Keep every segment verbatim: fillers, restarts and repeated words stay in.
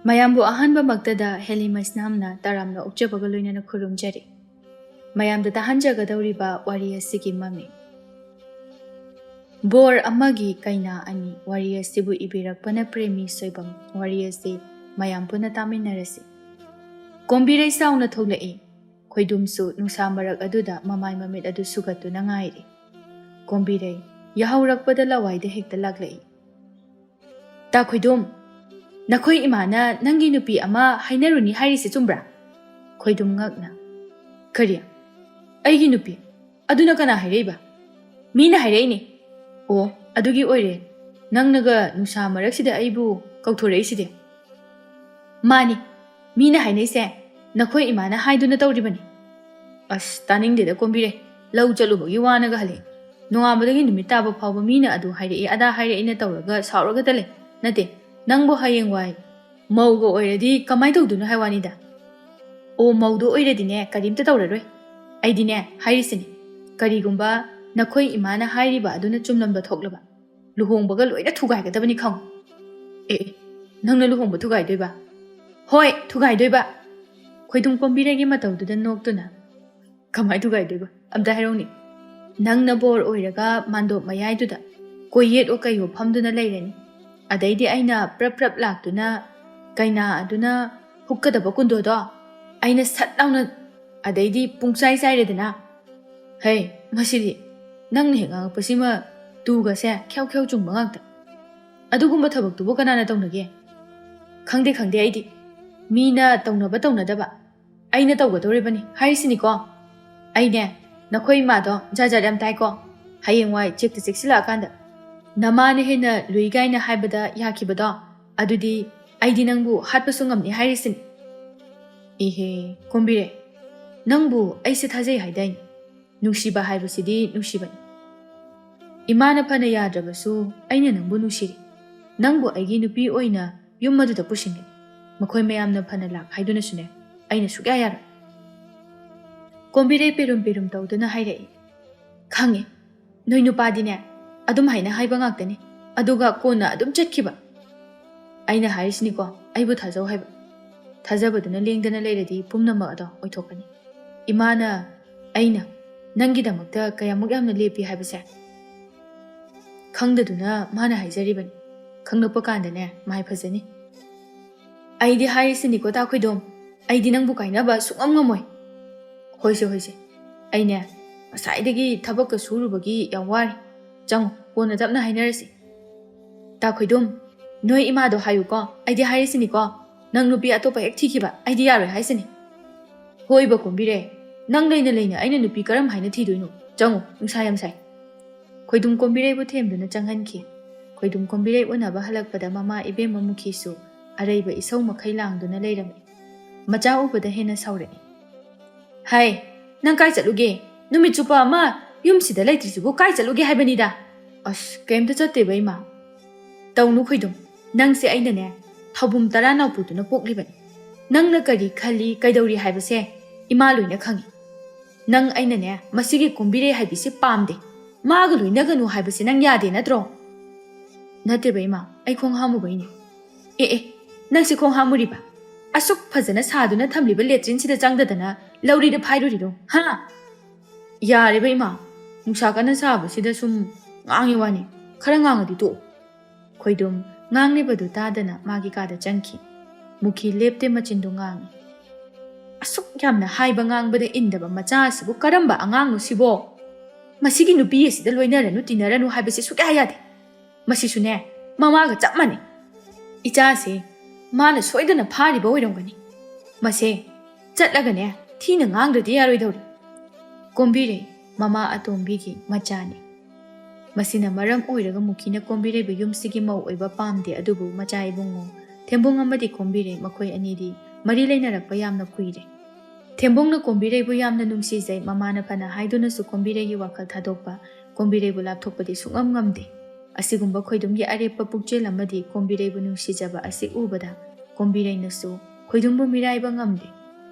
ꯃꯌꯥꯝꯕꯨ ꯑꯍꯥꯟꯕꯃꯛꯇꯗ ꯍꯦꯂꯤꯃꯁꯅꯥꯝꯅ ꯇꯔꯥꯝꯅ ꯑꯣꯛꯆꯕꯒ ꯂꯣꯏꯅꯅ ꯈꯨꯔꯨꯝꯖꯔꯤ꯫ ꯃꯌꯥꯝꯗ ꯇꯥꯍꯟꯖꯒꯗꯧꯔꯤꯕ ꯋꯥꯔꯤ ꯑꯁꯤꯒꯤ ꯃꯃꯤꯡ ꯕꯣꯔ ꯑꯃꯒꯤ ꯀꯩꯅꯥ ꯑꯅꯤ꯫ ꯋꯥꯔꯤ ꯑꯁꯤꯕꯨ ꯏꯕꯤꯔꯛꯄꯅ ꯄ꯭ꯔꯦꯃꯤ ꯁꯣꯏꯕꯝ꯫ ꯋꯥꯔꯤ ꯑꯁꯤ ꯃꯌꯥꯝ ꯄꯨꯟꯅ ꯇꯥꯃꯤꯟꯅꯔꯁꯤ꯫ ꯀꯣꯝꯕꯤꯔꯩ ꯆꯥꯎꯅ ꯊꯣꯛꯂꯛꯏ꯫ ꯈꯣꯏꯗꯨꯝꯁꯨ ꯅꯨꯡꯁꯥ ꯃꯔꯛ ꯑꯗꯨꯗ ꯃꯃꯥꯏ ꯃꯃꯤꯠ ꯑꯗꯨ ꯁꯨꯒꯠꯇꯨꯅ ꯉꯥꯏꯔꯤ꯫ ꯀꯣꯝꯕꯤꯔꯩ ꯌꯥꯍꯧꯔꯛꯄꯗ ꯂꯋꯥꯏꯗ ꯍꯦꯛꯇ ꯂꯥꯛꯂꯛꯏ꯫ "ꯇꯥ ꯈꯣꯏꯗꯨꯝ, ꯅꯈꯣꯏ ꯏꯃꯥꯅ ꯅꯪꯒꯤ ꯅꯨꯄꯤ ꯑꯃ ꯍꯥꯏꯅꯔꯨꯅꯤ ꯍꯥꯏꯔꯤꯁꯦ ꯆꯨꯝꯕ꯭ꯔꯥ?" ꯈꯣꯏꯗꯨꯝ ꯉꯛꯅ꯫ "ꯀꯔꯤ? ꯑꯩꯒꯤ ꯅꯨꯄꯤ? ꯑꯗꯨꯅ ꯀꯅꯥ ꯍꯥꯏꯔꯛꯏꯕ?" "ꯃꯤꯅ ꯍꯥꯏꯔꯛꯏꯅꯦ꯫" "ꯑꯣ, ꯑꯗꯨꯒꯤ ꯑꯣꯏꯔꯦ ꯅꯪꯅꯒ ꯅꯨꯡꯁꯥ ꯃꯔꯛꯁꯤꯗ ꯑꯩꯕꯨ ꯀꯧꯊꯣꯔꯛꯏꯁꯤꯗꯤ?" "ꯃꯥꯅꯤ, ꯃꯤꯅ ꯍꯥꯏꯅꯩꯁꯦ ꯅꯈꯣꯏ ꯏꯃꯥꯅ ꯍꯥꯏꯗꯨꯅ ꯇꯧꯔꯤꯕꯅꯤ꯫" "ꯑꯁ, ꯇꯥꯅꯤꯡꯗꯦꯗ ꯀꯣꯝꯕꯤꯔꯩ, ꯂꯧ ꯆꯠꯂꯨꯕꯒꯤ ꯋꯥꯅꯒ ꯍꯜꯂꯛꯑꯦ꯫ ꯅꯣꯡꯉꯥꯟꯕꯗꯒꯤ ꯅꯨꯃꯤꯠ ꯇꯥꯕ ꯐꯥꯎꯕ ꯃꯤꯅ ꯑꯗꯨ ꯍꯥꯏꯔꯛꯏ ꯑꯗꯥ ꯍꯥꯏꯔꯛꯏꯅ ꯇꯧꯔꯒ ꯁꯥꯎꯔꯒꯇ ꯂꯩ꯫ ꯅꯠꯇꯦ, ꯅꯪꯕꯨ ꯍꯌꯦꯡꯋꯥꯏ ꯃꯧꯒ ꯑꯣꯏꯔꯗꯤ ꯀꯃꯥꯏꯅ ꯇꯧꯗꯣꯏꯅꯣ ꯍꯥꯏ ꯋꯥꯅꯤꯗ꯫" "ꯑꯣ, ꯃꯧꯗꯣ ꯑꯣꯏꯔꯗꯤꯅꯦ ꯀꯔꯤꯝꯇ ꯇꯧꯔꯔꯣꯏ꯫ ꯑꯩꯗꯤꯅꯦ ꯍꯥꯏꯔꯤꯁꯤꯅꯤ, ꯀꯔꯤꯒꯨꯝꯕ ꯅꯈꯣꯏ ꯏꯃꯥꯅ ꯍꯥꯏꯔꯤꯕ ꯑꯗꯨꯅ ꯆꯨꯝꯂꯝꯕ ꯊꯣꯛꯂꯕ, ꯂꯨꯍꯣꯡꯕꯒ ꯂꯣꯏꯅ ꯊꯨꯒꯥꯏꯒꯗꯕꯅꯤ ꯈꯪꯉꯨ꯫" "ꯑꯦ, ꯑꯦ, ꯅꯪꯅ ꯂꯨꯍꯣꯡꯕ ꯊꯨꯒꯥꯏꯗꯣꯏꯕ?" "ꯍꯣꯏ, ꯊꯨꯒꯥꯏꯗꯣꯏꯕ꯫" ꯈꯣꯏꯗꯨꯝ ꯀꯣꯝꯕꯤꯔꯩꯒꯤ ꯃꯇꯧꯗꯨꯗ ꯅꯣꯛꯇꯨꯅ, "ꯀꯃꯥꯏ ꯊꯨꯒꯥꯏꯗꯣꯏꯕ? ꯑꯝꯇ ꯍꯥꯏꯔꯛꯎꯅꯦ꯫" "ꯅꯪꯅ ꯕꯣꯔ ꯑꯣꯏꯔꯒ ꯃꯥꯟꯗꯣꯞ ꯃꯌꯥꯏꯗꯨꯗ ꯀꯣꯏꯌꯦꯠ ꯑꯣꯀꯩꯑꯣ ꯐꯝꯗꯨꯅ ꯂꯩꯔꯅꯤ꯫ ꯑꯗꯩꯗꯤ ꯑꯩꯅ ꯄ꯭ꯔꯞ ꯄ꯭ꯔꯞ ꯂꯥꯛꯇꯨꯅ ꯀꯩꯅꯥ ꯑꯗꯨꯅ ꯍꯨꯛꯀꯗꯕ ꯀꯨꯟꯗꯣꯗꯣ ꯑꯩꯅ ꯁꯠ ꯂꯥꯎꯅ, ꯑꯗꯩꯗꯤ ꯄꯨꯡꯆꯥꯏ ꯆꯥꯏꯔꯦꯗꯅ꯫" "ꯍꯩ, ꯃꯁꯤꯗꯤ ꯅꯪꯅ ꯍꯦꯛ ꯉꯥꯡꯉꯛꯄꯁꯤꯃ ꯇꯨꯒꯁꯦ ꯈ꯭ꯌꯥꯎ ꯈ꯭ꯌꯥꯎ ꯆꯨꯡꯕ ꯉꯥꯛꯇ꯫ ꯑꯗꯨꯒꯨꯝꯕ ꯊꯕꯛꯇꯨꯕꯨ ꯀꯅꯥꯅ ꯇꯧꯅꯒꯦ?" "ꯈꯪꯗꯦ, ꯈꯪꯗꯦ ꯑꯩꯗꯤ꯫ ꯃꯤꯅ ꯇꯧꯅꯕ ꯇꯧꯅꯗꯕ ꯑꯩꯅ ꯇꯧꯒꯗꯧꯔꯤꯕꯅꯤ ꯍꯥꯏꯔꯤꯁꯤꯅꯤꯀꯣ꯫ ꯑꯩꯅꯦ, ꯅꯈꯣꯏ ꯏꯃꯥꯗꯣ ꯖꯥꯠ ꯖꯥꯠ ꯌꯥꯝ ꯇꯥꯏꯀꯣ꯫ ꯍꯌꯦꯡꯋꯥꯏ ꯆꯦꯛꯇ ꯆꯦꯛꯁꯤꯜꯂꯛꯑꯀꯥꯟꯗ ꯅꯃꯥꯅ ꯍꯦꯟꯅ ꯂꯨꯏ ꯀꯥꯏꯅ ꯍꯥꯏꯕꯗ ꯌꯥꯈꯤꯕꯗꯣ, ꯑꯗꯨꯗꯤ ꯑꯩꯗꯤ ꯅꯪꯕꯨ ꯍꯥꯠꯄꯁꯨ ꯉꯝꯅꯤ ꯍꯥꯏꯔꯤꯁꯤꯅꯤ꯫" "ꯏꯍꯦ, ꯀꯣꯝꯕꯤꯔꯩ, ꯅꯪꯕꯨ ꯑꯩꯁꯦ ꯊꯥꯖꯩ ꯍꯥꯏꯗꯥꯏꯅꯦ? ꯅꯨꯡꯁꯤꯕ ꯍꯥꯏꯕꯁꯤꯗꯤ ꯅꯨꯡꯁꯤꯕꯅꯤ꯫ ꯏꯃꯥꯅ ꯐꯅ ꯌꯥꯗ꯭ꯔꯕꯁꯨ ꯑꯩꯅ ꯅꯪꯕꯨ ꯅꯨꯡꯁꯤꯔꯤ꯫ ꯅꯪꯕꯨ ꯑꯩꯒꯤ ꯅꯨꯄꯤ ꯑꯣꯏꯅ ꯌꯨꯝ ꯑꯗꯨꯗ ꯄꯨꯁꯤꯟꯒꯅꯤ꯫ ꯃꯈꯣꯏ ꯃꯌꯥꯝꯅ ꯐꯅ ꯂꯥꯛ ꯍꯥꯏꯗꯨꯅꯁꯨꯅꯦ, ꯑꯩꯅ ꯁꯨꯛꯌꯥ ꯌꯥꯔꯣꯏ꯫" ꯀꯣꯝꯕꯤꯔꯩ ꯄꯦꯔꯨꯝ ꯄꯦꯔꯨꯝ ꯇꯧꯗꯨꯅ ꯍꯥꯏꯔꯛꯏ꯫ "ꯈꯪꯉꯦ, ꯅꯣꯏ ꯅꯨꯄꯥꯗꯤꯅꯦ ꯑꯗꯨꯝ ꯍꯥꯏꯅ ꯍꯥꯏꯕ ꯉꯥꯛꯇꯅꯤ, ꯑꯗꯨꯒ ꯀꯣꯟꯅ ꯑꯗꯨꯝ ꯆꯠꯈꯤꯕ꯫ ꯑꯩꯅ ꯍꯥꯏꯔꯤꯁꯤꯅꯤꯀꯣ, ꯑꯩꯕꯨ ꯊꯥꯖꯧ ꯍꯥꯏꯕ꯫ ꯊꯥꯖꯕꯗꯨꯅ ꯂꯦꯡꯗꯅ ꯂꯩꯔꯗꯤ ꯄꯨꯝꯅꯃꯛ ꯑꯗꯣ ꯑꯣꯏꯊꯣꯛꯀꯅꯤ꯫ ꯏꯃꯥꯅ, ꯑꯩꯅ ꯅꯪꯒꯤꯗꯃꯛꯇ ꯀꯌꯥꯃꯨꯛ ꯌꯥꯝꯅ ꯂꯦꯞꯄꯤ ꯍꯥꯏꯕꯁꯦ ꯈꯪꯗꯗꯨꯅ ꯃꯥꯅ ꯍꯥꯏꯖꯔꯤꯕꯅꯤ꯫ ꯈꯪꯂꯛꯄ ꯀꯥꯟꯗꯅꯦ ꯃꯥꯏ ꯐꯖꯅꯤ꯫ ꯑꯩꯗꯤ ꯍꯥꯏꯔꯤꯁꯤꯅꯤꯀꯣ ꯇꯥ ꯈꯣꯏꯗꯣꯝ, ꯑꯩꯗꯤ ꯅꯪꯕꯨ ꯀꯥꯏꯅꯕ ꯁꯨꯡꯉꯝ ꯉꯝꯃꯣꯏ꯫ ꯍꯣꯏꯁꯦ ꯍꯣꯏꯁꯦ, ꯑꯩꯅꯦ ꯉꯁꯥꯏꯗꯒꯤ ꯊꯕꯛꯀ ꯁꯨꯔꯨꯕꯒꯤ ꯌꯥꯝ ꯋꯥꯔꯦ꯫ ꯆꯪꯉꯣ, ꯀꯣꯟꯅ ꯇꯞꯅ ꯍꯥꯏꯅꯔꯁꯤ꯫ ꯇꯥ ꯈꯣꯏꯗꯣꯝ, ꯅꯣꯏ ꯏꯃꯥꯗꯣ ꯍꯥꯏꯌꯨꯀꯣ, ꯑꯩꯗꯤ ꯍꯥꯏꯔꯤꯁꯤꯅꯤꯀꯣ, ꯅꯪ ꯅꯨꯄꯤ ꯑꯇꯣꯞꯄ ꯍꯦꯛ ꯊꯤꯈꯤꯕ ꯑꯩꯗꯤ ꯌꯥꯔꯣꯏ ꯍꯥꯏꯁꯤꯅꯤ꯫ ꯍꯣꯏꯕ ꯀꯣꯝꯕꯤꯔꯦ, ꯅꯪ ꯂꯩꯅ ꯂꯩꯅ ꯑꯩꯅ ꯅꯨꯄꯤ ꯀꯔꯝ ꯍꯥꯏꯅ ꯊꯤꯗꯣꯏꯅꯣ? ꯆꯪꯉꯣ, ꯅꯨꯡꯁꯥ ꯌꯥꯝ ꯁꯥꯏ꯫ ꯈꯣꯏꯗꯨꯝ ꯀꯣꯝꯕꯤꯔꯩꯕꯨ ꯊꯦꯝꯗꯨꯅ ꯆꯪꯍꯟꯈꯤ꯫ ꯈꯣꯏꯗꯨꯝ ꯀꯣꯝꯕꯤꯔꯩ ꯎꯅꯕ ꯍꯜꯂꯛꯄꯗ ꯃꯃꯥ ꯏꯕꯦꯝꯃ ꯃꯨꯈꯤꯁꯨ ꯑꯔꯩꯕ ꯏꯁꯧ ꯃꯈꯩ ꯂꯥꯡꯗꯨꯅ ꯂꯩꯔꯝꯃꯤ꯫ ꯃꯆꯥ ꯎꯕꯗ ꯍꯦꯟꯅ ꯁꯥꯎꯔꯛꯏ꯫ "ꯍꯥꯏ, ꯅꯪ ꯀꯥꯏ ꯆꯠꯂꯨꯒꯦ? ꯅꯨꯃꯤꯠ ꯆꯨꯞꯄ ꯑꯃ ꯌꯨꯝꯁꯤꯗ ꯂꯩꯇ꯭ꯔꯤꯁꯤꯕꯨ ꯀꯥꯏ ꯆꯠꯂꯨꯒꯦ ꯍꯥꯏꯕꯅꯤꯗ?" "ꯑꯁ, ꯀꯩꯝꯇ ꯆꯠꯇꯦꯕ ꯏꯃꯥ꯫" "ꯇꯧꯅꯨ ꯈꯣꯏꯗꯨꯝ, ꯅꯪꯁꯦ ꯑꯩꯅꯅꯦ ꯊꯧꯕꯨꯝ ꯇꯔꯥ ꯅꯥꯎꯄꯨꯗꯨꯅ ꯄꯣꯛꯂꯤꯕꯅꯤ꯫ ꯅꯪꯅ ꯀꯔꯤ ꯈꯜꯂꯤ, ꯀꯩꯗꯧꯔꯤ ꯍꯥꯏꯕꯁꯦ ꯏꯃꯥ ꯂꯣꯏꯅ ꯈꯪꯏ꯫ ꯅꯪ ꯑꯩꯅꯅꯦ ꯃꯁꯤꯒꯤ ꯀꯣꯝꯕꯤꯔꯩ ꯍꯥꯏꯕꯤꯁꯤ ꯄꯥꯝꯗꯦ꯫ ꯃꯥꯒ ꯂꯣꯏꯅꯒꯅꯨ ꯍꯥꯏꯕꯁꯤ ꯅꯪ ꯌꯥꯗꯦ ꯅꯠꯇ꯭ꯔꯣ?" "ꯅꯠꯇꯦꯕ ꯏꯃꯥ, ꯑꯩ ꯈꯣꯡ ꯍꯥꯝꯃꯨꯕꯩꯅꯦ꯫" "ꯑꯦ ꯑꯦ, ꯅꯪꯁꯦ ꯈꯣꯡ ꯍꯥꯝꯃꯨꯔꯤꯕ? ꯑꯁꯨꯛ ꯐꯖꯅ ꯁꯥꯗꯨꯅ ꯊꯝꯂꯤꯕ ꯂꯦꯇ꯭ꯔꯤꯟꯁꯤꯗ ꯆꯪꯗꯗꯅ ꯂꯧꯔꯤꯗ ꯐꯥꯏꯔꯨꯔꯤꯔꯣ? ꯍꯥ?" "ꯌꯥꯔꯦꯕ ꯏꯃꯥ, ꯅꯨꯡꯁꯥ ꯀꯟꯅ ꯁꯥꯕꯁꯤꯗ ꯁꯨꯝ ꯉꯥꯡꯉꯤ ꯋꯥꯅꯤ꯫ ꯈꯔ ꯉꯥꯡꯉꯗꯤ ꯇꯣꯛꯑꯣ꯫" ꯈꯣꯏꯗꯨꯝ ꯉꯥꯡꯂꯤꯕꯗꯨ ꯇꯥꯗꯅ ꯃꯥꯒꯤ ꯀꯥꯗ ꯆꯪꯈꯤ꯫ ꯃꯨꯈꯤ ꯂꯦꯞꯇꯦ ꯃꯆꯤꯟꯗꯨ ꯉꯥꯡꯉꯤ꯫ "ꯑꯁꯨꯛ ꯌꯥꯝꯅ ꯍꯥꯏꯕ ꯉꯥꯡꯕꯗ ꯏꯟꯗꯕ ꯃꯆꯥ ꯑꯁꯤꯕꯨ ꯀꯔꯝꯕ ꯑꯉꯥꯡꯅꯣ ꯁꯤꯕꯣ? ꯃꯁꯤꯒꯤ ꯅꯨꯄꯤ ꯑꯁꯤꯗ ꯂꯣꯏꯅꯔꯅꯨ ꯇꯤꯟꯅꯔꯅꯨ ꯍꯥꯏꯕꯁꯤ ꯁꯨꯛꯌꯥ ꯌꯥꯗꯦ꯫ ꯃꯁꯤꯁꯨꯅꯦ ꯃꯃꯥꯒ ꯆꯞ ꯃꯥꯟꯅꯩ꯫ ꯏꯆꯥꯁꯦ ꯃꯥꯅ ꯁꯣꯏꯗꯅ ꯐꯥꯔꯤꯕ ꯑꯣꯏꯔꯝꯒꯅꯤ꯫ ꯃꯁꯦ ꯆꯠꯂꯒꯅꯦ ꯊꯤꯅ ꯉꯥꯡꯗ꯭ꯔꯗꯤ ꯌꯥꯔꯣꯏꯗꯧꯔꯤ꯫" ꯀꯣꯝꯕꯤꯔꯩ ꯃꯃꯥ ꯑꯇꯣꯝꯕꯤꯒꯤ ꯃꯆꯥꯅꯤ꯫ ꯃꯁꯤꯅ ꯃꯔꯝ ꯑꯣꯏꯔꯒ ꯃꯨꯈꯤꯅ ꯀꯣꯝꯕꯤꯔꯩꯕ ꯌꯨꯝꯁꯤꯒꯤ ꯃꯧ ꯑꯣꯏꯕ ꯄꯥꯝꯗꯦ, ꯑꯗꯨꯕꯨ ꯃꯆꯥ ꯏꯕꯨꯡꯉꯣ ꯊꯦꯝꯕꯨꯡ ꯑꯃꯗꯤ ꯀꯣꯝꯕꯤꯔꯩ ꯃꯈꯣꯏ ꯑꯅꯤꯗꯤ ꯃꯔꯤ ꯂꯩꯅꯔꯛꯄ ꯌꯥꯝꯅ ꯀꯨꯏꯔꯦ꯫ ꯊꯦꯝꯕꯨꯡꯅ ꯀꯣꯝꯕꯤꯔꯩꯕꯨ ꯌꯥꯝꯅ ꯅꯨꯡꯁꯤꯖꯩ꯫ ꯃꯃꯥꯅ ꯐꯅ ꯍꯥꯏꯗꯨꯅꯁꯨ ꯀꯣꯝꯕꯤꯔꯩꯒꯤ ꯋꯥꯈꯜ ꯊꯥꯗꯣꯛꯄ, ꯀꯣꯝꯕꯤꯔꯩꯕꯨ ꯂꯥꯞꯊꯣꯛꯄꯗꯤ ꯁꯨꯡꯉꯝ ꯉꯝꯗꯦ꯫ ꯑꯁꯤꯒꯨꯝꯕ ꯈꯣꯏꯗꯨꯝꯒꯤ ꯑꯔꯦꯞꯄ ꯄꯨꯛꯆꯦꯜ ꯑꯃꯗꯤ ꯀꯣꯝꯕꯤꯔꯩꯕꯨ ꯅꯨꯡꯁꯤꯖꯕ ꯑꯁꯤ ꯎꯕꯗ ꯀꯣꯝꯕꯤꯔꯩꯅꯁꯨ ꯈꯣꯏꯗꯨꯝꯕꯨ ꯃꯤꯔꯥꯏꯕ ꯉꯝꯗꯦ꯫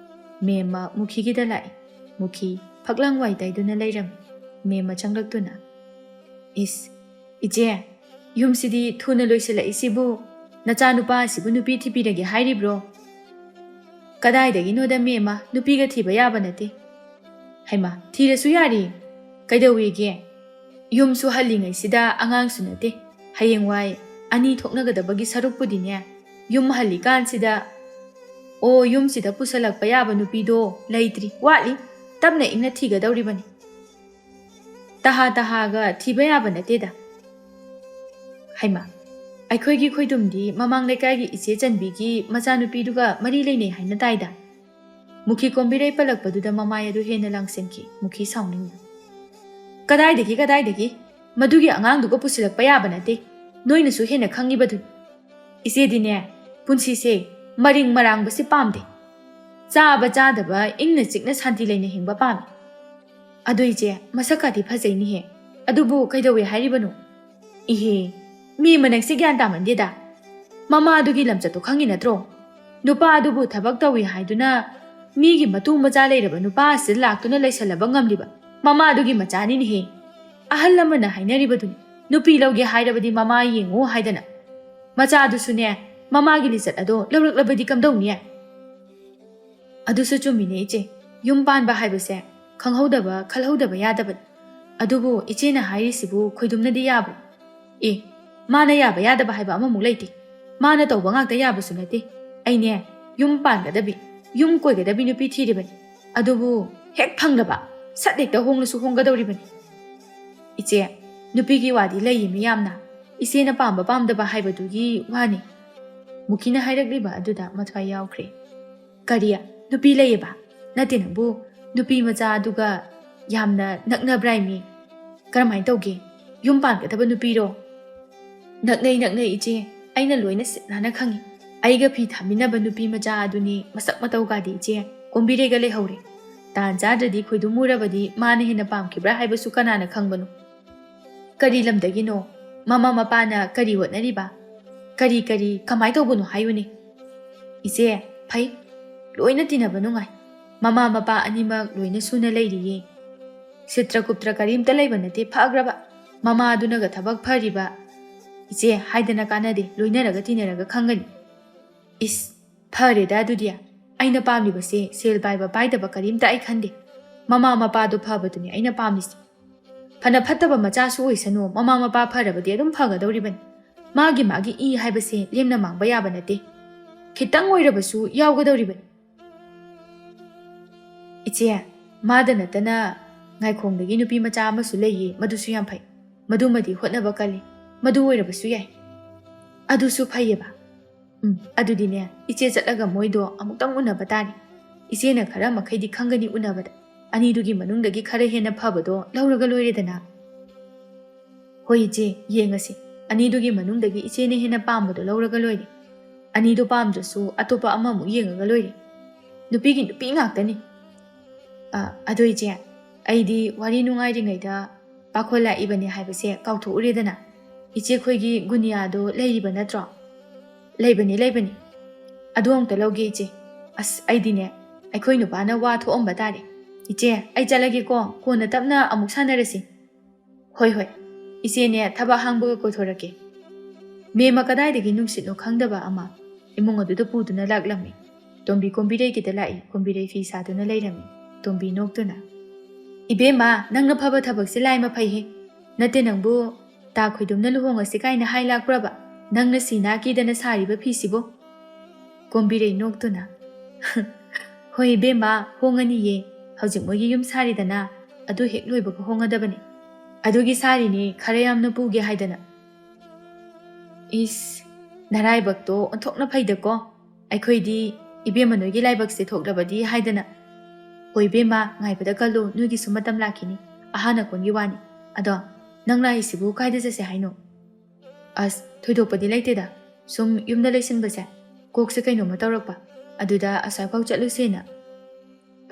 ꯃꯦꯝꯃ ꯃꯨꯈꯤꯒꯤꯗ ꯂꯥꯛꯏ꯫ ꯃꯨꯈꯤ ꯐꯛꯂꯥꯡ ꯋꯥꯏ ꯇꯩꯗꯨꯅ ꯂꯩꯔꯝꯃꯤ꯫ ꯃꯦꯝꯃ ꯆꯪꯂꯛꯇꯨꯅ, "ꯏꯁ, ꯏꯆꯦ, ꯌꯨꯝꯁꯤꯗꯤ ꯊꯨꯅ ꯂꯣꯏꯁꯤꯜꯂꯛꯏꯁꯤꯕꯨ?" "ꯅꯆꯥꯅꯨꯄꯥ ꯑꯁꯤꯕꯨ ꯅꯨꯄꯤ ꯊꯤꯕꯤꯔꯒꯦ ꯍꯥꯏꯔꯤꯕ꯭ꯔꯣ?" "ꯀꯗꯥꯏꯗꯒꯤꯅꯣꯗ ꯃꯦꯝꯃ, ꯅꯨꯄꯤꯒ ꯊꯤꯕ ꯌꯥꯕ ꯅꯠꯇꯦ꯫" "ꯍꯩꯃꯥ, ꯊꯤꯔꯁꯨ ꯌꯥꯔꯤ꯫ ꯀꯩꯗꯧꯋꯦꯒꯦ? ꯌꯨꯝꯁꯨ ꯍꯜꯂꯤꯉꯩꯁꯤꯗ ꯑꯉꯥꯡꯁꯨ ꯅꯠꯇꯦ꯫ ꯍꯌꯦꯡꯋꯥꯏ ꯑꯅꯤ ꯊꯣꯛꯅꯒꯗꯕꯒꯤ ꯁꯔꯨꯛꯄꯨꯗꯤꯅꯦ, ꯌꯨꯝ ꯍꯜꯂꯤꯀꯥꯟꯁꯤꯗ, ꯑꯣ, ꯌꯨꯝꯁꯤꯗ ꯄꯨꯁꯜꯂꯛꯄ ꯌꯥꯕ ꯅꯨꯄꯤꯗꯣ ꯂꯩꯇ꯭ꯔꯤ, ꯋꯥꯠꯂꯤ꯫ ꯇꯞꯅ ꯏꯪꯅ ꯊꯤꯒꯗꯧꯔꯤꯕꯅꯤ꯫ ꯇꯍꯥ ꯇꯍꯥꯒ ꯊꯤꯕ ꯌꯥꯕ ꯅꯠꯇꯦꯗ꯫" "ꯍꯩꯃꯥ, ꯑꯩꯈꯣꯏꯒꯤ ꯈꯣꯏꯗꯨꯝꯗꯤ ꯃꯃꯥꯡ ꯂꯩꯀꯥꯏꯒꯤ ꯏꯆꯦ ꯆꯟꯕꯤꯒꯤ ꯃꯆꯥꯅꯨꯄꯤꯗꯨꯒ ꯃꯔꯤ ꯂꯩꯅꯩ ꯍꯥꯏꯅ ꯇꯥꯏꯗ꯫" ꯃꯨꯈꯤ ꯀꯣꯝꯕꯤꯔꯩ ꯄꯜꯂꯛꯄꯗꯨꯗ ꯃꯃꯥꯏ ꯑꯗꯨ ꯍꯦꯟꯅ ꯂꯥꯡꯁꯤꯟꯈꯤ꯫ ꯃꯨꯈꯤ ꯁꯥꯎꯅꯤꯡꯅ, "ꯀꯗꯥꯏꯗꯒꯤ, ꯀꯗꯥꯏꯗꯒꯤ? ꯃꯗꯨꯒꯤ ꯑꯉꯥꯡꯗꯨꯒ ꯄꯨꯁꯤꯜꯂꯛꯄ ꯌꯥꯕ ꯅꯠꯇꯦ꯫ ꯅꯣꯏꯅꯁꯨ ꯍꯦꯟꯅ ꯈꯪꯉꯤꯕꯗꯨꯅꯤ꯫ ꯏꯆꯦꯗꯤꯅꯦ, ꯄꯨꯟꯁꯤꯁꯦ ꯃꯔꯤꯡ ꯃꯔꯥꯡꯕꯁꯤ ꯄꯥꯝꯗꯦ꯫ ꯆꯥꯕ ꯆꯥꯗꯕ ꯏꯪꯅ ꯆꯤꯛꯅ ꯁꯥꯟꯇꯤ ꯂꯩꯅ ꯍꯤꯡꯕ ꯄꯥꯝꯃꯤ꯫" "ꯑꯗꯨ ꯏꯆꯦ, ꯃꯁꯛꯀꯗꯤ ꯐꯖꯩꯅꯦꯍꯦ꯫ ꯑꯗꯨꯕꯨ ꯀꯩꯗꯧꯋꯦ ꯍꯥꯏꯔꯤꯕꯅꯣ?" "ꯏꯍꯦ, ꯃꯤ ꯃꯅꯛꯁꯦ ꯒ꯭ꯌꯥꯟ ꯇꯥꯃꯟꯗꯦꯗ꯫ ꯃꯃꯥꯗꯨꯒꯤ ꯂꯝꯆꯠꯇꯣ ꯈꯪꯉꯤ ꯅꯠꯇ꯭ꯔꯣ? ꯅꯨꯄꯥꯗꯨꯕꯨ ꯊꯕꯛ ꯇꯧꯏ ꯍꯥꯏꯗꯨꯅ ꯃꯤꯒꯤ ꯃꯇꯨ ꯃꯆꯥ ꯂꯩꯔꯕ ꯅꯨꯄꯥ ꯑꯁꯤꯗ ꯂꯥꯛꯇꯨꯅ ꯂꯩꯁꯜꯂꯕ ꯉꯝꯂꯤꯕ ꯃꯃꯥꯗꯨꯒꯤ ꯃꯆꯥꯅꯤꯅꯦꯍꯦ꯫ ꯑꯍꯜ ꯑꯃꯅ ꯍꯥꯏꯅꯔꯤꯕꯗꯨꯅꯤ, ꯅꯨꯄꯤ ꯂꯧꯒꯦ ꯍꯥꯏꯔꯕꯗꯤ ꯃꯃꯥ ꯌꯦꯡꯉꯨ ꯍꯥꯏꯗꯅ꯫ ꯃꯆꯥꯗꯨꯁꯨꯅꯦ, ꯃꯃꯥꯒꯤ ꯂꯤꯆꯠ ꯑꯗꯣ ꯂꯧꯔꯛꯂꯕꯗꯤ ꯀꯝꯗꯧꯅꯤ?" "ꯑꯗꯨꯁꯨ ꯆꯨꯝꯃꯤꯅꯦ ꯏꯆꯦ, ꯌꯨꯝ ꯄꯥꯟꯕ ꯍꯥꯏꯕꯁꯦ ꯈꯪꯍꯧꯗꯕ ꯈꯜꯍꯧꯗꯕ ꯌꯥꯗꯕꯅꯤ꯫ ꯑꯗꯨꯕꯨ ꯏꯆꯦꯅ ꯍꯥꯏꯔꯤꯁꯤꯕꯨ ꯈꯣꯏꯗꯨꯝꯅꯗꯤ ꯌꯥꯕ꯭ꯔꯣ? ꯑꯦ, ꯃꯥꯅ ꯌꯥꯕ ꯌꯥꯗꯕ ꯍꯥꯏꯕ ꯑꯃꯃꯨꯛ ꯂꯩꯇꯦ꯫ ꯃꯥꯅ ꯇꯧꯕ ꯉꯥꯛꯇ ꯌꯥꯕꯁꯨ ꯅꯠꯇꯦ꯫ ꯑꯩꯅꯦ, ꯌꯨꯝ ꯄꯥꯟꯒꯗꯕꯤ, ꯌꯨꯝ ꯀꯣꯏꯒꯗꯕꯤ ꯅꯨꯄꯤ ꯊꯤꯔꯤꯕꯅꯤ꯫ ꯑꯗꯨꯕꯨ ꯍꯦꯛ ꯐꯪꯂꯕ, ꯁꯠ ꯍꯦꯛꯇ ꯍꯣꯡꯂꯁꯨ ꯍꯣꯡꯒꯗꯧꯔꯤꯕꯅꯤ꯫" "ꯏꯆꯦ, ꯅꯨꯄꯤꯒꯤ ꯋꯥꯗꯤ ꯂꯩꯌꯦ ꯃꯤꯌꯥꯝꯅ꯫ ꯏꯆꯦꯅ ꯄꯥꯝꯕ ꯄꯥꯝꯗꯕ ꯍꯥꯏꯕꯗꯨꯒꯤ ꯋꯥꯅꯤ꯫" ꯃꯨꯈꯤꯅ ꯍꯥꯏꯔꯛꯂꯤꯕ ꯑꯗꯨꯗ ꯃꯊ꯭ꯋꯥꯏ ꯌꯥꯎꯈ꯭ꯔꯦ꯫ "ꯀꯔꯤ? ꯅꯨꯄꯤ ꯂꯩꯌꯦꯕ? ꯅꯠꯇꯦ ꯅꯪꯕꯨ, ꯅꯨꯄꯤ ꯃꯆꯥ ꯑꯗꯨꯒ ꯌꯥꯝꯅ ꯅꯛꯅꯕ꯭ꯔꯥꯏꯃꯤ? ꯀꯔꯝꯍꯥꯏꯅ ꯇꯧꯒꯦ? ꯌꯨꯝ ꯄꯥꯟꯒꯗꯕ ꯅꯨꯄꯤꯔꯣ?" "ꯅꯛꯅꯩ, ꯅꯛꯅꯩ ꯏꯆꯦ, ꯑꯩꯅ ꯂꯣꯏꯅ ꯁꯤꯠ ꯅꯥꯟꯅ ꯈꯪꯉꯤ꯫ ꯑꯩꯒ ꯐꯤ ꯊꯥꯃꯤꯟꯅꯕ ꯅꯨꯄꯤ ꯃꯆꯥ ꯑꯗꯨꯅꯤ ꯃꯁꯛ ꯃꯇꯧꯒꯗꯤ ꯏꯆꯦ, ꯀꯣꯝꯕꯤꯔꯩꯒ ꯂꯩꯍꯧꯔꯦ꯫ ꯇꯥꯟ ꯆꯥꯗ꯭ꯔꯗꯤ ꯈꯣꯏꯗꯨꯝ ꯎꯔꯕꯗꯤ ꯃꯥꯅ ꯍꯦꯟꯅ ꯄꯥꯝꯈꯤꯕ꯭ꯔꯥ ꯍꯥꯏꯕꯁꯨ ꯀꯅꯥꯅ ꯈꯪꯕꯅꯣ?" "ꯀꯔꯤ ꯂꯝꯗꯒꯤꯅꯣ? ꯃꯃꯥ ꯃꯄꯥꯅ ꯀꯔꯤ ꯍꯣꯠꯅꯔꯤꯕ? ꯀꯔꯤ ꯀꯔꯤ ꯀꯃꯥꯏ ꯇꯧꯕꯅꯣ ꯍꯥꯏꯌꯨꯅꯦ꯫" "ꯏꯆꯦ, ꯐꯩ꯫ ꯂꯣꯏꯅ ꯇꯤꯟꯅꯕ ꯅꯨꯡꯉꯥꯏ꯫ ꯃꯃꯥ ꯃꯄꯥ ꯑꯅꯤꯃꯛ ꯂꯣꯏꯅ ꯁꯨꯅ ꯂꯩꯔꯤꯌꯦ꯫ ꯁꯤꯇ꯭ꯔ ꯀꯨꯞꯇ꯭ꯔ ꯀꯔꯤꯝꯇ ꯂꯩꯕ ꯅꯠꯇꯦ, ꯐꯈ꯭ꯔꯕ꯫ ꯃꯃꯥꯗꯨꯅꯒ ꯊꯕꯛ ꯐꯔꯤꯕ꯫ "ꯏꯆꯦ, ꯍꯥꯏꯗꯅ ꯀꯥꯟꯅꯗꯦ, ꯂꯣꯏꯅꯔꯒ ꯇꯤꯟꯅꯔꯒ ꯈꯪꯒꯅꯤ"꯫ "ꯏꯁ, ꯐꯔꯦꯗ ꯑꯗꯨꯗꯤ꯫ ꯑꯩꯅ ꯄꯥꯝꯂꯤꯕꯁꯦ ꯁꯦꯜ ꯄꯥꯏꯕ ꯄꯥꯏꯗꯕ ꯀꯔꯤꯝꯇ ꯑꯩ ꯈꯟꯗꯦ꯫ ꯃꯃꯥ ꯃꯄꯥꯗꯣ ꯐꯕꯗꯨꯅꯤ ꯑꯩꯅ ꯄꯥꯝꯂꯤꯁꯦ꯫ ꯐꯅ ꯐꯠꯇꯕ ꯃꯆꯥꯁꯨ ꯑꯣꯏꯁꯅꯨ, ꯃꯃꯥ ꯃꯄꯥ ꯐꯔꯕꯗꯤ ꯑꯗꯨꯝ ꯐꯒꯗꯧꯔꯤꯕꯅꯤ꯫ ꯃꯥꯒꯤ ꯃꯥꯒꯤ ꯏ ꯍꯥꯏꯕꯁꯦ ꯂꯦꯝꯅ ꯃꯥꯡꯕ ꯌꯥꯕ ꯅꯠꯇꯦ꯫ ꯈꯤꯇꯪ ꯑꯣꯏꯔꯕꯁꯨ ꯌꯥꯎꯒꯗꯧꯔꯤꯕꯅꯤ"꯫ "ꯏꯆꯦ, ꯃꯥꯗ ꯅꯠꯇꯅ ꯉꯥꯏꯈꯣꯡꯗꯒꯤ ꯅꯨꯄꯤ ꯃꯆꯥ ꯑꯃꯁꯨ ꯂꯩꯌꯦ, ꯃꯗꯨꯁꯨ ꯌꯥꯝ ꯐꯩ꯫ ꯃꯗꯨꯃꯗꯤ ꯍꯣꯠꯅꯕ ꯀꯜꯂꯤ꯫ ꯃꯗꯨ ꯑꯣꯏꯔꯕꯁꯨ ꯌꯥꯏ"꯫ "ꯑꯗꯨꯁꯨ ꯐꯩꯌꯦꯕ"꯫ "ꯎꯝ, ꯑꯗꯨꯗꯤꯅꯦ, ꯏꯆꯦ ꯆꯠꯂꯒ ꯃꯣꯏꯗꯣ ꯑꯃꯨꯛꯇꯪ ꯎꯅꯕ ꯇꯥꯔꯦ꯫ ꯏꯆꯦꯅ ꯈꯔ ꯃꯈꯩꯗꯤ ꯈꯪꯒꯅꯤ ꯎꯅꯕꯗ꯫ ꯑꯅꯤꯗꯨꯒꯤ ꯃꯅꯨꯡꯗꯒꯤ ꯈꯔ ꯍꯦꯟꯅ ꯐꯕꯗꯣ ꯂꯧꯔꯒ ꯂꯣꯏꯔꯦꯗꯅ"꯫ "ꯍꯣꯏ ꯏꯆꯦ, ꯌꯦꯡꯉꯁꯤ꯫ ꯑꯅꯤꯗꯨꯒꯤ ꯃꯅꯨꯡꯗꯒꯤ ꯏꯆꯦꯅ ꯍꯦꯟꯅ ꯄꯥꯝꯕꯗꯣ ꯂꯧꯔꯒ ꯂꯣꯏꯔꯦ꯫ ꯑꯅꯤꯗꯣ ꯄꯥꯝꯗ꯭ꯔꯁꯨ ꯑꯇꯣꯞꯄ ꯑꯃꯃꯨꯛ ꯌꯦꯡꯉꯒ ꯂꯣꯏꯔꯦ꯫ ꯅꯨꯄꯤꯒꯤ ꯅꯨꯄꯤ ꯉꯥꯛꯇꯅꯤ"꯫ "ꯑ, ꯑꯗꯣ ꯏꯆꯦ, ꯑꯩꯗꯤ ꯋꯥꯔꯤ ꯅꯨꯡꯉꯥꯏꯔꯤꯉꯩꯗ ꯄꯥꯈꯣꯜ ꯂꯥꯛꯏꯕꯅꯦ ꯍꯥꯏꯕꯁꯦ ꯀꯥꯎꯊꯣꯛꯎꯔꯦꯗꯅ꯫ ꯏꯆꯦꯈꯣꯏꯒꯤ ꯒꯨꯅꯤꯌꯥꯗꯣ ꯂꯩꯔꯤꯕ ꯅꯠꯇ꯭ꯔꯣ?" "ꯂꯩꯕꯅꯤ, ꯂꯩꯕꯅꯤ꯫ ꯑꯗꯨ ꯑꯝꯇ ꯂꯧꯒꯦ ꯏꯆꯦ꯫ ꯑꯁ, ꯑꯩꯗꯤꯅꯦ, ꯑꯩꯈꯣꯏ ꯅꯨꯄꯥꯅ ꯋꯥ ꯊꯣꯛꯑꯝꯕ ꯇꯥꯔꯦ꯫ ꯏꯆꯦ, ꯑꯩ ꯆꯠꯂꯒꯦꯀꯣ, ꯀꯣꯟꯅ ꯇꯞꯅ ꯑꯃꯨꯛ ꯁꯥꯟꯅꯔꯁꯤ"꯫ "ꯍꯣꯏ, ꯍꯣꯏ꯫ ꯏꯆꯦꯅꯦ, ꯊꯕꯛ ꯍꯥꯡꯕꯒ ꯀꯣꯏꯊꯣꯔꯛꯀꯦ"꯫ ꯃꯦꯝꯃ ꯀꯗꯥꯏꯗꯒꯤ ꯅꯨꯡꯁꯤꯠꯅꯣ ꯈꯪꯗꯕ ꯑꯃ ꯏꯃꯨꯡ ꯑꯗꯨꯗ ꯄꯨꯗꯨꯅ ꯂꯥꯛꯂꯝꯃꯤ꯫ ꯇꯣꯝꯕꯤ ꯀꯣꯝꯕꯤꯔꯩꯒꯤꯗ ꯂꯥꯛꯏ꯫ ꯀꯣꯝꯕꯤꯔꯩ ꯐꯤ ꯁꯥꯗꯨꯅ ꯂꯩꯔꯝꯃꯤ꯫ ꯇꯣꯝꯕꯤ ꯅꯣꯛꯇꯨꯅ, "ꯏꯕꯦꯝꯃ, ꯅꯪꯅ ꯐꯕ ꯊꯕꯛꯁꯦ ꯂꯥꯏꯃ ꯐꯩꯍꯦ꯫ ꯅꯠꯇꯦ ꯅꯪꯕꯨ ꯇꯥ ꯈꯣꯏꯗꯨꯝꯅ ꯂꯨꯍꯣꯡꯉꯁꯤ ꯀꯥꯏꯅ ꯍꯥꯏ ꯂꯥꯛꯄ꯭ꯔꯕ? ꯅꯪꯅ ꯁꯤ ꯅꯥ ꯀꯤꯗꯅ ꯁꯥꯔꯤꯕ ꯐꯤꯁꯤꯕꯣ?" ꯀꯣꯝꯕꯤꯔꯩ ꯅꯣꯛꯇꯨꯅ, "ꯍꯣꯏ ꯏꯕꯦꯝꯃ, ꯍꯣꯡꯉꯅꯤꯌꯦ꯫ ꯍꯧꯖꯤꯛ ꯃꯣꯏꯒꯤ ꯌꯨꯝ ꯁꯥꯔꯤꯗꯅ, ꯑꯗꯨ ꯍꯦꯛ ꯂꯣꯏꯕꯒ ꯍꯣꯡꯉꯗꯕꯅꯤ꯫ ꯑꯗꯨꯒꯤ ꯁꯥꯔꯤꯅꯦ, ꯈꯔ ꯌꯥꯝꯅ ꯄꯨꯒꯦ ꯍꯥꯏꯗꯅ"꯫ "ꯏꯁ, ꯅꯔꯥꯏꯕꯛꯇꯣ ꯑꯣꯟꯊꯣꯛꯅ ꯐꯩꯗꯀꯣ꯫ ꯑꯩꯈꯣꯏꯗꯤ ꯏꯕꯦꯝꯃ ꯅꯣꯏꯒꯤ ꯂꯥꯏꯕꯛꯁꯦ ꯊꯣꯛꯂꯕꯗꯤ ꯍꯥꯏꯗꯅ"꯫ "ꯍꯣꯏ ꯏꯕꯦꯝꯃ, ꯉꯥꯏꯕꯗ ꯀꯜꯂꯨ, ꯅꯣꯏꯒꯤꯁꯨ ꯃꯇꯝ ꯂꯥꯛꯈꯤꯅꯤ꯫ ꯑꯍꯥꯟ ꯑꯀꯣꯟꯒꯤ ꯋꯥꯅꯤ꯫ ꯑꯗꯣ, ꯅꯪ ꯂꯥꯛꯏꯁꯤꯕꯨ ꯀꯥꯏꯗ ꯆꯠꯁꯦ ꯍꯥꯏꯅꯣ?" "ꯑꯁ, ꯊꯣꯏꯗꯣꯛꯄꯗꯤ ꯂꯩꯇꯦꯗ꯫ ꯁꯨꯝ ꯌꯨꯝꯗ ꯂꯩꯁꯤꯟꯕꯁꯦ ꯀꯣꯛꯁꯦ ꯀꯩꯅꯣꯝꯃ ꯇꯧꯔꯛꯄ꯫ ꯑꯗꯨꯗ ꯑꯁ꯭ꯋꯥꯏꯐꯥꯎ ꯆꯠꯂꯨꯁꯦꯅ"꯫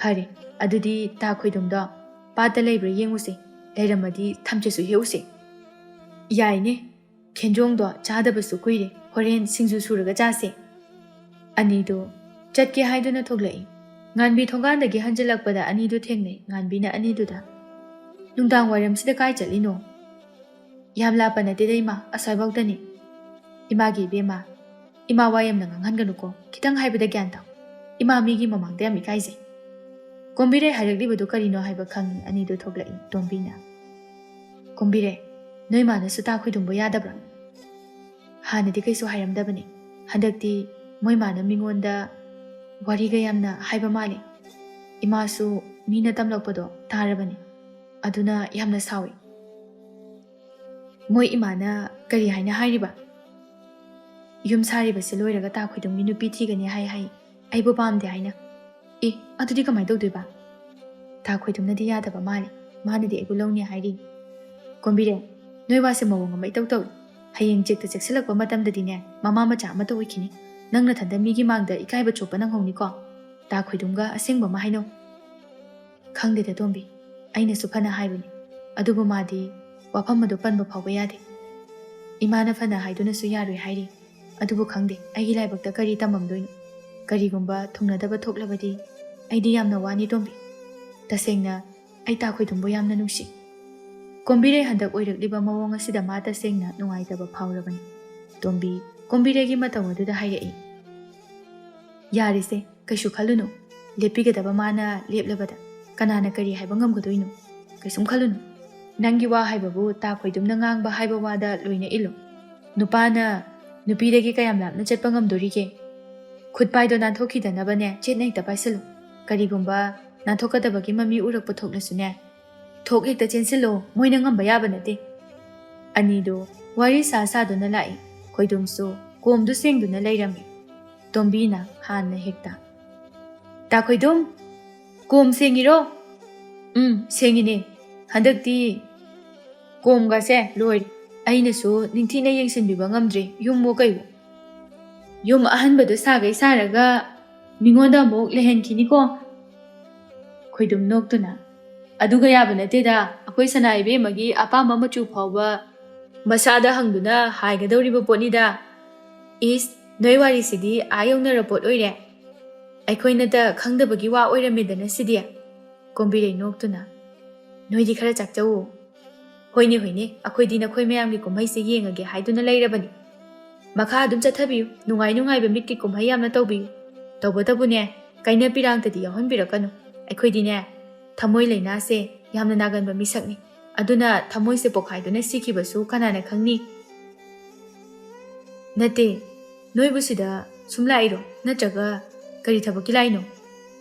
"ꯐꯔꯦ, ꯑꯗꯨꯗꯤ ꯇꯥ ꯈꯣꯏꯗꯨꯝꯗꯣ ꯄꯥꯠꯇ ꯂꯩꯕ꯭ꯔꯥ ꯌꯦꯡꯉꯨꯁꯦ꯫ ꯂꯩꯔꯝꯃꯗꯤ ꯊꯝꯆꯦꯠꯁꯨ ꯍꯦꯛꯎꯁꯦ"꯫ "ꯌꯥꯏꯅꯦ꯫ ꯈꯦꯟꯖꯣꯡꯗꯣ ꯆꯥꯗꯕꯁꯨ ꯀꯨꯏꯔꯦ꯫ ꯍꯣꯔꯦꯟ ꯁꯤꯡꯖꯨ ꯁꯨꯔꯒ ꯆꯥꯁꯦ"꯫ ꯑꯅꯤꯗꯨ ꯆꯠꯀꯦ ꯍꯥꯏꯗꯨꯅ ꯊꯣꯛꯂꯛꯏ꯫ ꯉꯥꯟꯕꯤ ꯊꯣꯡꯒꯥꯟꯗꯒꯤ ꯍꯟꯖꯤꯜꯂꯛꯄꯗ ꯑꯅꯤꯗꯨ ꯊꯦꯡꯅꯩ꯫ ꯉꯥꯟꯕꯤꯅ ꯑꯅꯤꯗꯨꯗ, "ꯅꯨꯡꯗꯥꯡ ꯋꯥꯏꯔꯝꯁꯤꯗ ꯀꯥꯏ ꯆꯠꯂꯤꯅꯣ?" "ꯌꯥꯝ ꯂꯥꯞꯄ ꯅꯠꯇꯦꯗ ꯏꯃꯥ, ꯑꯁ꯭ꯋꯥꯏꯐꯥꯎꯗꯅꯤ꯫ ꯏꯃꯥꯒꯤ ꯏꯕꯦꯝꯃ, ꯏꯃꯥ ꯋꯥ ꯌꯥꯝꯅ ꯉꯥꯡꯍꯟꯒꯅꯨꯀꯣ, ꯈꯤꯇꯪ ꯍꯥꯏꯕꯗ ꯒ꯭ꯌꯥꯟ ꯇꯥꯎ꯫ ꯏꯃꯥ ꯃꯤꯒꯤ ꯃꯃꯥꯡꯗ ꯌꯥꯝ ꯏꯀꯥꯏꯖꯩ"꯫ ꯀꯣꯝꯕꯤꯔꯩ ꯍꯥꯏꯔꯛꯂꯤꯕꯗꯨ ꯀꯔꯤꯅꯣ ꯍꯥꯏꯕ ꯈꯪꯉꯤ ꯑꯅꯤꯗꯨ ꯊꯣꯛꯂꯛꯏ꯫ ꯇꯣꯝꯕꯤꯅ, "ꯀꯣꯝꯕꯤꯔꯩ, ꯅꯣꯏ ꯃꯥꯅꯁꯨ ꯇꯥ ꯈꯣꯏꯗꯨꯝꯕꯨ ꯌꯥꯗꯕ꯭ꯔꯥ? ꯍꯥꯟꯅꯗꯤ ꯀꯩꯁꯨ ꯍꯥꯏꯔꯝꯗꯕꯅꯤ꯫ ꯍꯟꯗꯛꯇꯤ ꯃꯣꯏ ꯃꯥꯅ ꯃꯤꯉꯣꯟꯗ ꯋꯥꯔꯤꯒ ꯌꯥꯝꯅ ꯍꯥꯏꯕ ꯃꯥꯜꯂꯤ꯫ ꯏꯃꯥꯁꯨ ꯃꯤꯅ ꯇꯝꯂꯛꯄꯗꯣ ꯇꯥꯔꯕꯅꯤ꯫ ꯑꯗꯨꯅ ꯌꯥꯝꯅ ꯁꯥꯎꯏ"꯫ "ꯃꯣꯏ ꯏꯃꯥꯅ ꯀꯔꯤ ꯍꯥꯏꯅ ꯍꯥꯏꯔꯤꯕ?" "ꯌꯨꯝ ꯁꯥꯔꯤꯕꯁꯦ ꯂꯣꯏꯔꯒ ꯇꯥ ꯈꯣꯏꯗꯨꯝꯒꯤ ꯅꯨꯄꯤ ꯊꯤꯒꯅꯤ ꯍꯥꯏ ꯍꯥꯏ꯫ ꯑꯩꯕꯨ ꯄꯥꯝꯗꯦ ꯍꯥꯏꯅ"꯫ "ꯑꯦ, ꯑꯗꯨꯗꯤ ꯀꯃꯥꯏꯅ ꯇꯧꯗꯣꯏꯕ?" "ꯇꯥ ꯈꯣꯏꯗꯨꯝꯅꯗꯤ ꯌꯥꯗꯕ ꯃꯥꯜꯂꯤ꯫ ꯃꯥꯅꯗꯤ ꯑꯩꯕꯨ ꯂꯧꯅꯤ ꯍꯥꯏꯔꯤ"꯫ "ꯀꯣꯝꯕꯤꯔꯦ, ꯅꯣꯏ ꯋꯥꯁꯦ ꯃꯑꯣꯡ ꯑꯃ ꯏꯇꯧ ꯇꯧꯏ꯫ ꯍꯌꯦꯡ ꯆꯦꯛꯇ ꯆꯦꯛꯁꯤꯜꯂꯛꯄ ꯃꯇꯝꯗꯗꯤꯅꯦ, ꯃꯃꯥ ꯃꯆꯥ ꯑꯃꯠꯇ ꯑꯣꯏꯈꯤꯅꯤ꯫ ꯅꯪ ꯅꯊꯟꯗ ꯃꯤꯒꯤ ꯃꯥꯡꯗ ꯏꯀꯥꯏꯕ ꯆꯣꯞꯄ ꯅꯪꯍꯧꯅꯤꯀꯣ꯫ ꯇꯥ ꯈꯣꯏꯗꯨꯝꯒ ꯑꯁꯦꯡꯕ ꯑꯃ ꯍꯥꯏꯅꯧ"꯫ "ꯈꯪꯗꯦꯗ ꯇꯣꯝꯕꯤ, ꯑꯩꯅꯁꯨ ꯐꯅ ꯍꯥꯏꯕꯅꯤ, ꯑꯗꯨꯕꯨ ꯃꯥꯗꯤ ꯋꯥꯐꯝ ꯑꯗꯨ ꯄꯟꯕ ꯐꯥꯎꯕ ꯌꯥꯗꯦ꯫ ꯏꯃꯥꯅ ꯐꯅ ꯍꯥꯏꯗꯨꯅꯁꯨ ꯌꯥꯔꯣꯏ ꯍꯥꯏꯔꯤ꯫ ꯑꯗꯨꯕꯨ ꯈꯪꯗꯦ, ꯑꯩꯒꯤ ꯂꯥꯏꯕꯛꯇ ꯀꯔꯤ ꯇꯝꯃꯝꯗꯣꯏꯅꯣ꯫ ꯀꯔꯤꯒꯨꯝꯕ ꯊꯨꯡꯅꯗꯕ ꯊꯣꯛꯂꯕꯗꯤ ꯑꯩꯗꯤ ꯌꯥꯝꯅ ꯋꯥꯅꯤ ꯇꯣꯝꯕꯤ꯫ ꯇꯁꯦꯡꯅ ꯑꯩ ꯇꯥ ꯈꯣꯏꯗꯨꯝꯕꯨ ꯌꯥꯝꯅ ꯅꯨꯡꯁꯤ"꯫ ꯀꯣꯝꯕꯤꯔꯩ ꯍꯟꯗꯛ ꯑꯣꯏꯔꯛꯂꯤꯕ ꯃꯑꯣꯡ ꯑꯁꯤꯗ ꯃꯥ ꯇꯁꯦꯡꯅ ꯅꯨꯡꯉꯥꯏꯇꯕ ꯐꯥꯎꯔꯕꯅꯤ꯫ ꯇꯣꯝꯕꯤ ꯀꯣꯝꯕꯤꯔꯩꯒꯤ ꯃꯇꯧ ꯑꯗꯨꯗ ꯍꯥꯏꯔꯛꯏ꯫ "ꯌꯥꯔꯦꯁꯦ, ꯀꯩꯁꯨ ꯈꯜꯂꯨꯅꯨ꯫ ꯂꯦꯞꯄꯤꯒꯗꯕ ꯃꯥꯅ ꯂꯦꯞꯂꯕꯗ ꯀꯅꯥꯅ ꯀꯔꯤ ꯍꯥꯏꯕ ꯉꯝꯒꯗꯣꯏꯅꯣ? ꯀꯩꯁꯨꯝ ꯈꯜꯂꯨꯅꯨ꯫ ꯅꯪꯒꯤ ꯋꯥ ꯍꯥꯏꯕꯕꯨ ꯇꯥ ꯈꯣꯏꯗꯨꯝꯅ ꯉꯥꯡꯕ ꯍꯥꯏꯕ ꯋꯥꯗ ꯂꯣꯏꯅ ꯏꯜꯂꯨ꯫ ꯅꯨꯄꯥꯅ ꯅꯨꯄꯤꯗꯒꯤ ꯀꯌꯥꯝ ꯂꯥꯞꯅ ꯆꯠꯄ ꯉꯝꯗꯣꯔꯤꯒꯦ? ꯈꯨꯠ ꯄꯥꯏꯗꯣ ꯅꯥꯟꯊꯣꯛꯈꯤꯗꯅꯕꯅꯦ, ꯆꯦꯠꯅ ꯍꯦꯛꯇ ꯄꯥꯏꯁꯤꯜꯂꯨ꯫ ꯀꯔꯤꯒꯨꯝꯕ ꯅꯥꯟꯊꯣꯛꯀꯗꯕꯒꯤ ꯃꯃꯤ ꯎꯔꯛꯄ ꯊꯣꯛꯂꯁꯨꯅꯦ, ꯊꯣꯛ ꯍꯦꯛꯇ ꯆꯦꯟꯁꯤꯜꯂꯣ, ꯃꯣꯏꯅ ꯉꯝꯕ ꯌꯥꯕ ꯅꯠꯇꯦ"꯫ ꯑꯅꯤꯗꯨ ꯋꯥꯔꯤ ꯁꯥ ꯁꯥꯗꯨꯅ ꯂꯥꯛꯏ꯫ ꯈꯣꯏꯗꯨꯝꯁꯨ ꯀꯣꯝꯗꯨ ꯁꯦꯡꯗꯨꯅ ꯂꯩꯔꯝꯃꯤ꯫ ꯇꯣꯝꯕꯤꯅ ꯍꯥꯟꯅ ꯍꯦꯛꯇ, "ꯇꯥ ꯈꯣꯏꯗꯨꯝ, ꯀꯣꯝ ꯁꯦꯡꯉꯤꯔꯣ?" "ꯎꯝ, ꯁꯦꯡꯉꯤꯅꯦ꯫ ꯍꯟꯗꯛꯇꯤ ꯀꯣꯝꯒꯁꯦ ꯂꯣꯏꯔꯦ꯫ ꯑꯩꯅꯁꯨ ꯅꯤꯡꯊꯤꯅ ꯌꯦꯡꯁꯤꯟꯕꯤꯕ ꯉꯝꯗ꯭ꯔꯦ, ꯌꯨꯝꯋꯣ ꯀꯩꯋꯣ꯫ ꯌꯨꯝ ꯑꯍꯟꯕꯗꯣ ꯁꯥꯒꯩ ꯁꯥꯔꯒ ꯃꯤꯉꯣꯟꯗ ꯑꯃꯨꯛ ꯂꯩꯍꯟꯈꯤꯅꯤꯀꯣ"꯫ ꯈꯣꯏꯗꯨꯝ ꯅꯣꯛꯇꯨꯅ, "ꯑꯗꯨꯒ ꯌꯥꯕ ꯅꯠꯇꯦꯗ, ꯑꯩꯈꯣꯏ ꯁꯅꯥ ꯏꯕꯦꯝꯃꯒꯤ ꯑꯄꯥꯝꯕ ꯃꯆꯨ ꯐꯥꯎꯕ ꯃꯁꯥꯗ ꯍꯪꯗꯨꯅ ꯍꯥꯏꯒꯗꯧꯔꯤꯕ ꯄꯣꯠꯅꯤꯗ"꯫ "ꯏꯁ, ꯅꯣꯏ ꯋꯥꯔꯤꯁꯤꯗꯤ ꯑꯥ ꯌꯧꯅꯔ ꯄꯣꯠ ꯑꯣꯏꯔꯦ꯫ ꯑꯩꯈꯣꯏꯅꯇ ꯈꯪꯗꯕꯒꯤ ꯋꯥ ꯑꯣꯏꯔꯝꯃꯦꯗꯅ ꯁꯤꯗꯤ"꯫ ꯀꯣꯝꯕꯤꯔꯩ ꯅꯣꯛꯇꯨꯅ, "ꯅꯣꯏꯗꯤ ꯈꯔ ꯆꯥꯛꯆꯧꯋꯣ"꯫ "ꯍꯣꯏꯅꯦ, ꯍꯣꯏꯅꯦ, ꯑꯩꯈꯣꯏꯗꯤ ꯅꯈꯣꯏ ꯃꯌꯥꯝꯒꯤ ꯀꯨꯝꯍꯩꯁꯦ ꯌꯦꯡꯉꯒꯦ ꯍꯥꯏꯗꯨꯅ ꯂꯩꯔꯕꯅꯤ꯫ ꯃꯈꯥ ꯑꯗꯨꯝ ꯆꯠꯊꯕꯤꯌꯨ, ꯅꯨꯡꯉꯥꯏ ꯅꯨꯡꯉꯥꯏꯕ ꯃꯤꯠꯀꯤ ꯀꯨꯝꯍꯩ ꯌꯥꯝꯅ ꯇꯧꯕꯤꯌꯨ꯫ ꯇꯧꯕꯇꯕꯨꯅꯦ, ꯀꯩꯅ ꯄꯤꯔꯥꯡꯇꯗꯤ ꯌꯥꯎꯍꯟꯕꯤꯔꯛꯀꯅꯨ꯫ ꯑꯩꯈꯣꯏꯗꯤꯅꯦ, ꯊꯃꯣꯏ ꯂꯥꯏꯅꯥꯁꯦ ꯌꯥꯝꯅ ꯅꯥꯒꯟꯕ ꯃꯤꯁꯛꯅꯤ꯫ ꯑꯗꯨꯅ ꯊꯃꯣꯏꯁꯦ ꯄꯣꯈꯥꯏꯗꯨꯅ ꯁꯤꯈꯤꯕꯁꯨ ꯀꯅꯥꯅ ꯈꯪꯅꯤ?" "ꯅꯠꯇꯦ, ꯅꯣꯏꯕꯨ ꯁꯤꯗ ꯁꯨꯝ ꯂꯥꯛꯏꯔꯣ? ꯅꯠꯇ꯭ꯔꯒ ꯀꯔꯤ ꯊꯕꯛꯀꯤ ꯂꯥꯛꯏꯅꯣ?"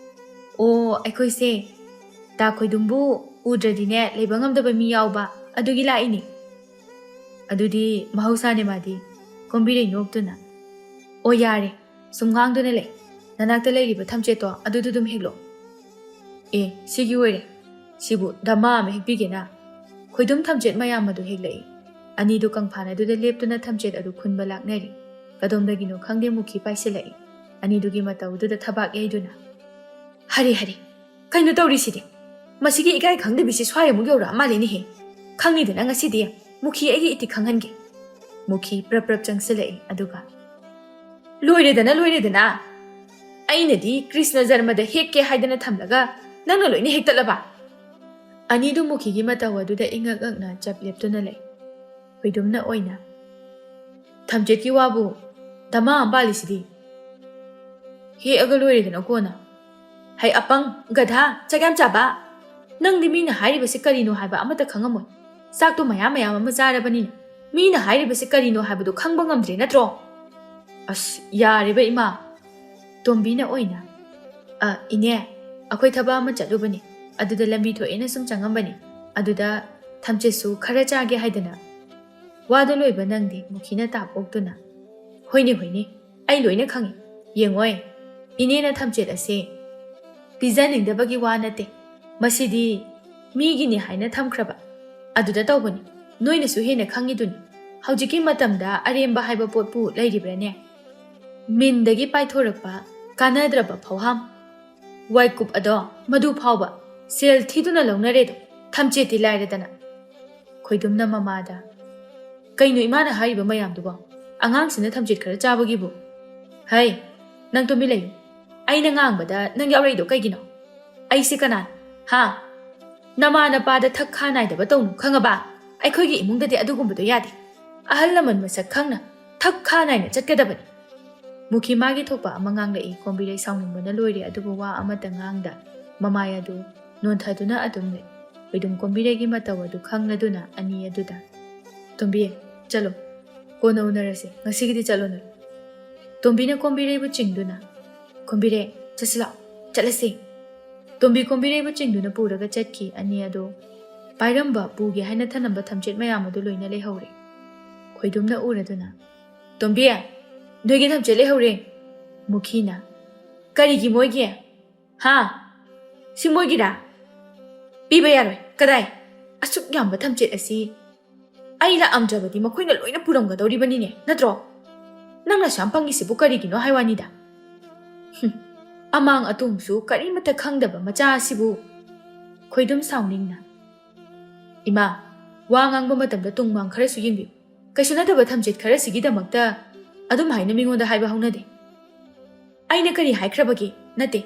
"ꯑꯣ, ꯑꯩꯈꯣꯏꯁꯦ ꯇꯥ ꯈꯣꯏꯗꯨꯝꯕꯨ ꯎꯗ꯭ꯔꯗꯤꯅꯦ ꯂꯩꯕ ꯉꯝꯗꯕ ꯃꯤ ꯌꯥꯎꯕ, ꯑꯗꯨꯒꯤ ꯂꯥꯛꯏꯅꯤ꯫" "ꯑꯗꯨꯗꯤ ꯃꯍꯧꯁꯥꯅꯦ ꯃꯥꯗꯤ꯫" ꯀꯣꯝꯕꯤꯔꯩ ꯅꯣꯛꯇꯨꯅ, "ꯑꯣ ꯌꯥꯔꯦ, ꯁꯨꯝ ꯉꯥꯡꯗꯨꯅ ꯂꯩ꯫ ꯅꯅꯥꯛꯇ ꯂꯩꯔꯤꯕ ꯊꯝꯆꯦꯠꯇꯣ ꯑꯗꯨꯗꯨ ꯑꯗꯨꯝ ꯍꯦꯛꯂꯣ꯫" "ꯑꯦ, ꯁꯤꯒꯤ ꯑꯣꯏꯔꯦ꯫ ꯁꯤꯕꯨ ꯙꯃꯥ ꯑꯃ ꯍꯦꯛꯄꯤꯒꯦꯅ꯫" ꯈꯣꯏꯗꯨꯝ ꯊꯝꯆꯦꯠ ꯃꯌꯥꯝ ꯑꯗꯨ ꯍꯦꯛꯂꯛꯏ꯫ ꯑꯅꯤꯗꯨ ꯀꯪꯐꯥꯟ ꯑꯗꯨꯗ ꯂꯦꯞꯇꯨꯅ ꯊꯝꯆꯦꯠ ꯑꯗꯨ ꯈꯨꯟꯕ ꯂꯥꯛꯅꯔꯤ꯫ ꯀꯗꯣꯝꯗꯒꯤꯅꯣ ꯈꯪꯗꯦ ꯃꯨꯈꯤ ꯄꯥꯏꯁꯤꯜꯂꯛꯏ꯫ ꯑꯅꯤꯗꯨꯒꯤ ꯃꯇꯧꯗꯨꯗ ꯊꯕꯥꯛ ꯌꯩꯗꯨꯅ, "ꯍꯔꯦ, ꯍꯔꯦ, ꯀꯩꯅꯣ ꯇꯧꯔꯤꯁꯤꯗꯤ? ꯃꯁꯤꯒꯤ ꯏꯀꯥꯏ ꯈꯪꯗꯕꯤꯁꯤ ꯁ꯭ꯋꯥꯏ ꯑꯃꯨꯛ ꯌꯧꯔꯛꯑ ꯃꯥꯜꯂꯦꯅꯦꯍꯦ꯫ ꯈꯪꯅꯤꯗꯅ ꯉꯁꯤꯗꯤ ꯃꯨꯈꯤ ꯑꯩꯒꯤ ꯏꯇꯤꯛ ꯈꯪꯍꯟꯒꯦ꯫" ꯃꯨꯈꯤ ꯄ꯭ꯔꯞ ꯄ꯭ꯔꯞ ꯆꯪꯁꯤꯜꯂꯛꯏ꯫ ꯑꯗꯨꯒ, "ꯂꯣꯏꯔꯦꯗꯅ, ꯂꯣꯏꯔꯦꯗꯅ! ꯑꯩꯅꯗꯤ ꯀ꯭ꯔꯤꯁꯅ ꯖꯔꯃꯗ ꯍꯦꯛꯀꯦ ꯍꯥꯏꯗꯅ ꯊꯝꯂꯒ ꯅꯪꯅ ꯂꯣꯏꯅ ꯍꯦꯛꯇꯠꯂꯕ?" ꯑꯅꯤꯗꯨ ꯃꯨꯈꯤꯒꯤ ꯃꯇꯧ ꯑꯗꯨꯗ ꯏꯉꯛ ꯉꯛꯅ ꯆꯞ ꯂꯦꯞꯇꯨꯅ ꯂꯩ꯫ ꯈꯣꯏꯗꯨꯝꯅ ꯑꯣꯏꯅ, "ꯊꯝꯆꯦꯠꯀꯤ ꯋꯥꯕꯨ ꯙꯃꯥ ꯑꯃ ꯄꯥꯜꯂꯤꯁꯤꯗꯤ꯫ ꯍꯦꯛꯑꯒ ꯂꯣꯏꯔꯦꯗꯅ ꯀꯣꯟꯅ꯫ ꯍꯩ ꯑꯄꯪ, ꯒꯙꯥ, ꯆꯥꯛ ꯌꯥꯝ ꯆꯥꯕ! ꯅꯪꯗꯤ ꯃꯤꯅ ꯍꯥꯏꯔꯤꯕꯁꯤ ꯀꯔꯤꯅꯣ ꯍꯥꯏꯕ ꯑꯃꯠꯇ ꯈꯪꯉꯝꯃꯣꯏ꯫ ꯆꯥꯛꯇꯣ ꯃꯌꯥꯝ ꯃꯌꯥꯝ ꯑꯃ ꯆꯥꯔꯕꯅꯤꯅ ꯃꯤꯅ ꯍꯥꯏꯔꯤꯕꯁꯤ ꯀꯔꯤꯅꯣ ꯍꯥꯏꯕꯗꯨ ꯈꯪꯕ ꯉꯝꯗ꯭ꯔꯦ ꯅꯠꯇ꯭ꯔꯣ?" "ꯑꯁ, ꯌꯥꯔꯦꯕ ꯏꯃꯥ꯫" ꯇꯣꯝꯕꯤꯅ ꯑꯣꯏꯅ, "ꯑ, ꯏꯅꯦ, ꯑꯩꯈꯣꯏ ꯊꯕꯛ ꯑꯃ ꯆꯠꯂꯨꯕꯅꯤ꯫ ꯑꯗꯨꯗ ꯂꯝꯕꯤ ꯊꯣꯛꯑꯦꯅ ꯁꯨꯝ ꯆꯪꯉꯝꯕꯅꯤ꯫ ꯑꯗꯨꯗ ꯊꯝꯆꯦꯠꯁꯨ ꯈꯔ ꯆꯥꯒꯦ ꯍꯥꯏꯗꯅ꯫" ꯋꯥꯗꯣ ꯂꯣꯏꯕ ꯅꯪꯗꯦ ꯃꯨꯈꯤꯅ ꯇꯥꯞ ꯑꯣꯛꯇꯨꯅ, "ꯍꯣꯏꯅꯦ, ꯍꯣꯏꯅꯦ, ꯑꯩ ꯂꯣꯏꯅ ꯈꯪꯏ꯫ ꯌꯦꯡꯉꯣꯏ, ꯏꯅꯦꯅ ꯊꯝꯆꯦꯠ ꯑꯁꯦ ꯄꯤꯖꯅꯤꯡꯗꯕꯒꯤ ꯋꯥ ꯅꯠꯇꯦ꯫ ꯃꯁꯤꯗꯤ ꯃꯤꯒꯤꯅꯤ ꯍꯥꯏꯅ ꯊꯝꯈ꯭ꯔꯕ ꯑꯗꯨꯗ ꯇꯧꯕꯅꯤ꯫ ꯅꯣꯏꯅꯁꯨ ꯍꯦꯟꯅ ꯈꯪꯉꯤꯗꯨꯅꯤ꯫ ꯍꯧꯖꯤꯛꯀꯤ ꯃꯇꯝꯗ ꯑꯔꯦꯝꯕ ꯍꯥꯏꯕ ꯄꯣꯠꯄꯨ ꯂꯩꯔꯤꯕ꯭ꯔꯥꯅꯦ? ꯃꯤꯟꯗꯒꯤ ꯄꯥꯏꯊꯣꯔꯛꯄ ꯀꯥꯟꯅꯗ꯭ꯔꯕ ꯐꯧꯍꯥꯝ꯫ ꯋꯥꯏꯀꯨꯞ ꯑꯗꯣ ꯃꯗꯨ ꯐꯥꯎꯕ ꯁꯦꯜ ꯊꯤꯗꯨꯅ ꯂꯧꯅꯔꯦꯗꯣ, ꯊꯝꯆꯦꯠꯇꯤ ꯂꯥꯏꯔꯗꯅ꯫" ꯈꯣꯏꯗꯨꯝꯅ ꯃꯃꯥꯗ, "ꯀꯩꯅꯣ ꯏꯃꯥꯅ ꯍꯥꯏꯔꯤꯕ ꯃꯌꯥꯝꯗꯨꯕꯣ? ꯑꯉꯥꯡꯁꯤꯅ ꯊꯝꯆꯦꯠ ꯈꯔ ꯆꯥꯕꯒꯤꯕꯨ?" "ꯍꯩ, ꯅꯪ ꯇꯨꯃꯤꯟ ꯂꯩꯌꯨ꯫ ꯑꯩꯅ ꯉꯥꯡꯕꯗ ꯅꯪ ꯌꯥꯎꯔꯛꯏꯗꯣ ꯀꯩꯒꯤꯅꯣ? ꯑꯩꯁꯦ ꯀꯅꯥꯅꯣ? ꯍꯥ? ꯅꯃꯥ ꯅꯄꯥꯗ ꯊꯛ ꯈꯥ ꯅꯥꯏꯗꯕ ꯇꯧꯅꯨ, ꯈꯪꯉꯕ?" ꯑꯩꯈꯣꯏꯒꯤ ꯏꯃꯨꯡꯗꯗꯤ ꯑꯗꯨꯒꯨꯝꯕꯗꯣ ꯌꯥꯗꯦ꯫ ꯑꯍꯜ ꯂꯃꯟ ꯃꯁꯛ ꯈꯪꯅ ꯊꯛ ꯈꯥ ꯅꯥꯏꯅ ꯆꯠꯀꯗꯕꯅꯤ꯫ ꯃꯨꯈꯤ ꯃꯥꯒꯤ ꯊꯣꯛꯄ ꯑꯃ ꯉꯥꯡꯂꯛꯏ꯫ ꯀꯣꯝꯕꯤꯔꯩ ꯁꯥꯎꯅꯤꯡꯕꯅ ꯂꯣꯏꯔꯦ, ꯑꯗꯨꯕꯨ ꯋꯥ ꯑꯃꯠꯇ ꯉꯥꯡꯗ ꯃꯃꯥꯏ ꯑꯗꯨ ꯅꯣꯟꯊꯗꯨꯅ ꯑꯗꯨꯝ ꯂꯩ꯫ ꯈꯣꯏꯗꯨꯝ ꯀꯣꯝꯕꯤꯔꯩꯒꯤ ꯃꯇꯧ ꯑꯗꯨ ꯈꯪꯂꯗꯨꯅ ꯑꯅꯤ ꯑꯗꯨꯗ, "ꯇꯣꯝꯕꯤ, ꯆꯠꯂꯣ꯫ ꯀꯣꯟꯅ ꯎꯅꯔꯁꯤ꯫ ꯉꯁꯤꯒꯤꯗꯤ ꯆꯠꯂꯣ ꯅꯪ꯫" ꯇꯣꯝꯕꯤꯅ ꯀꯣꯝꯕꯤꯔꯩꯕꯨ ꯆꯤꯡꯗꯨꯅ, "ꯀꯣꯝꯕꯤꯔꯩ, ꯆꯠꯁꯤ ꯂꯥꯛꯑꯣ꯫ ꯆꯠꯂꯁꯤ꯫" ꯇꯣꯝꯕꯤ ꯀꯣꯝꯕꯤꯔꯩꯕꯨ ꯆꯤꯡꯗꯨꯅ ꯄꯨꯔꯒ ꯆꯠꯈꯤ꯫ ꯑꯅꯤ ꯑꯗꯨ ꯄꯥꯏꯔꯝꯕ ꯄꯨꯒꯦ ꯍꯥꯏꯅ ꯊꯅꯝꯕ ꯊꯝꯆꯦꯠ ꯃꯌꯥꯝ ꯑꯗꯨ ꯂꯣꯏꯅ ꯂꯩꯍꯧꯔꯦ꯫ ꯈꯣꯏꯗꯨꯝꯅ ꯎꯔꯗꯨꯅ, "ꯇꯣꯝꯕꯤ, ꯅꯣꯏꯒꯤ ꯊꯝꯆꯦꯠ ꯂꯩꯍꯧꯔꯦ꯫" ꯃꯨꯈꯤꯅ, "ꯀꯔꯤꯒꯤ ꯃꯣꯏꯒꯤ? ꯍꯥ? ꯁꯤ ꯃꯣꯏꯒꯤꯔꯥ? ꯄꯤꯕ ꯌꯥꯔꯣꯏ꯫ ꯀꯗꯥꯏ? ꯑꯁꯨꯛ ꯌꯥꯝꯕ ꯊꯝꯆꯦꯠ ꯑꯁꯤ ꯑꯩ ꯂꯥꯛꯑꯝꯗ꯭ꯔꯕꯗꯤ ꯃꯈꯣꯏꯅ ꯂꯣꯏꯅ ꯄꯨꯔꯝꯒꯗꯧꯔꯤꯕꯅꯤꯅꯦ, ꯅꯠꯇ꯭ꯔꯣ? ꯅꯪꯅ ꯑꯁꯨꯛ ꯌꯥꯝ ꯄꯪꯉꯤꯁꯤꯕꯨ ꯀꯔꯤꯒꯤꯅꯣ ꯍꯥꯏ ꯋꯥꯅꯤꯗ꯫ ꯍꯨꯝ, ꯑꯃꯥꯡ ꯑꯇꯣꯡꯁꯨ ꯀꯔꯤꯃꯠꯇ ꯈꯪꯗꯕ ꯃꯆꯥ ꯑꯁꯤꯕꯨ꯫" ꯈꯣꯏꯗꯨꯝ ꯁꯥꯎꯅꯤꯡꯅ, "ꯏꯃꯥ, ꯋꯥ ꯉꯥꯡꯕ ꯃꯇꯝꯗ ꯇꯨꯡ ꯃꯥꯡ ꯈꯔꯁꯨ ꯌꯦꯡꯕꯤꯌꯨ꯫ ꯀꯩꯁꯨ ꯅꯠꯇꯕ ꯊꯝꯆꯦꯠ ꯈꯔꯁꯤꯒꯤꯗꯃꯛꯇ ꯑꯗꯨꯝ ꯍꯥꯏꯅ ꯃꯤꯉꯣꯟꯗ ꯍꯥꯏꯕ ꯍꯧꯅꯗꯦ꯫" "ꯑꯩꯅ ꯀꯔꯤ ꯍꯥꯏꯈ꯭ꯔꯕꯒꯦ? ꯅꯠꯇꯦ,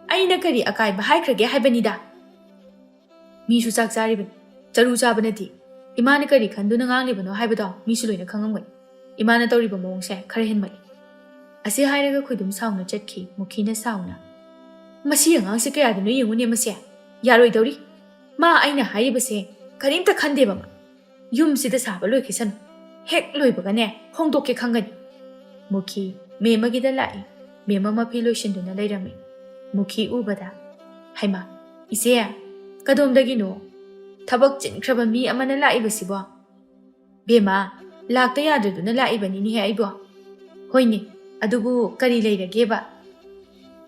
ꯑꯩꯅ ꯀꯔꯤ ꯑꯀꯥꯏꯕ ꯍꯥꯏꯈ꯭ꯔꯒꯦ ꯍꯥꯏꯕꯅꯤꯗ꯫ ꯃꯤꯁꯨ ꯆꯥꯛ ꯆꯥꯔꯤꯕꯅꯤ, ꯆꯔꯨ ꯆꯥꯕ ꯅꯠꯇꯦ꯫ ꯏꯃꯥꯅ ꯀꯔꯤ ꯈꯟꯗꯨꯅ ꯉꯥꯡꯂꯤꯕꯅꯣ ꯍꯥꯏꯕꯗꯣ ꯃꯤꯁꯨ ꯂꯣꯏꯅ ꯈꯪꯉꯝꯒꯅꯤ꯫ ꯏꯃꯥꯅ ꯇꯧꯔꯤꯕ ꯃꯑꯣꯡꯁꯦ ꯈꯔ ꯍꯦꯟꯃꯜꯂꯤ꯫" ꯑꯁꯤ ꯍꯥꯏꯔꯒ ꯈꯣꯏꯗꯨꯝ ꯁꯥꯎꯅ ꯆꯠꯈꯤ꯫ ꯃꯨꯈꯤꯅ ꯁꯥꯎꯅ, "ꯃꯁꯤ ꯑꯉꯥꯡꯁꯦ ꯀꯌꯥꯗꯅꯣ ꯌꯦꯡꯉꯨꯅꯦ ꯃꯁꯦ꯫ ꯌꯥꯔꯣꯏꯗꯧꯔꯤ꯫ ꯃꯥ ꯑꯩꯅ ꯍꯥꯏꯔꯤꯕꯁꯦ ꯀꯔꯤꯝꯇ ꯈꯟꯗꯦꯕ ꯃꯥ꯫ ꯌꯨꯝꯁꯤꯗ ꯁꯥꯕ ꯂꯣꯏꯈꯤꯁꯅꯨ꯫ ꯍꯦꯛ ꯂꯣꯏꯕꯒꯅꯦ ꯍꯣꯡꯗꯣꯛꯀꯦ ꯈꯪꯒꯅꯤ꯫" ꯃꯨꯈꯤ ꯃꯦꯝꯃꯒꯤꯗ ꯂꯥꯛꯏ꯫ ꯃꯦꯝꯃ ꯃꯐꯤ ꯂꯣꯏꯁꯤꯟꯗꯨꯅ ꯂꯩꯔꯝꯃꯤ꯫ ꯃꯨꯈꯤ ꯎꯕꯗ, "ꯍꯩꯃꯥ, ꯏꯆꯦ, ꯀꯗꯣꯝꯗꯒꯤꯅꯣ? ꯊꯕꯛ ꯆꯤꯟꯈ꯭ꯔꯕ ꯃꯤ ꯑꯃꯅ ꯂꯥꯛꯏꯕꯁꯤꯕꯣ?" "ꯕꯦꯝꯃ, ꯂꯥꯛꯇ ꯌꯥꯗ꯭ꯔꯗꯨꯅ ꯂꯥꯛꯏꯕꯅꯤꯅꯦꯍꯦ ꯑꯩꯕꯣ꯫" "ꯍꯣꯏꯅꯦ, ꯑꯗꯨꯕꯨ ꯀꯔꯤ ꯂꯩꯔꯒꯦꯕ?"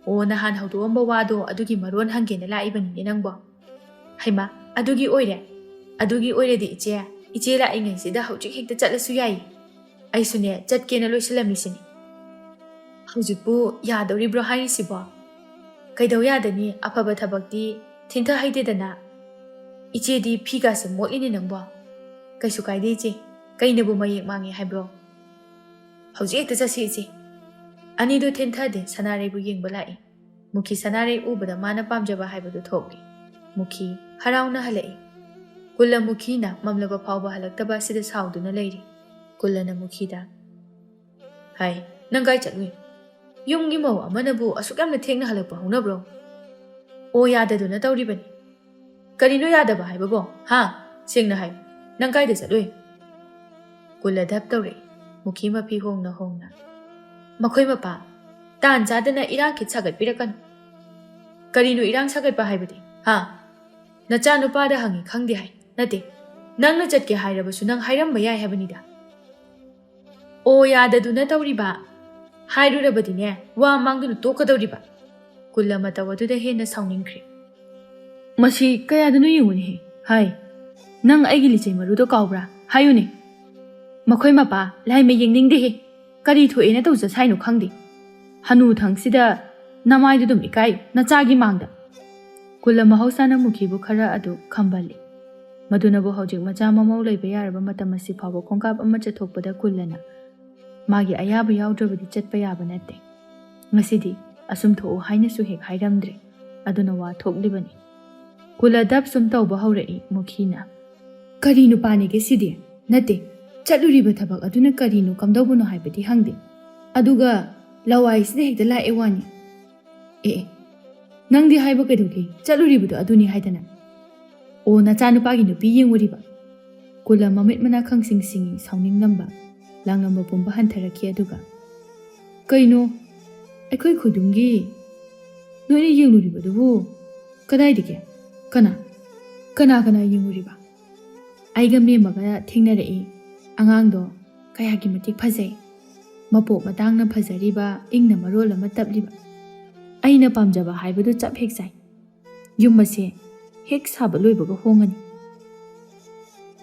"ꯑꯣ, ꯅꯍꯥꯟ ꯍꯧꯗꯣꯛꯑꯝꯕ ꯋꯥꯗꯣ ꯑꯗꯨꯒꯤ ꯃꯔꯣꯟ ꯍꯪꯒꯦꯅ ꯂꯥꯛꯏꯕꯅꯤꯅꯦ ꯅꯪꯕꯣ꯫" "ꯍꯩꯃꯥ, ꯑꯗꯨꯒꯤ ꯑꯣꯏꯔꯦ? ꯑꯗꯨꯒꯤ ꯑꯣꯏꯔꯗꯤ ꯏꯆꯦ, ꯏꯆꯦ ꯂꯥꯛꯏꯉꯩꯁꯤꯗ ꯍꯧꯖꯤꯛ ꯍꯦꯛꯇ ꯆꯠꯂꯁꯨ ꯌꯥꯏꯌꯦ꯫ ꯑꯩꯁꯨꯅꯦ ꯆꯠꯀꯦꯅ ꯂꯣꯏꯁꯤꯜꯂꯝꯃꯤꯁꯤꯅꯤ꯫" "ꯍꯧꯖꯤꯛꯄꯨ ꯌꯥꯗꯧꯔꯤꯕ꯭ꯔꯣ ꯍꯥꯏꯔꯤꯁꯤꯕꯣ?" "ꯀꯩꯗꯧ ꯌꯥꯗꯅꯤ? ꯑꯐꯕ ꯊꯕꯛꯇꯤ ꯊꯤꯟꯊ ꯍꯩꯗꯦꯗꯅ꯫" "ꯏꯆꯦꯗꯤ ꯐꯤꯒꯥꯁꯦ ꯃꯣꯠꯂꯤꯅꯦ ꯅꯪꯕꯣ꯫" "ꯀꯩꯁꯨ ꯀꯥꯏꯗꯦ ꯏꯆꯦ, ꯀꯩꯅꯕꯨ ꯃꯌꯦꯛ ꯃꯥꯡꯉꯦ ꯍꯥꯏꯕ꯭ꯔꯣ? ꯍꯧꯖꯤꯛ ꯍꯦꯛꯇ ꯆꯠꯁꯤ ꯏꯆꯦ꯫" ꯑꯅꯤꯗꯨ ꯊꯤꯟꯊꯗꯦ, ꯁꯅꯥꯔꯩꯕꯨ ꯌꯦꯡꯕ ꯂꯥꯛꯏ꯫ ꯃꯨꯈꯤ ꯁꯅꯥꯔꯩ ꯎꯕꯗ ꯃꯥꯅ ꯄꯥꯝꯖꯕ ꯍꯥꯏꯕꯗꯨ ꯊꯣꯛꯂꯤ꯫ ꯃꯨꯈꯤ ꯍꯔꯥꯎꯅ ꯍꯜꯂꯛꯏ꯫ ꯀꯨꯜꯂ ꯃꯨꯈꯤꯅ ꯃꯝꯂꯕ ꯐꯥꯎꯕ ꯍꯜꯂꯛꯇꯕ ꯑꯁꯤꯗ ꯁꯥꯎꯗꯨꯅ ꯂꯩꯔꯤ꯫ ꯀꯨꯜꯂꯅ ꯃꯨꯈꯤꯗ, "ꯍꯥꯏ, ꯅꯪ ꯀꯥꯏ ꯆꯠꯂꯨꯏ? ꯌꯨꯝꯒꯤ ꯃꯧ ꯑꯃꯅꯕꯨ ꯑꯁꯨꯛ ꯌꯥꯝꯅ ꯊꯦꯡꯅ ꯍꯜꯂꯛꯄ ꯍꯧꯅꯕ꯭ꯔꯣ?" "ꯑꯣ, ꯌꯥꯗꯗꯨꯅ ꯇꯧꯔꯤꯕꯅꯤ꯫" "ꯀꯔꯤꯅꯣ ꯌꯥꯗꯕ ꯍꯥꯏꯕꯕꯣ? ꯍꯥ? ꯁꯦꯡꯅ ꯍꯥꯏꯌꯨ꯫ ꯅꯪ ꯀꯥꯏꯗ ꯆꯠꯂꯨꯏ?" ꯀꯨꯜꯂ ꯙꯞ ꯇꯧꯔꯛꯏ꯫ ꯃꯨꯈꯤ ꯃꯐꯤ ꯍꯣꯡꯅ ꯍꯣꯡꯅ, "ꯃꯈꯣꯏ ꯃꯄꯥ, ꯇꯥꯟ ꯆꯥꯗꯅ ꯏꯔꯥꯡ ꯈꯤꯠ ꯁꯥꯒꯠꯄꯤꯔꯛꯀꯅꯨ꯫" "ꯀꯔꯤꯅꯣ ꯏꯔꯥꯡ ꯁꯥꯒꯠꯄ ꯍꯥꯏꯕꯗꯤ? ꯍꯥ? ꯅꯆꯥꯅꯨꯄꯥꯗ ꯍꯪꯉꯤ ꯈꯪꯗꯦ ꯍꯥꯏ꯫ ꯅꯠꯇꯦ, ꯅꯪꯅ ꯆꯠꯀꯦ ꯍꯥꯏꯔꯕꯁꯨ ꯅꯪ ꯍꯥꯏꯔꯝꯕ ꯌꯥꯏ ꯍꯥꯏꯕꯅꯤꯗ꯫" "ꯑꯣ, ꯌꯥꯗꯗꯨꯅ ꯇꯧꯔꯤꯕ꯫ ꯍꯥꯏꯔꯨꯔꯕꯗꯤꯅꯦ, ꯋꯥ ꯃꯥꯡꯗꯨꯅ ꯇꯣꯛꯀꯗꯧꯔꯤꯕ꯫" ꯀꯨꯜꯂ ꯃꯇꯧ ꯑꯗꯨꯗ ꯍꯦꯟꯅ ꯁꯥꯎꯅꯤꯡꯈ꯭ꯔꯦ꯫ "ꯃꯁꯤ ꯀꯌꯥꯗꯅꯣ ꯌꯦꯡꯉꯨꯅꯦꯍꯦ꯫ ꯍꯥꯏ, ꯅꯪ ꯑꯩꯒꯤ ꯂꯤꯆꯩ ꯃꯔꯨꯗꯣ ꯀꯥꯎꯕ꯭ꯔꯥ? ꯍꯥꯏꯌꯨꯅꯦ꯫" "ꯃꯈꯣꯏ ꯃꯄꯥ, ꯂꯥꯏꯃꯩ ꯌꯦꯡꯅꯤꯡꯗꯦꯍꯦ꯫ ꯀꯔꯤ ꯊꯣꯛꯑꯦꯅ ꯇꯧꯖ ꯁꯥꯏꯅꯣ ꯈꯪꯗꯦ꯫ ꯍꯅꯨ ꯊꯪꯁꯤꯗ ꯅꯃꯥꯏꯗꯨ ꯑꯗꯨꯝ ꯏꯀꯥꯏ, ꯅꯆꯥꯒꯤ ꯃꯥꯡꯗ꯫" ꯀꯨꯜꯂ ꯃꯍꯧꯁꯥꯅ ꯃꯨꯈꯤꯕꯨ ꯈꯔ ꯑꯗꯨ ꯈꯝꯕꯜꯂꯤ꯫ ꯃꯗꯨꯅꯕꯨ ꯍꯧꯖꯤꯛ ꯃꯆꯥ ꯃꯃꯧ ꯂꯩꯕ ꯌꯥꯔꯕ ꯃꯇꯝ ꯑꯁꯤ ꯐꯥꯎꯕ ꯈꯣꯡꯀꯥꯞ ꯑꯃ ꯆꯠꯊꯣꯛꯄꯗ ꯀꯨꯜꯂꯅ ꯃꯥꯒꯤ ꯑꯌꯥꯕ ꯌꯥꯎꯗ꯭ꯔꯕꯗꯤ ꯆꯠꯄ ꯌꯥꯕ ꯅꯠꯇꯦ꯫ ꯉꯁꯤꯗꯤ ꯑꯁꯨꯝ ꯊꯣꯛꯎ ꯍꯥꯏꯅꯁꯨ ꯍꯦꯛ ꯍꯥꯏꯔꯝꯗ꯭ꯔꯦ꯫ ꯑꯗꯨꯅ ꯋꯥ ꯊꯣꯛꯂꯤꯕꯅꯤ꯫ ꯀꯨꯜꯂ ꯙꯞ ꯁꯨꯝ ꯇꯧꯕ ꯍꯧꯔꯛꯏ ꯃꯨꯈꯤꯅ꯫ "ꯀꯔꯤ ꯅꯨꯄꯥꯅꯤꯒꯦ ꯁꯤꯗꯤ? ꯅꯠꯇꯦ, ꯆꯠꯂꯨꯔꯤꯕ ꯊꯕꯛ ꯑꯗꯨꯅ ꯀꯔꯤꯅꯣ ꯀꯝꯗꯧꯕꯅꯣ ꯍꯥꯏꯕꯗꯤ ꯍꯪꯗꯦ꯫ ꯑꯗꯨꯒ ꯂꯋꯥꯏꯁꯤꯗ ꯍꯦꯛꯇ ꯂꯥꯛꯑꯦ ꯋꯥꯅꯤ꯫ ꯑꯦ, ꯑꯦ, ꯅꯪꯗꯤ ꯍꯥꯏꯕ ꯀꯩꯗꯧꯒꯦ? ꯆꯠꯂꯨꯔꯤꯕꯗꯣ ꯑꯗꯨꯅꯤ ꯍꯥꯏꯗꯅ꯫ ꯑꯣ, ꯅꯆꯥꯅꯨꯄꯥꯒꯤ ꯅꯨꯄꯤ ꯌꯦꯡꯉꯨꯔꯤꯕ?" ꯀꯨꯜꯂ ꯃꯃꯤꯠ ꯃꯅꯥ ꯈꯪꯁꯤꯡ ꯁꯤꯡꯏ ꯁꯥꯎꯅꯤꯡꯂꯝꯕ꯫ ꯂꯥꯡꯂꯝꯕ ꯄꯨꯝꯕ ꯍꯟꯊꯔꯛꯈꯤ꯫ ꯑꯗꯨꯒ, "ꯀꯩꯅꯣ? ꯑꯩꯈꯣꯏ ꯈꯨꯗꯨꯝꯒꯤ ꯅꯣꯏꯅ ꯌꯦꯡꯂꯨꯔꯤꯕꯗꯨꯕꯨ ꯀꯗꯥꯏꯗꯒꯤ? ꯀꯅꯥ? ꯀꯅꯥ ꯀꯅꯥ ꯌꯦꯡꯉꯨꯔꯤꯕ?" "ꯑꯩꯒ ꯃꯦꯝꯃꯒ ꯊꯦꯡꯅꯔꯛꯏ꯫ ꯑꯉꯥꯡꯗꯣ ꯀꯌꯥꯒꯤ ꯃꯇꯤꯛ ꯐꯖꯩ꯫ ꯃꯄꯣꯛ ꯃꯇꯥꯡꯅ ꯐꯖꯔꯤꯕ, ꯏꯪꯅ ꯃꯔꯣꯜ ꯑꯃ ꯇꯞꯂꯤꯕ꯫ ꯑꯩꯅ ꯄꯥꯝꯖꯕ ꯍꯥꯏꯕꯗꯨ ꯆꯞ ꯍꯦꯛ ꯆꯥꯏ꯫ ꯌꯨꯝ ꯑꯁꯦ ꯍꯦꯛ ꯁꯥꯕ ꯂꯣꯏꯕꯒ ꯍꯣꯡꯉꯅꯤ꯫"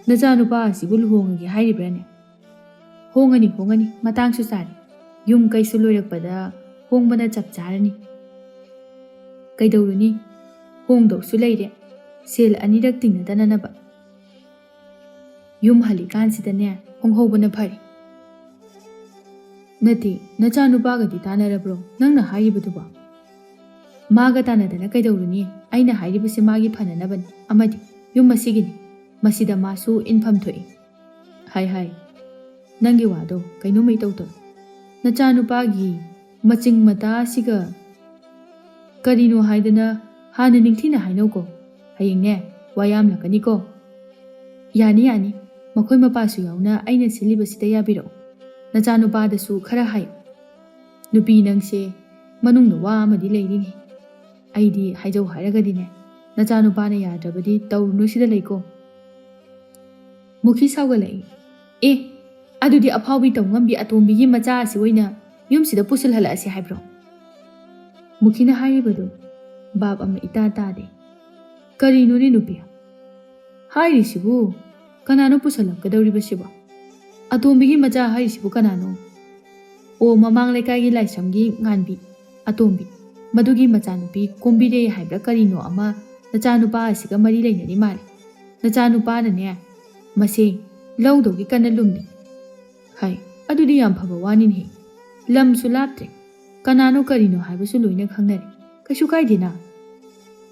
"ꯅꯆꯥꯅꯨꯄꯥ ꯑꯁꯤꯕꯨ ꯂꯨꯍꯣꯡꯉꯒꯦ ꯍꯥꯏꯔꯤꯕ꯭ꯔꯥꯅꯦ?" "ꯍꯣꯡꯉꯅꯤ, ꯍꯣꯡꯉꯅꯤ, ꯃꯇꯥꯡꯁꯨ ꯆꯥꯔꯦ꯫ ꯌꯨꯝ ꯀꯩꯁꯨ ꯂꯣꯏꯔꯛꯄꯗ ꯍꯣꯡꯕꯅ ꯆꯞ ꯆꯥꯔꯅꯤ꯫ ꯀꯩꯗꯧꯔꯨꯅꯤ, ꯍꯣꯡꯗꯧꯁꯨ ꯂꯩꯔꯦ, ꯁꯦꯜ ꯑꯅꯤꯔꯛ ꯇꯤꯡꯅꯗꯅꯅꯕ꯫ ꯌꯨꯝ ꯍꯜꯂꯤꯀꯥꯟꯁꯤꯗꯅꯦ, ꯍꯣꯡꯍꯧꯕꯅ ꯐꯔꯦ꯫" "ꯅꯠꯇꯦ, ꯅꯆꯥꯅꯨꯄꯥꯒꯗꯤ ꯇꯥꯟꯅꯔꯕ꯭ꯔꯣ ꯅꯪꯅ ꯍꯥꯏꯔꯤꯕꯗꯨꯕꯣ?" "ꯃꯥꯒ ꯇꯥꯟꯅꯗꯅ ꯀꯩꯗꯧꯔꯨꯅꯤ? ꯑꯩꯅ ꯍꯥꯏꯔꯤꯕꯁꯦ ꯃꯥꯒꯤ ꯐꯅꯅꯕꯅꯤ, ꯑꯃꯗꯤ ꯌꯨꯝ ꯑꯁꯤꯒꯤꯅꯤ꯫ ꯃꯁꯤꯗ ꯃꯥꯁꯨ ꯏꯟꯐꯝ ꯊꯣꯛꯏ꯫ ꯍꯥꯏ ꯍꯥꯏ, ꯅꯪꯒꯤ ꯋꯥꯗꯣ ꯀꯩꯅꯣꯝꯃ ꯏꯇꯧ ꯇꯧꯏ꯫ ꯅꯆꯥꯅꯨꯄꯥꯒꯤ ꯃꯆꯤꯡ ꯃꯇꯥ ꯑꯁꯤꯒ ꯀꯔꯤꯅꯣ ꯍꯥꯏꯗꯅ ꯍꯥꯟꯅ ꯅꯤꯡꯊꯤꯅ ꯍꯥꯏꯅꯧꯀꯣ꯫ ꯍꯌꯦꯡꯅꯦ, ꯋꯥ ꯌꯥꯝꯂꯛꯀꯅꯤꯀꯣ꯫ ꯌꯥꯅꯤ, ꯌꯥꯅꯤ꯫ ꯃꯈꯣꯏ ꯃꯄꯥꯁꯨ ꯌꯥꯎꯅ ꯑꯩꯅ ꯁꯤꯜꯂꯤꯕꯁꯤꯗ ꯌꯥꯕꯤꯔꯛꯎ꯫ ꯅꯆꯥꯅꯨꯄꯥꯗꯁꯨ ꯈꯔ ꯍꯥꯏ꯫ ꯅꯨꯄꯤ ꯅꯪꯁꯦ ꯃꯅꯨꯡꯗ ꯋꯥ ꯑꯃꯗꯤ ꯂꯩꯔꯤꯅꯦ꯫ ꯑꯩꯗꯤ ꯍꯥꯏꯖꯧ ꯍꯥꯏꯔꯒꯗꯤꯅꯦ, ꯅꯆꯥꯅꯨꯄꯥꯅ ꯌꯥꯗ꯭ꯔꯕꯗꯤ ꯇꯧꯔꯨꯅꯨ ꯁꯤꯗ ꯂꯩꯀꯣ꯫ ꯃꯨꯈꯤ ꯁꯥꯎꯒꯠꯂꯛꯏ꯫ ꯑꯦ, ꯑꯗꯨꯗꯤ ꯑꯐꯥꯎꯕꯤ ꯇꯧꯉꯝꯕꯤ ꯑꯇꯣꯝꯕꯤꯒꯤ ꯃꯆꯥ ꯑꯁꯤ ꯑꯣꯏꯅ ꯌꯨꯝꯁꯤꯗ ꯄꯨꯁꯤꯜꯍꯜꯂꯛꯑꯁꯤ ꯍꯥꯏꯕ꯭ꯔꯣ? ꯃꯨꯈꯤꯅ ꯍꯥꯏꯔꯤꯕꯗꯨ ꯚꯥꯞ ꯑꯃ ꯏꯇꯥ ꯇꯥꯗꯦ꯫ ꯀꯔꯤꯅꯣꯅꯦ ꯅꯨꯄꯤ? ꯍꯥꯏꯔꯤꯁꯤꯕꯨ ꯀꯅꯥꯅꯣ ꯄꯨꯁꯜꯂꯛꯀꯗꯧꯔꯤꯕꯁꯤꯕꯣ? ꯑꯇꯣꯝꯕꯤꯒꯤ ꯃꯆꯥ ꯍꯥꯏꯔꯤꯁꯤꯕꯨ ꯀꯅꯥꯅꯣ? ꯑꯣ, ꯃꯃꯥꯡ ꯂꯩꯀꯥꯏꯒꯤ ꯂꯥꯏꯁ꯭ꯔꯝꯒꯤ ꯉꯥꯟꯕꯤ, ꯑꯇꯣꯝꯕꯤ, ꯃꯗꯨꯒꯤ ꯃꯆꯥꯅꯨꯄꯤ ꯀꯣꯝꯕꯤꯔꯩ ꯍꯥꯏꯕ꯭ꯔꯥ ꯀꯔꯤꯅꯣ ꯑꯃ ꯅꯆꯥꯅꯨꯄꯥ ꯑꯁꯤꯒ ꯃꯔꯤ ꯂꯩꯅꯔꯤ ꯃꯥꯜꯂꯦ꯫ ꯅꯆꯥꯅꯨꯄꯥꯅꯅꯦ, ꯃꯁꯦ ꯂꯧꯗꯧꯒꯤ ꯀꯟꯅ ꯂꯨꯝꯂꯤ꯫ ꯍꯥꯏ, ꯑꯗꯨꯗꯤ ꯌꯥꯝ ꯐꯕ ꯋꯥꯅꯤꯅꯦꯍꯦ꯫ ꯂꯝꯁꯨ ꯂꯥꯞꯇ꯭ꯔꯦ, ꯀꯅꯥꯅꯣ ꯀꯔꯤꯅꯣ ꯍꯥꯏꯕꯁꯨ ꯂꯣꯏꯅ ꯈꯪꯅꯔꯦ꯫ ꯀꯩꯁꯨ ꯀꯥꯏꯗꯦꯅ꯫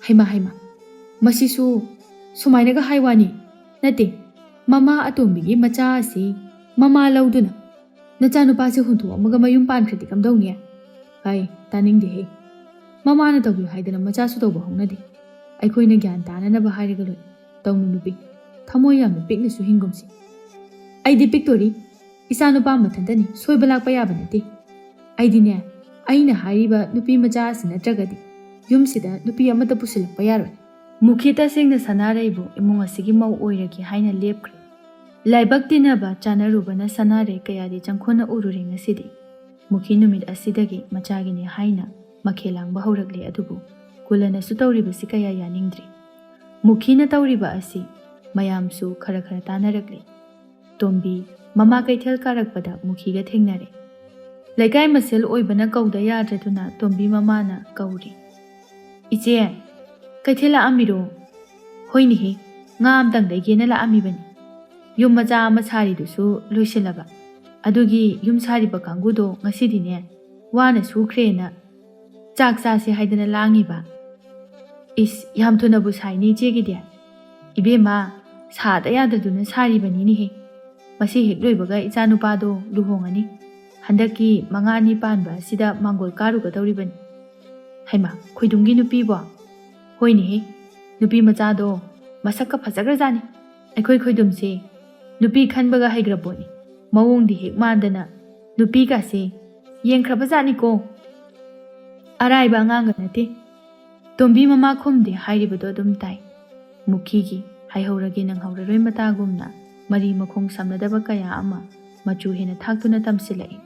ꯍꯩꯃꯥ ꯍꯩꯃꯥ, ꯃꯁꯤꯁꯨ ꯁꯨꯃꯥꯏꯅꯒ ꯍꯥꯏ ꯋꯥꯅꯤ? ꯅꯠꯇꯦ, ꯃꯃꯥ ꯑꯇꯣꯝꯕꯤꯒꯤ ꯃꯆꯥ ꯑꯁꯤ ꯃꯃꯥ ꯂꯧꯗꯨꯅ ꯅꯆꯥꯅꯨꯄꯥꯁꯦ ꯍꯨꯟꯗꯣꯛꯑꯝꯃꯒ ꯃꯌꯨꯝ ꯄꯥꯟꯈ꯭ꯔꯗꯤ ꯀꯝꯗꯧꯅꯤ? ꯍꯥꯏ, ꯇꯥꯅꯤꯡꯗꯦꯍꯦ꯫ ꯃꯃꯥꯅ ꯇꯧꯕꯤꯌꯨ ꯍꯥꯏꯗꯅ ꯃꯆꯥꯁꯨ ꯇꯧꯕ ꯍꯧꯅꯗꯦ꯫ ꯑꯩꯈꯣꯏꯅ ꯒ꯭ꯌꯥꯟ ꯇꯥꯅꯅꯕ ꯍꯥꯏꯔꯒ ꯂꯣꯏ꯫ ꯇꯧꯅꯨ ꯅꯨꯄꯤ, ꯊꯃꯣꯏ ꯌꯥꯝꯅ ꯄꯤꯛꯅꯁꯨ ꯍꯤꯡꯒꯨꯝꯁꯤ꯫ ꯑꯩꯗꯤ ꯄꯤꯛꯇꯣꯔꯤ, ꯏꯆꯥꯅꯨꯄꯥ ꯃꯊꯟꯇꯅꯤ, ꯁꯣꯏꯕ ꯂꯥꯛꯄ ꯌꯥꯕ ꯅꯠꯇꯦ꯫ ꯑꯩꯗꯤꯅꯦ, ꯑꯩꯅ ꯍꯥꯏꯔꯤꯕ ꯅꯨꯄꯤ ꯃꯆꯥ ꯑꯁꯤ ꯅꯠꯇ꯭ꯔꯒꯗꯤ ꯌꯨꯝꯁꯤꯗ ꯅꯨꯄꯤ ꯑꯃꯠꯇ ꯄꯨꯁꯤꯜꯂꯛꯄ ꯌꯥꯔꯣꯏ꯫ ꯃꯨꯈꯤ ꯇꯁꯦꯡꯅ ꯁꯅꯥꯔꯩꯕꯨ ꯏꯃꯨꯡ ꯑꯁꯤꯒꯤ ꯃꯧ ꯑꯣꯏꯔꯒꯦ ꯍꯥꯏꯅ ꯂꯦꯞꯈ꯭ꯔꯦ꯫ ꯂꯥꯏꯕꯛ ꯇꯤꯟꯅꯕ ꯆꯥꯟꯅꯔꯨꯕꯅ ꯁꯅꯥꯔꯩ ꯀꯌꯥꯗꯤ ꯆꯪꯈꯣꯟꯅ ꯎꯔꯨꯔꯦ ꯉꯁꯤꯗꯤ꯫ ꯃꯨꯈꯤ ꯅꯨꯃꯤꯠ ꯑꯁꯤꯗꯒꯤ ꯃꯆꯥꯒꯤꯅꯤ ꯍꯥꯏꯅ ꯃꯈꯦꯜ ꯂꯥꯡꯕ ꯍꯧꯔꯛꯂꯦ, ꯑꯗꯨꯕꯨ ꯀꯨꯂꯅꯁꯨ ꯇꯧꯔꯤꯕꯁꯤ ꯀꯌꯥ ꯌꯥꯅꯤꯡꯗ꯭ꯔꯦ꯫ ꯃꯨꯈꯤꯅ ꯇꯧꯔꯤꯕ ꯑꯁꯤ ꯃꯌꯥꯝꯁꯨ ꯈꯔ ꯈꯔ ꯇꯥꯅꯔꯛꯂꯦ꯫ ꯇꯣꯝꯕꯤ ꯃꯃꯥ ꯀꯩꯊꯦꯜ ꯀꯥꯔꯛꯄꯗ ꯃꯨꯈꯤꯒ ꯊꯦꯡꯅꯔꯦ꯫ ꯂꯩꯀꯥꯏ ꯃꯁꯦꯜ ꯑꯣꯏꯕꯅ ꯀꯧꯗ ꯌꯥꯗ꯭ꯔꯗꯨꯅ ꯇꯣꯝꯕꯤ ꯃꯃꯥꯅ ꯀꯧꯔꯤ꯫ "ꯏꯆꯦ, ꯀꯩꯊꯦꯜ ꯂꯥꯛꯑꯝꯃꯤꯔꯣ?" "ꯍꯣꯏꯅꯦꯍꯦ, ꯉꯥ ꯑꯝꯇꯪ ꯂꯩꯒꯦꯅ ꯂꯥꯛꯑꯝꯃꯤꯕꯅꯤ꯫ ꯌꯨꯝ ꯃꯆꯥ ꯑꯃ ꯁꯥꯔꯤꯗꯨꯁꯨ ꯂꯣꯏꯁꯤꯜꯂꯕ꯫ ꯑꯗꯨꯒꯤ ꯌꯨꯝ ꯁꯥꯔꯤꯕ ꯀꯥꯡꯕꯨꯗꯣ ꯉꯁꯤꯗꯤꯅꯦ, ꯋꯥꯅ ꯁꯨꯈ꯭ꯔꯦꯅ ꯆꯥꯛ ꯆꯥꯁꯦ ꯍꯥꯏꯗꯅ ꯂꯥꯡꯉꯤꯕ꯫" "ꯏꯁ, ꯌꯥꯝ ꯊꯨꯅꯕꯨ ꯁꯥꯏꯅꯦ ꯏꯆꯦꯒꯤꯗꯤ꯫ ꯏꯕꯦꯝꯃ, ꯁꯥꯗ ꯌꯥꯗꯗꯨꯅ ꯁꯥꯔꯤꯕꯅꯤꯅꯦꯍꯦ꯫ ꯃꯁꯤ ꯍꯦꯛ ꯂꯣꯏꯕꯒ ꯏꯆꯥꯅꯨꯄꯥꯗꯣ ꯂꯨꯍꯣꯡꯉꯅꯤ꯫ ꯍꯟꯗꯛꯀꯤ ꯃꯉꯥꯅꯤ ꯄꯥꯟꯕ ꯑꯁꯤꯗ ꯃꯥꯡꯒꯣꯜ ꯀꯥꯔꯨꯒꯗꯧꯔꯤꯕꯅꯤ꯫ ꯍꯩꯃꯥ, ꯈꯣꯏꯗꯨꯝꯒꯤ ꯅꯨꯄꯤꯕꯣ? ꯍꯣꯏꯅꯦꯍꯦ, ꯅꯨꯄꯤ ꯃꯆꯥꯗꯣ ꯃꯁꯛꯀ ꯐꯖꯈ꯭ꯔꯖꯥꯠꯅꯤ꯫ ꯑꯩꯈꯣꯏ ꯈꯣꯏꯗꯨꯝꯁꯦ ꯅꯨꯄꯤ ꯈꯟꯕꯒ ꯍꯩꯈ꯭ꯔ ꯄꯣꯠꯅꯤ꯫ ꯃꯑꯣꯡꯗꯤ ꯍꯦꯛ ꯃꯥꯟꯗꯅ ꯅꯨꯄꯤꯒꯁꯦ ꯌꯦꯡꯈ꯭ꯔꯕꯖꯥꯠꯅꯤꯀꯣ꯫ ꯑꯔꯥꯏꯕ ꯑꯉꯥꯡꯒ ꯅꯠꯇꯦ꯫ ꯇꯣꯝꯕꯤ ꯃꯃꯥ ꯈꯨꯝꯗꯦ ꯍꯥꯏꯔꯤꯕꯗꯣ ꯑꯗꯨꯝ ꯇꯥꯏ꯫ ꯃꯨꯈꯤꯒꯤ ꯍꯥꯏꯍꯧꯔꯒꯦ ꯅꯪꯍꯧꯔꯔꯣꯏ ꯃꯇꯥꯒꯨꯝꯅ ꯃꯔꯤ ꯃꯈꯣꯡ ꯁꯝꯅꯗꯕ ꯀꯌꯥ ꯑꯃ ꯃꯆꯨ ꯍꯦꯟꯅ ꯊꯥꯛꯇꯨꯅ ꯇꯝꯁꯤꯜꯂꯛꯏ꯫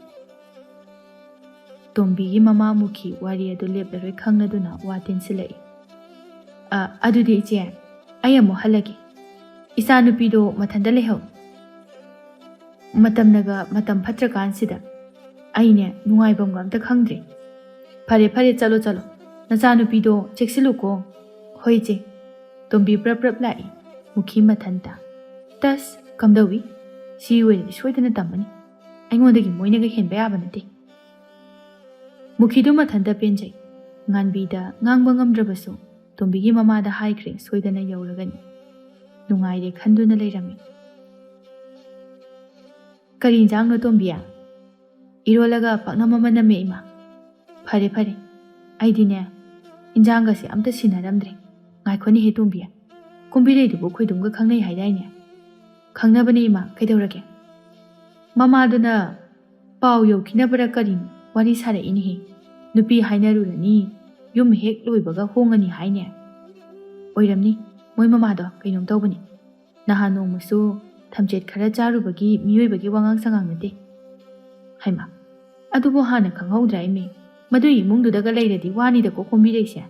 ꯇꯣꯝꯕꯤꯒꯤ ꯃꯃꯥ ꯃꯨꯈꯤ ꯋꯥꯔꯤ ꯑꯗꯨ ꯂꯦꯞꯂꯔꯣꯏ ꯈꯪꯂꯗꯨꯅ ꯋꯥ ꯇꯦꯟꯁꯤꯜꯂꯛꯏ꯫ "ꯑ, ꯑꯗꯨꯗꯤ ꯏꯆꯦ, ꯑꯩ ꯑꯃꯨꯛ ꯍꯜꯂꯒꯦ꯫ ꯏꯆꯥꯅꯨꯄꯤꯗꯣ ꯃꯊꯟꯇ ꯂꯩꯍꯧ꯫ ꯃꯇꯝꯅꯒ ꯃꯇꯝ ꯐꯠꯇ꯭ꯔꯀꯥꯟꯁꯤꯗ ꯑꯩꯅꯦ ꯅꯨꯡꯉꯥꯏꯐꯝꯒ ꯑꯝꯇ ꯈꯪꯗ꯭ꯔꯦ꯫ ꯐꯔꯦ, ꯐꯔꯦ, ꯆꯠꯂꯣ, ꯆꯠꯂꯣ꯫ ꯅꯆꯥꯅꯨꯄꯤꯗꯣ ꯆꯦꯛꯁꯤꯜꯂꯨꯀꯣ꯫" "ꯍꯣꯏ, ꯏꯆꯦ꯫" ꯇꯣꯝꯕꯤ ꯄ꯭ꯔꯞ ꯄ꯭ꯔꯞ ꯂꯥꯛꯏ ꯃꯨꯈꯤ ꯃꯊꯟꯇ꯫ "ꯇꯁ, ꯀꯝꯗꯧꯏ? ꯁꯤ ꯑꯣꯏꯔꯗꯤ ꯁꯣꯏꯗꯅ ꯇꯝꯃꯅꯤ꯫ ꯑꯩꯉꯣꯟꯗꯒꯤ ꯃꯣꯏꯅꯒ ꯍꯦꯟꯕ ꯌꯥꯕ ꯅꯠꯇꯦ꯫" ꯃꯨꯈꯤꯗꯨ ꯃꯊꯟꯇ ꯄꯦꯟꯖꯩ꯫ ꯉꯥꯟꯕꯤꯗ ꯉꯥꯡꯕ ꯉꯝꯗ꯭ꯔꯕꯁꯨ ꯇꯣꯝꯕꯤꯒꯤ ꯃꯃꯥꯗ ꯍꯥꯏꯈ꯭ꯔꯦ, ꯁꯣꯏꯗꯅ ꯌꯧꯔꯒꯅꯤ꯫ ꯅꯨꯡꯉꯥꯏꯔꯦ ꯈꯟꯗꯨꯅ ꯂꯩꯔꯝꯃꯤ꯫ "ꯀꯔꯤ ꯏꯟꯖꯥꯡꯅꯣ, ꯇꯣꯝꯕꯤ?" "ꯏꯔꯣꯜꯂꯒ ꯄꯥꯛꯅꯝ ꯑꯃ ꯅꯝꯃꯦ, ꯏꯃꯥ꯫" "ꯐꯔꯦ, ꯐꯔꯦ꯫ ꯑꯩꯗꯤꯅꯦ, ꯏꯟꯖꯥꯡꯒꯁꯦ ꯑꯝꯇ ꯁꯤꯟꯅꯔꯝꯗ꯭ꯔꯦ꯫ ꯉꯥꯏꯈꯣꯅꯦꯍꯦ, ꯇꯣꯝꯕꯤ꯫ ꯀꯨꯝꯕꯤꯔꯩꯗꯨꯕꯨ ꯈꯣꯏꯗꯨꯝꯒ ꯈꯪꯅꯩ ꯍꯥꯏꯗꯥꯏꯅꯦ?" "ꯈꯪꯅꯕꯅꯦ, ꯏꯃꯥ꯫ ꯀꯩꯗꯧꯔꯒꯦ?" ꯃꯃꯥꯗꯨꯅ ꯄꯥꯎ ꯌꯧꯈꯤꯅꯕꯔ ꯀꯔꯤꯅꯣ ꯋꯥꯔꯤ ꯁꯥꯔꯛꯏꯅꯦꯍꯦ꯫ ꯅꯨꯄꯤ ꯍꯥꯏꯅꯔꯨꯔꯅꯤ, ꯌꯨꯝ ꯍꯦꯛ ꯂꯣꯏꯕꯒ ꯍꯣꯡꯉꯅꯤ ꯍꯥꯏꯅꯦ꯫ ꯑꯣꯏꯔꯝꯅꯤ, ꯃꯣꯏ ꯃꯃꯥꯗꯣ ꯀꯩꯅꯣꯝ ꯇꯧꯕꯅꯤ꯫ ꯅꯍꯥꯟ ꯅꯣꯡꯃꯁꯨ ꯊꯝꯆꯦꯠ ꯈꯔ ꯆꯥꯔꯨꯕꯒꯤ ꯃꯤꯑꯣꯏꯕꯒꯤ ꯋꯥꯉꯥꯡ ꯁꯉꯥꯡ ꯅꯠꯇꯦ꯫ ꯍꯩꯃꯥ, ꯑꯗꯨꯕꯨ ꯍꯥꯟꯅ ꯈꯪꯍꯧꯗ꯭ꯔꯥ ꯏꯃꯦ? ꯃꯗꯨꯏ ꯏꯃꯨꯡꯗꯨꯗꯒ ꯂꯩꯔꯗꯤ ꯋꯥꯅꯤꯗꯀꯣ ꯀꯣꯝꯕꯤꯔꯩꯁꯦ꯫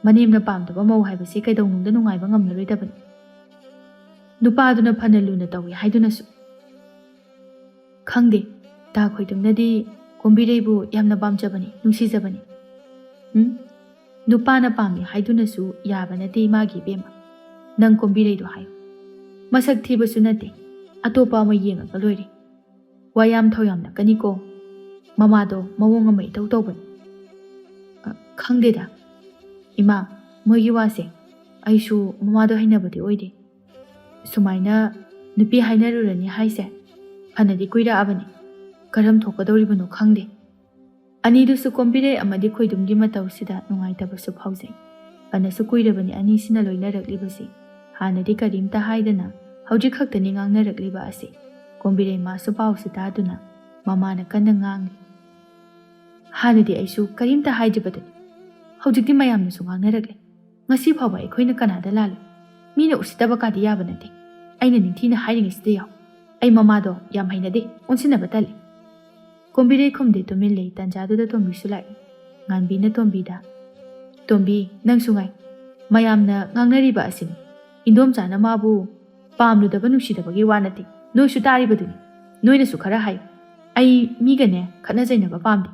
ꯃꯅꯦꯝꯅ ꯄꯥꯝꯗꯕ ꯃꯧ ꯍꯥꯏꯕꯁꯦ ꯀꯩꯗꯧꯅꯨꯡꯗ ꯅꯨꯡꯉꯥꯏꯕ ꯉꯝꯂꯔꯣꯏꯗꯕꯅꯤ꯫ ꯅꯨꯄꯥꯗꯨꯅ ꯐꯅ ꯂꯨꯅ ꯇꯧꯏ ꯍꯥꯏꯗꯨꯅꯁꯨ꯫ ꯈꯪꯗꯦ, ꯇꯥ ꯈꯣꯏꯗꯨꯝꯅꯗꯤ ꯀꯣꯝꯕꯤꯔꯩꯕꯨ ꯌꯥꯝꯅ ꯄꯥꯝꯖꯕꯅꯤ, ꯅꯨꯡꯁꯤꯖꯕꯅꯤ꯫ ꯎꯝ? ꯅꯨꯄꯥꯅ ꯄꯥꯝꯃꯤ ꯍꯥꯏꯗꯨꯅꯁꯨ ꯌꯥꯕ ꯅꯠꯇꯦ ꯏꯃꯥꯒꯤ ꯏꯕꯦꯝꯃ꯫ ꯅꯪ ꯀꯣꯝꯕꯤꯔꯩꯗꯣ ꯍꯥꯏꯌꯨ꯫ ꯃꯁꯛ ꯊꯤꯕꯁꯨ ꯅꯠꯇꯦ, ꯑꯇꯣꯞꯄ ꯑꯃ ꯌꯦꯡꯉꯒ ꯂꯣꯏꯔꯦ꯫ ꯋꯥ ꯌꯥꯝ ꯊꯧꯌꯥꯝꯅꯀꯅꯤꯀꯣ꯫ ꯃꯃꯥꯗꯣ ꯃꯑꯣꯡ ꯑꯃ ꯏꯇꯧ ꯇꯧꯕꯅꯤ꯫ ꯑ, ꯈꯪꯗꯦꯗ꯫ ꯏꯃꯥ, ꯃꯣꯏꯒꯤ ꯋꯥꯁꯦ ꯑꯩꯁꯨ ꯃꯃꯥꯗꯣ ꯍꯩꯅꯕꯗꯤ ꯑꯣꯏꯗꯦ꯫ ꯁꯨꯃꯥꯏꯅ ꯅꯨꯄꯤ ꯍꯥꯏꯅꯔꯨꯔꯅꯤ ꯍꯥꯏꯁꯦ ꯐꯅꯗꯤ ꯀꯨꯏꯔꯛꯑꯕꯅꯤ꯫ ꯀꯔꯝ ꯊꯣꯛꯀꯗꯧꯔꯤꯕꯅꯣ ꯈꯪꯗꯦ꯫ ꯑꯅꯤꯗꯨꯁꯨ ꯀꯣꯝꯕꯤꯔꯩ ꯑꯃꯗꯤ ꯈꯣꯏꯗꯨꯝꯒꯤ ꯃꯇꯧꯁꯤꯗ ꯅꯨꯡꯉꯥꯏꯇꯕꯁꯨ ꯐꯥꯎꯖꯩ꯫ ꯐꯅꯁꯨ ꯀꯨꯏꯔꯕꯅꯤ ꯑꯅꯤꯁꯤꯅ ꯂꯣꯏꯅꯔꯛꯂꯤꯕꯁꯤ꯫ ꯍꯥꯟꯅꯗꯤ ꯀꯔꯤꯝꯇ ꯍꯥꯏꯗꯅ ꯍꯧꯖꯤꯛ ꯈꯛꯇꯅꯤ ꯉꯥꯡꯅꯔꯛꯂꯤꯕ ꯑꯁꯤ꯫ ꯀꯣꯝꯕꯤꯔꯩ ꯃꯥꯁꯨ ꯄꯥꯎꯁꯤ ꯇꯥꯗꯨꯅ ꯃꯃꯥꯅ ꯀꯟꯅ ꯉꯥꯡꯂꯤ꯫ ꯍꯥꯟꯅꯗꯤ ꯑꯩꯁꯨ ꯀꯔꯤꯝꯇ ꯍꯥꯏꯗ꯭ꯔꯤꯕꯗꯨꯅꯤ꯫ ꯍꯧꯖꯤꯛꯇꯤ ꯃꯌꯥꯝꯅꯁꯨ ꯉꯥꯡꯅꯔꯛꯂꯦ꯫ ꯉꯁꯤ ꯐꯥꯎꯕ ꯑꯩꯈꯣꯏꯅ ꯀꯅꯥꯗ ꯂꯥꯜꯂꯤ? ꯃꯤꯅ ꯎꯁꯤꯠꯇꯕ ꯀꯥꯗꯤ ꯌꯥꯕ ꯅꯠꯇꯦ꯫ ꯑꯩꯅ ꯅꯤꯡꯊꯤꯅ ꯍꯥꯏꯔꯤꯉꯩꯁꯤꯗ ꯌꯥꯎ꯫ ꯑꯩ ꯃꯃꯥꯗꯣ ꯌꯥꯝ ꯍꯩꯅꯗꯦ, ꯑꯣꯟꯁꯤꯟꯅꯕ ꯇꯜꯂꯤ꯫ ꯀꯣꯝꯕꯤꯔꯩ ꯈꯨꯝꯗꯦ, ꯇꯨꯃꯤꯟ ꯂꯩ꯫ ꯇꯟꯖꯥꯗꯨꯗ ꯇꯣꯝꯕꯤꯁꯨ ꯂꯥꯛꯏ꯫ ꯉꯥꯟꯕꯤꯅ ꯇꯣꯝꯕꯤꯗ, "ꯇꯣꯝꯕꯤ, ꯅꯪꯁꯨ ꯉꯥꯏ꯫ ꯃꯌꯥꯝꯅ ꯉꯥꯡꯅꯔꯤꯕ ꯑꯁꯤꯅꯤ꯫ ꯏꯟꯗꯣꯝꯆꯥꯅ ꯃꯥꯕꯨ ꯄꯥꯝꯂꯨꯗꯕ ꯅꯨꯡꯁꯤꯗꯕꯒꯤ ꯋꯥ ꯅꯠꯇꯦ꯫ ꯅꯣꯏꯁꯨ ꯇꯥꯔꯤꯕꯗꯨꯅꯤ꯫ ꯅꯣꯏꯅꯁꯨ ꯈꯔ ꯍꯥꯏꯌꯨ꯫ ꯑꯩ ꯃꯤꯒꯅꯦ ꯈꯠꯅ ꯆꯩꯅꯕ ꯄꯥꯝꯗꯦ꯫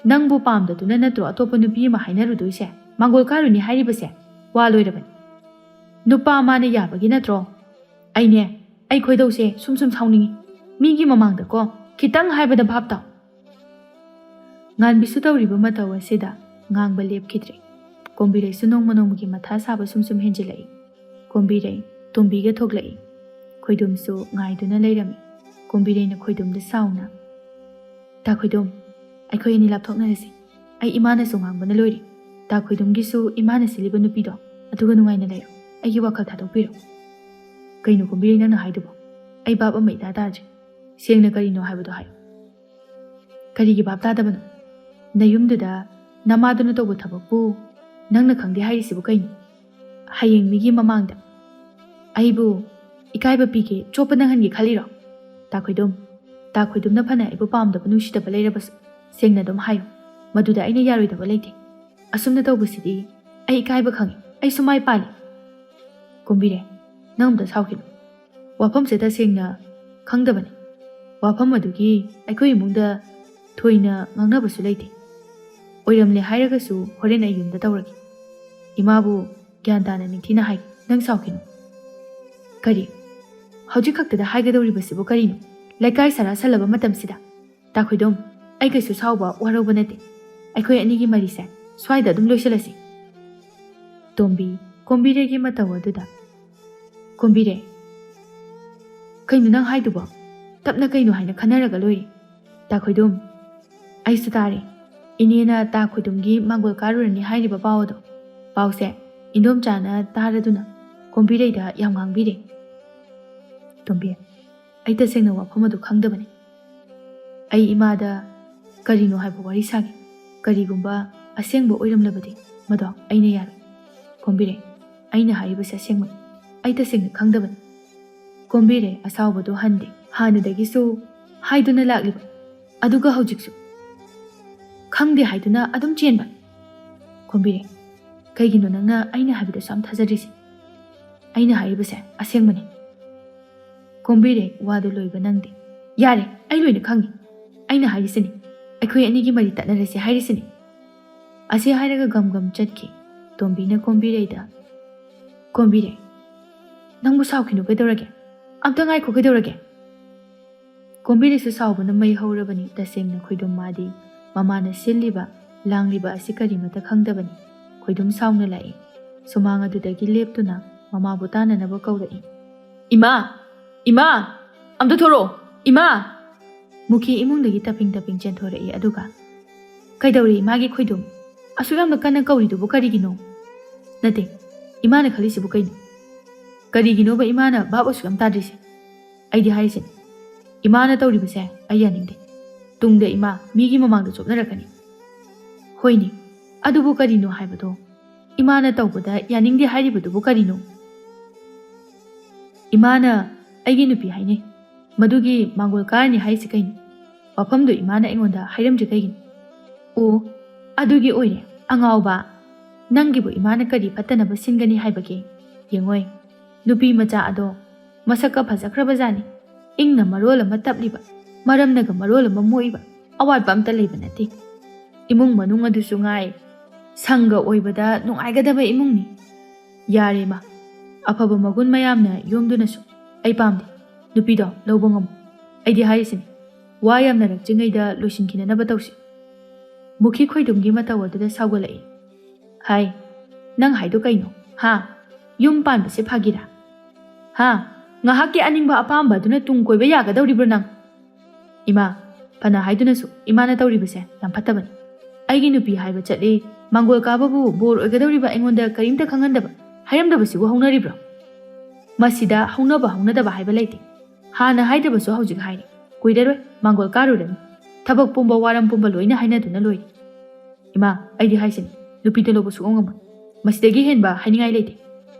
ꯅꯪꯕꯨ ꯄꯥꯝꯗꯗꯨꯅ ꯅꯠꯇ꯭ꯔꯣ ꯑꯇꯣꯞꯄ ꯅꯨꯄꯤ ꯑꯃ ꯍꯥꯏꯅꯔꯨꯗꯣꯏꯁꯦ? ꯃꯥꯡꯒꯣꯜ ꯀꯥꯔꯨꯅꯤ ꯍꯥꯏꯔꯤꯕꯁꯦ ꯋꯥ ꯂꯣꯏꯔꯕꯅꯤ꯫ ꯅꯨꯄꯥ ꯃꯥꯅ ꯌꯥꯕꯒꯤ ꯅꯠꯇ꯭ꯔꯣ? ꯑꯩꯅꯦ, ꯑꯩ ꯈꯣꯏꯗꯧꯁꯦ ꯁꯨꯝ ꯁꯨꯝ ꯁꯥꯎꯅꯤꯡꯉꯤ꯫ ꯃꯤꯒꯤ ꯃꯃꯥꯡꯗꯀꯣ ꯈꯤꯇꯪ ꯍꯥꯏꯕꯗ ꯚꯥꯞ ꯇꯥꯎ꯫" ꯉꯥꯟꯕꯤꯁꯨ ꯇꯧꯔꯤꯕ ꯃꯇꯧ ꯑꯁꯤꯗ ꯉꯥꯡꯕ ꯂꯦꯞꯈꯤꯗ꯭ꯔꯦ꯫ ꯀꯣꯝꯕꯤꯔꯩꯁꯨ ꯅꯣꯡꯃ ꯅꯣꯡꯃꯒꯤ ꯃꯊꯥ ꯁꯥꯕ ꯁꯨꯝ ꯁꯨꯝ ꯍꯦꯟꯖꯤꯜꯂꯛꯏ꯫ ꯀꯣꯝꯕꯤꯔꯩ ꯇꯣꯝꯕꯤꯒ ꯊꯣꯛꯂꯛꯏ꯫ ꯈꯣꯏꯗꯨꯝꯁꯨ ꯉꯥꯏꯗꯨꯅ ꯂꯩꯔꯝꯃꯤ꯫ ꯀꯣꯝꯕꯤꯔꯩꯅ ꯈꯣꯏꯗꯨꯝꯗ ꯁꯥꯎꯅ, "ꯇꯥ ꯈꯣꯏꯗꯨꯝ, ꯑꯩꯈꯣꯏ ꯑꯅꯤ ꯂꯥꯞꯊꯣꯛꯅꯔꯁꯤ꯫ ꯑꯩ ꯏꯃꯥꯅꯁꯨ ꯉꯥꯡꯕꯅ ꯂꯣꯏꯔꯦ꯫ ꯇꯥ ꯈꯣꯏꯗꯨꯝꯒꯤꯁꯨ ꯏꯃꯥꯅ ꯁꯤꯜꯂꯤꯕ ꯅꯨꯄꯤꯗꯣ ꯑꯗꯨꯒ ꯅꯨꯡꯉꯥꯏꯅ ꯂꯩꯔꯣ꯫ ꯑꯩꯒꯤ ꯋꯥꯈꯜ ꯊꯥꯗꯣꯛꯄꯤꯔꯣ꯫" "ꯀꯩꯅꯣ ꯀꯣꯝꯕꯤꯔꯩ ꯅꯪꯅ ꯍꯥꯏꯗꯨꯕꯣ? ꯑꯩ ꯚꯥꯞ ꯑꯃ ꯏꯇꯥ ꯇꯥꯗ꯭ꯔꯦ꯫ ꯁꯦꯡꯅ ꯀꯔꯤꯅꯣ ꯍꯥꯏꯕꯗꯣ ꯍꯥꯏꯌꯨ꯫" "ꯀꯔꯤꯒꯤ ꯚꯥꯞ ꯇꯥꯗꯕꯅꯣ? ꯅꯌꯨꯝꯗꯨꯗ ꯅꯃꯥꯗꯨꯅ ꯇꯧꯕ ꯊꯕꯛꯄꯨ ꯅꯪꯅ ꯈꯪꯗꯦ ꯍꯥꯏꯔꯤꯁꯤꯕꯨ ꯀꯩꯅꯣ? ꯍꯌꯦꯡ ꯃꯤꯒꯤ ꯃꯃꯥꯡꯗ ꯑꯩꯕꯨ ꯏꯀꯥꯏꯕ ꯄꯤꯒꯦ, ꯆꯣꯞꯄ ꯅꯪꯍꯟꯒꯦ ꯈꯜꯂꯤꯔꯣ? ꯇꯥ ꯈꯣꯏꯗꯨꯝ, ꯇꯥ ꯈꯣꯏꯗꯨꯝꯅ ꯐꯅ ꯑꯩꯕꯨ ꯄꯥꯝꯗꯕ ꯅꯨꯡꯁꯤꯗꯕ ꯂꯩꯔꯕꯁꯨ ꯁꯦꯡꯅ ꯑꯗꯨꯝ ꯍꯥꯏꯌꯨ꯫ ꯃꯗꯨꯗ ꯑꯩꯅ ꯌꯥꯔꯣꯏꯗꯕ ꯂꯩꯇꯦ꯫ ꯑꯁꯨꯝꯅ ꯇꯧꯕꯁꯤꯗꯤ ꯑꯩ ꯏꯀꯥꯏꯕ ꯈꯪꯉꯤ꯫ ꯑꯩꯁꯨ ꯃꯥꯏ ꯄꯥꯜꯂꯤ꯫" "ꯀꯣꯝꯕꯤꯔꯩ, ꯅꯪ ꯑꯝꯇ ꯁꯥꯎꯈꯤꯅꯨ꯫ ꯋꯥꯐꯝꯁꯦ ꯇꯁꯦꯡꯅ ꯈꯪꯗꯕꯅꯤ꯫ ꯋꯥꯐꯝ ꯑꯗꯨꯒꯤ ꯑꯩꯈꯣꯏ ꯏꯃꯨꯡꯗ ꯊꯣꯏꯅ ꯉꯥꯡꯅꯕꯁꯨ ꯂꯩꯇꯦ꯫ ꯑꯣꯏꯔꯝꯂꯦ ꯍꯥꯏꯔꯒꯁꯨ ꯍꯣꯔꯦꯟ ꯑꯩ ꯌꯨꯝꯗ ꯇꯧꯔꯒꯦ꯫ ꯏꯃꯥꯕꯨ ꯒ꯭ꯌꯥꯟ ꯇꯥꯅ ꯅꯤꯡꯊꯤꯅ ꯍꯥꯏꯒꯦ, ꯅꯪ ꯁꯥꯎꯈꯤꯅꯨ꯫" "ꯀꯔꯤ? ꯍꯧꯖꯤꯛ ꯈꯛꯇꯗ ꯍꯥꯏꯒꯗꯧꯔꯤꯕꯁꯤꯕꯨ ꯀꯔꯤꯅꯣ? ꯂꯩꯀꯥꯏ ꯁꯔꯥ ꯁꯜꯂꯕ ꯃꯇꯝꯁꯤꯗ?" "ꯇꯥ ꯈꯣꯏꯗꯨꯝ, ꯑꯩ ꯀꯩꯁꯨ ꯁꯥꯎꯕ ꯋꯥꯔꯧꯕ ꯅꯠꯇꯦ꯫ ꯑꯩꯈꯣꯏ ꯑꯅꯤꯒꯤ ꯃꯔꯤꯁꯦ ꯁ꯭ꯋꯥꯏꯗ ꯑꯗꯨꯝ ꯂꯣꯏꯁꯤꯜꯂꯁꯤ꯫" ꯇꯣꯝꯕꯤ ꯀꯣꯝꯕꯤꯔꯩꯒꯤ ꯃꯇꯧ ꯑꯗꯨꯗ ꯀꯣꯝꯕꯤꯔꯦ꯫ "ꯀꯩꯅꯣ ꯅꯪ ꯍꯥꯏꯗꯨꯕꯣ? ꯇꯞꯅ ꯀꯩꯅꯣ ꯍꯥꯏꯅ ꯈꯟꯅꯔꯒ ꯂꯣꯏꯔꯦ꯫ ꯇꯥ ꯈꯣꯏꯗꯨꯝ, ꯑꯩꯁꯨ ꯇꯥꯔꯦ꯫ ꯏꯅꯦꯅ ꯇꯥ ꯈꯣꯏꯗꯨꯝꯒꯤ ꯃꯥꯡꯒꯣꯜ ꯀꯥꯔꯨꯔꯅꯤ ꯍꯥꯏꯔꯤꯕ ꯄꯥꯎ ꯑꯗꯣ, ꯄꯥꯎꯁꯦ ꯏꯟꯗꯣꯝꯆꯥꯅ ꯇꯥꯔꯗꯨꯅ ꯀꯣꯝꯕꯤꯔꯩꯗ ꯌꯥꯝ ꯉꯥꯡꯕꯤꯔꯦ꯫" ꯇꯣꯝꯕꯤ, ꯑꯩ ꯇꯁꯦꯡꯅ ꯋꯥꯐꯝ ꯑꯗꯨ ꯈꯪꯗꯕꯅꯤ꯫ ꯑꯩ ꯏꯃꯥꯗ ꯀꯔꯤꯅꯣ ꯍꯥꯏꯕ ꯋꯥꯔꯤ ꯁꯥꯒꯦ꯫ ꯀꯔꯤꯒꯨꯝꯕ ꯑꯁꯦꯡꯕ ꯑꯣꯏꯔꯝꯂꯕꯗꯤ ꯃꯗꯣ ꯑꯩꯅ ꯌꯥꯔꯣꯏ꯫ ꯀꯣꯝꯕꯤꯔꯦ, ꯑꯩꯅ ꯍꯥꯏꯔꯤꯕꯁꯦ ꯑꯁꯦꯡꯕꯅꯤ꯫ ꯑꯩ ꯇꯁꯦꯡꯅ ꯈꯪꯗꯕꯅꯤ꯫ ꯀꯣꯝꯕꯤꯔꯦ ꯑꯁꯥꯎꯕꯗꯣ ꯍꯟꯗꯦ꯫ ꯍꯥꯟꯅꯗꯒꯤꯁꯨ ꯍꯥꯏꯗꯨꯅ ꯂꯥꯛꯂꯤꯕ, ꯑꯗꯨꯒ ꯍꯧꯖꯤꯛꯁꯨ ꯈꯪꯗꯦ ꯍꯥꯏꯗꯨꯅ ꯑꯗꯨꯝ ꯆꯦꯟꯕ꯫ ꯀꯣꯝꯕꯤꯔꯦ, ꯀꯩꯒꯤꯅꯣ ꯅꯪꯅ ꯑꯩꯅ ꯍꯥꯏꯕꯗꯁꯨ ꯌꯥꯝ ꯊꯥꯖꯗ꯭ꯔꯤꯁꯦ? ꯑꯩꯅ ꯍꯥꯏꯔꯤꯕꯁꯦ ꯑꯁꯦꯡꯕꯅꯤ꯫ ꯀꯣꯝꯕꯤꯔꯦ ꯋꯥꯗꯨ ꯂꯣꯏꯕ ꯅꯪꯗꯦ꯫ ꯌꯥꯔꯦ, ꯑꯩ ꯂꯣꯏꯅ ꯈꯪꯉꯤ꯫ ꯑꯩꯅ ꯍꯥꯏꯔꯤꯁꯤꯅꯤ, ꯑꯩꯈꯣꯏ ꯑꯅꯤꯒꯤ ꯃꯔꯤ ꯇꯠꯅꯔꯁꯦ ꯍꯥꯏꯔꯤꯁꯤꯅꯤ꯫ ꯑꯁꯤ ꯍꯥꯏꯔꯒ ꯒꯝ ꯒꯝ ꯆꯠꯈꯤ꯫ ꯇꯣꯝꯕꯤꯅ ꯀꯣꯝꯕꯤꯔꯩꯗ, "ꯀꯣꯝꯕꯤꯔꯩ, ꯅꯪꯕꯨ ꯁꯥꯎꯈꯤꯅꯨ ꯀꯩꯗꯧꯔꯒꯦ? ꯑꯝꯇ ꯉꯥꯏꯈꯣ ꯀꯩꯗꯧꯔꯒꯦ?" ꯀꯣꯝꯕꯤꯔꯩꯁꯨ ꯁꯥꯎꯕꯅ ꯃꯩ ꯍꯧꯔꯕꯅꯤ꯫ ꯇꯁꯦꯡꯅ ꯈꯣꯏꯗꯨꯝ ꯃꯥꯗꯤ ꯃꯃꯥꯅ ꯁꯤꯜꯂꯤꯕ ꯂꯥꯡꯂꯤꯕ ꯑꯁꯤ ꯀꯔꯤꯃꯠꯇ ꯈꯪꯗꯕꯅꯤ꯫ ꯈꯣꯏꯗꯨꯝ ꯁꯥꯎꯅ ꯂꯥꯛꯏ꯫ ꯁꯨꯃꯥꯡ ꯑꯗꯨꯗꯒꯤ ꯂꯦꯞꯇꯨꯅ ꯃꯃꯥꯕꯨ ꯇꯥꯅꯅꯕ ꯀꯧꯔꯛꯏ꯫ "ꯏꯃꯥ! ꯏꯃꯥ! ꯑꯝꯇ ꯊꯣꯔꯛꯑꯣ! ꯏꯃꯥ!" ꯃꯨꯈꯤ ꯏꯃꯨꯡꯗꯒꯤ ꯇꯞꯄꯤꯡ ꯇꯞꯄꯤꯡ ꯆꯦꯟꯊꯣꯔꯛꯏ꯫ ꯑꯗꯨꯒ, "ꯀꯩꯗꯧꯔꯦ ꯏꯃꯥꯒꯤ ꯈꯣꯏꯗꯨꯝ? ꯑꯁꯨꯛ ꯌꯥꯝꯅ ꯀꯟꯅ ꯀꯧꯔꯤꯗꯨꯕꯨ ꯀꯔꯤꯒꯤꯅꯣ?" ꯅꯠꯇꯦ, ꯏꯃꯥꯅ ꯈꯜꯂꯤꯁꯤꯕꯨ ꯀꯩꯅꯣ? ꯀꯔꯤꯒꯤꯅꯣꯕ ꯏꯃꯥꯅ ꯚꯥꯞ ꯑꯁꯨꯛ ꯌꯥꯝ ꯇꯥꯗ꯭ꯔꯤꯁꯦ? ꯑꯩꯗꯤ ꯍꯥꯏꯔꯤꯁꯤꯅꯤ, ꯏꯃꯥꯅ ꯇꯧꯔꯤꯕꯁꯦ ꯑꯩ ꯌꯥꯅꯤꯡꯗꯦ꯫ ꯇꯨꯡꯗ ꯏꯃꯥ ꯃꯤꯒꯤ ꯃꯃꯥꯡꯗ ꯆꯣꯞꯅꯔꯛꯀꯅꯤ꯫ ꯍꯣꯏꯅꯦ, ꯑꯗꯨꯕꯨ ꯀꯔꯤꯅꯣ ꯍꯥꯏꯕꯗꯣ? ꯏꯃꯥꯅ ꯇꯧꯕꯗ ꯌꯥꯅꯤꯡꯗꯦ ꯍꯥꯏꯔꯤꯕꯗꯨꯕꯨ ꯀꯔꯤꯅꯣ? ꯏꯃꯥꯅ ꯑꯩꯒꯤ ꯅꯨꯄꯤ ꯍꯥꯏꯅꯩ꯫ ꯃꯗꯨꯒꯤ ꯃꯥꯡꯒꯣꯜ ꯀꯥꯔꯅꯤ ꯍꯥꯏꯁꯤ ꯀꯩꯅꯣ? ꯋꯥꯐꯝꯗꯨ ꯏꯃꯥꯅ ꯑꯩꯉꯣꯟꯗ ꯍꯥꯏꯔꯝꯗ꯭ꯔꯤ ꯀꯩꯒꯤꯅꯣ? ꯑꯣ, ꯑꯗꯨꯒꯤ ꯑꯣꯏꯔꯦ, ꯑꯉꯥꯎꯕ꯫ ꯅꯪꯒꯤꯕꯨ ꯏꯃꯥꯅ ꯀꯔꯤ ꯐꯠꯇꯅꯕ ꯁꯤꯟꯒꯅꯤ ꯍꯥꯏꯕꯒꯦ? ꯌꯦꯡꯉꯣꯏ, ꯅꯨꯄꯤ ꯃꯆꯥ ꯑꯗꯣ ꯃꯁꯛꯀ ꯐꯖꯈ꯭ꯔꯕ ꯖꯥꯠꯅꯤ꯫ ꯏꯪꯅ ꯃꯔꯣꯜ ꯑꯃ ꯇꯞꯂꯤꯕ, ꯃꯔꯝꯅꯒ ꯃꯔꯣꯜ ꯑꯃ ꯃꯣꯛꯏꯕ, ꯑꯋꯥꯠꯄ ꯑꯝꯇ ꯂꯩꯕ ꯅꯠꯇꯦ꯫ ꯏꯃꯨꯡ ꯃꯅꯨꯡ ꯑꯗꯨꯁꯨ ꯉꯥꯏ, ꯁꯪꯒ ꯑꯣꯏꯕꯗ ꯅꯨꯡꯉꯥꯏꯒꯗꯕ ꯏꯃꯨꯡꯅꯤ꯫ ꯌꯥꯔꯦ ꯃꯥ, ꯑꯐꯕ ꯃꯒꯨꯟ ꯃꯌꯥꯝꯅ ꯌꯣꯝꯗꯨꯅꯁꯨ ꯑꯩ ꯄꯥꯝꯗꯦ꯫ ꯅꯨꯄꯤꯗꯣ ꯂꯧꯕ ꯉꯝꯃꯣ꯫ ꯑꯩꯗꯤ ꯍꯥꯏꯔꯤꯁꯤꯅꯤ, ꯋꯥ ꯌꯥꯝꯅꯔꯛꯇ꯭ꯔꯤꯉꯩꯗ ꯂꯣꯏꯁꯤꯟꯈꯤꯅꯅꯕ ꯇꯧꯁꯤ꯫ ꯃꯨꯈꯤ ꯈꯣꯏꯗꯨꯝꯒꯤ ꯃꯇꯧ ꯑꯗꯨꯗ ꯁꯥꯎꯒꯠꯂꯛꯏ꯫ ꯍꯥꯏ, ꯅꯪ ꯍꯥꯏꯗꯣ ꯀꯩꯅꯣ? ꯍꯥ? ꯌꯨꯝ ꯄꯥꯟꯕꯁꯦ ꯐꯥꯒꯤꯔꯥ? ꯍꯥ? ꯉꯥꯏꯍꯥꯛꯀꯤ ꯑꯅꯤꯡꯕ ꯑꯄꯥꯝꯕ ꯑꯗꯨꯅ ꯇꯨꯡ ꯀꯣꯏꯕ ꯌꯥꯒꯗꯧꯔꯤꯕ꯭ꯔꯣ ꯅꯪ? ꯏꯃꯥ, ꯐꯅ ꯍꯥꯏꯗꯨꯅꯁꯨ ꯏꯃꯥꯅ ꯇꯧꯔꯤꯕꯁꯦ ꯌꯥꯝ ꯐꯠꯇꯕꯅꯤ꯫ ꯑꯩꯒꯤ ꯅꯨꯄꯤ ꯍꯥꯏꯕ ꯆꯠꯂꯤ, ꯃꯥꯡꯒꯣꯜ ꯀꯥꯕꯕꯨ ꯕꯣꯔ ꯑꯣꯏꯒꯗꯧꯔꯤꯕ ꯑꯩꯉꯣꯟꯗ ꯀꯔꯤꯝꯇ ꯈꯪꯍꯟꯗꯕ, ꯍꯥꯏꯔꯝꯗꯕꯁꯤꯕꯨ ꯍꯧꯅꯔꯤꯕ꯭ꯔꯣ? ꯃꯁꯤꯗ ꯍꯧꯅꯕ ꯍꯧꯅꯗꯕ ꯍꯥꯏꯕ ꯂꯩꯇꯦ꯫ ꯍꯥꯟꯅ ꯍꯥꯏꯗꯕꯁꯨ ꯍꯧꯖꯤꯛ ꯍꯥꯏꯔꯤ꯫ ꯀꯨꯏꯔꯔꯣꯏ ꯃꯥꯡꯒꯣꯜ ꯀꯥꯔꯨꯔꯅꯤ꯫ ꯊꯕꯛ ꯄꯨꯝꯕ, ꯋꯥꯔꯝ ꯄꯨꯝꯕ ꯂꯣꯏꯅ ꯍꯥꯏꯅꯗꯨꯅ ꯂꯣꯏꯔꯦ꯫ ꯏꯃꯥ, ꯑꯩꯗꯤ ꯍꯥꯏꯁꯤꯅꯤ, ꯅꯨꯄꯤꯗꯣ ꯂꯧꯕ ꯁꯨꯛꯉꯝ ꯉꯝꯃꯣꯏ꯫ ꯃꯁꯤꯗꯒꯤ ꯍꯦꯟꯕ ꯍꯥꯏꯅꯤꯡꯉꯥꯏ ꯂꯩꯇꯦ꯫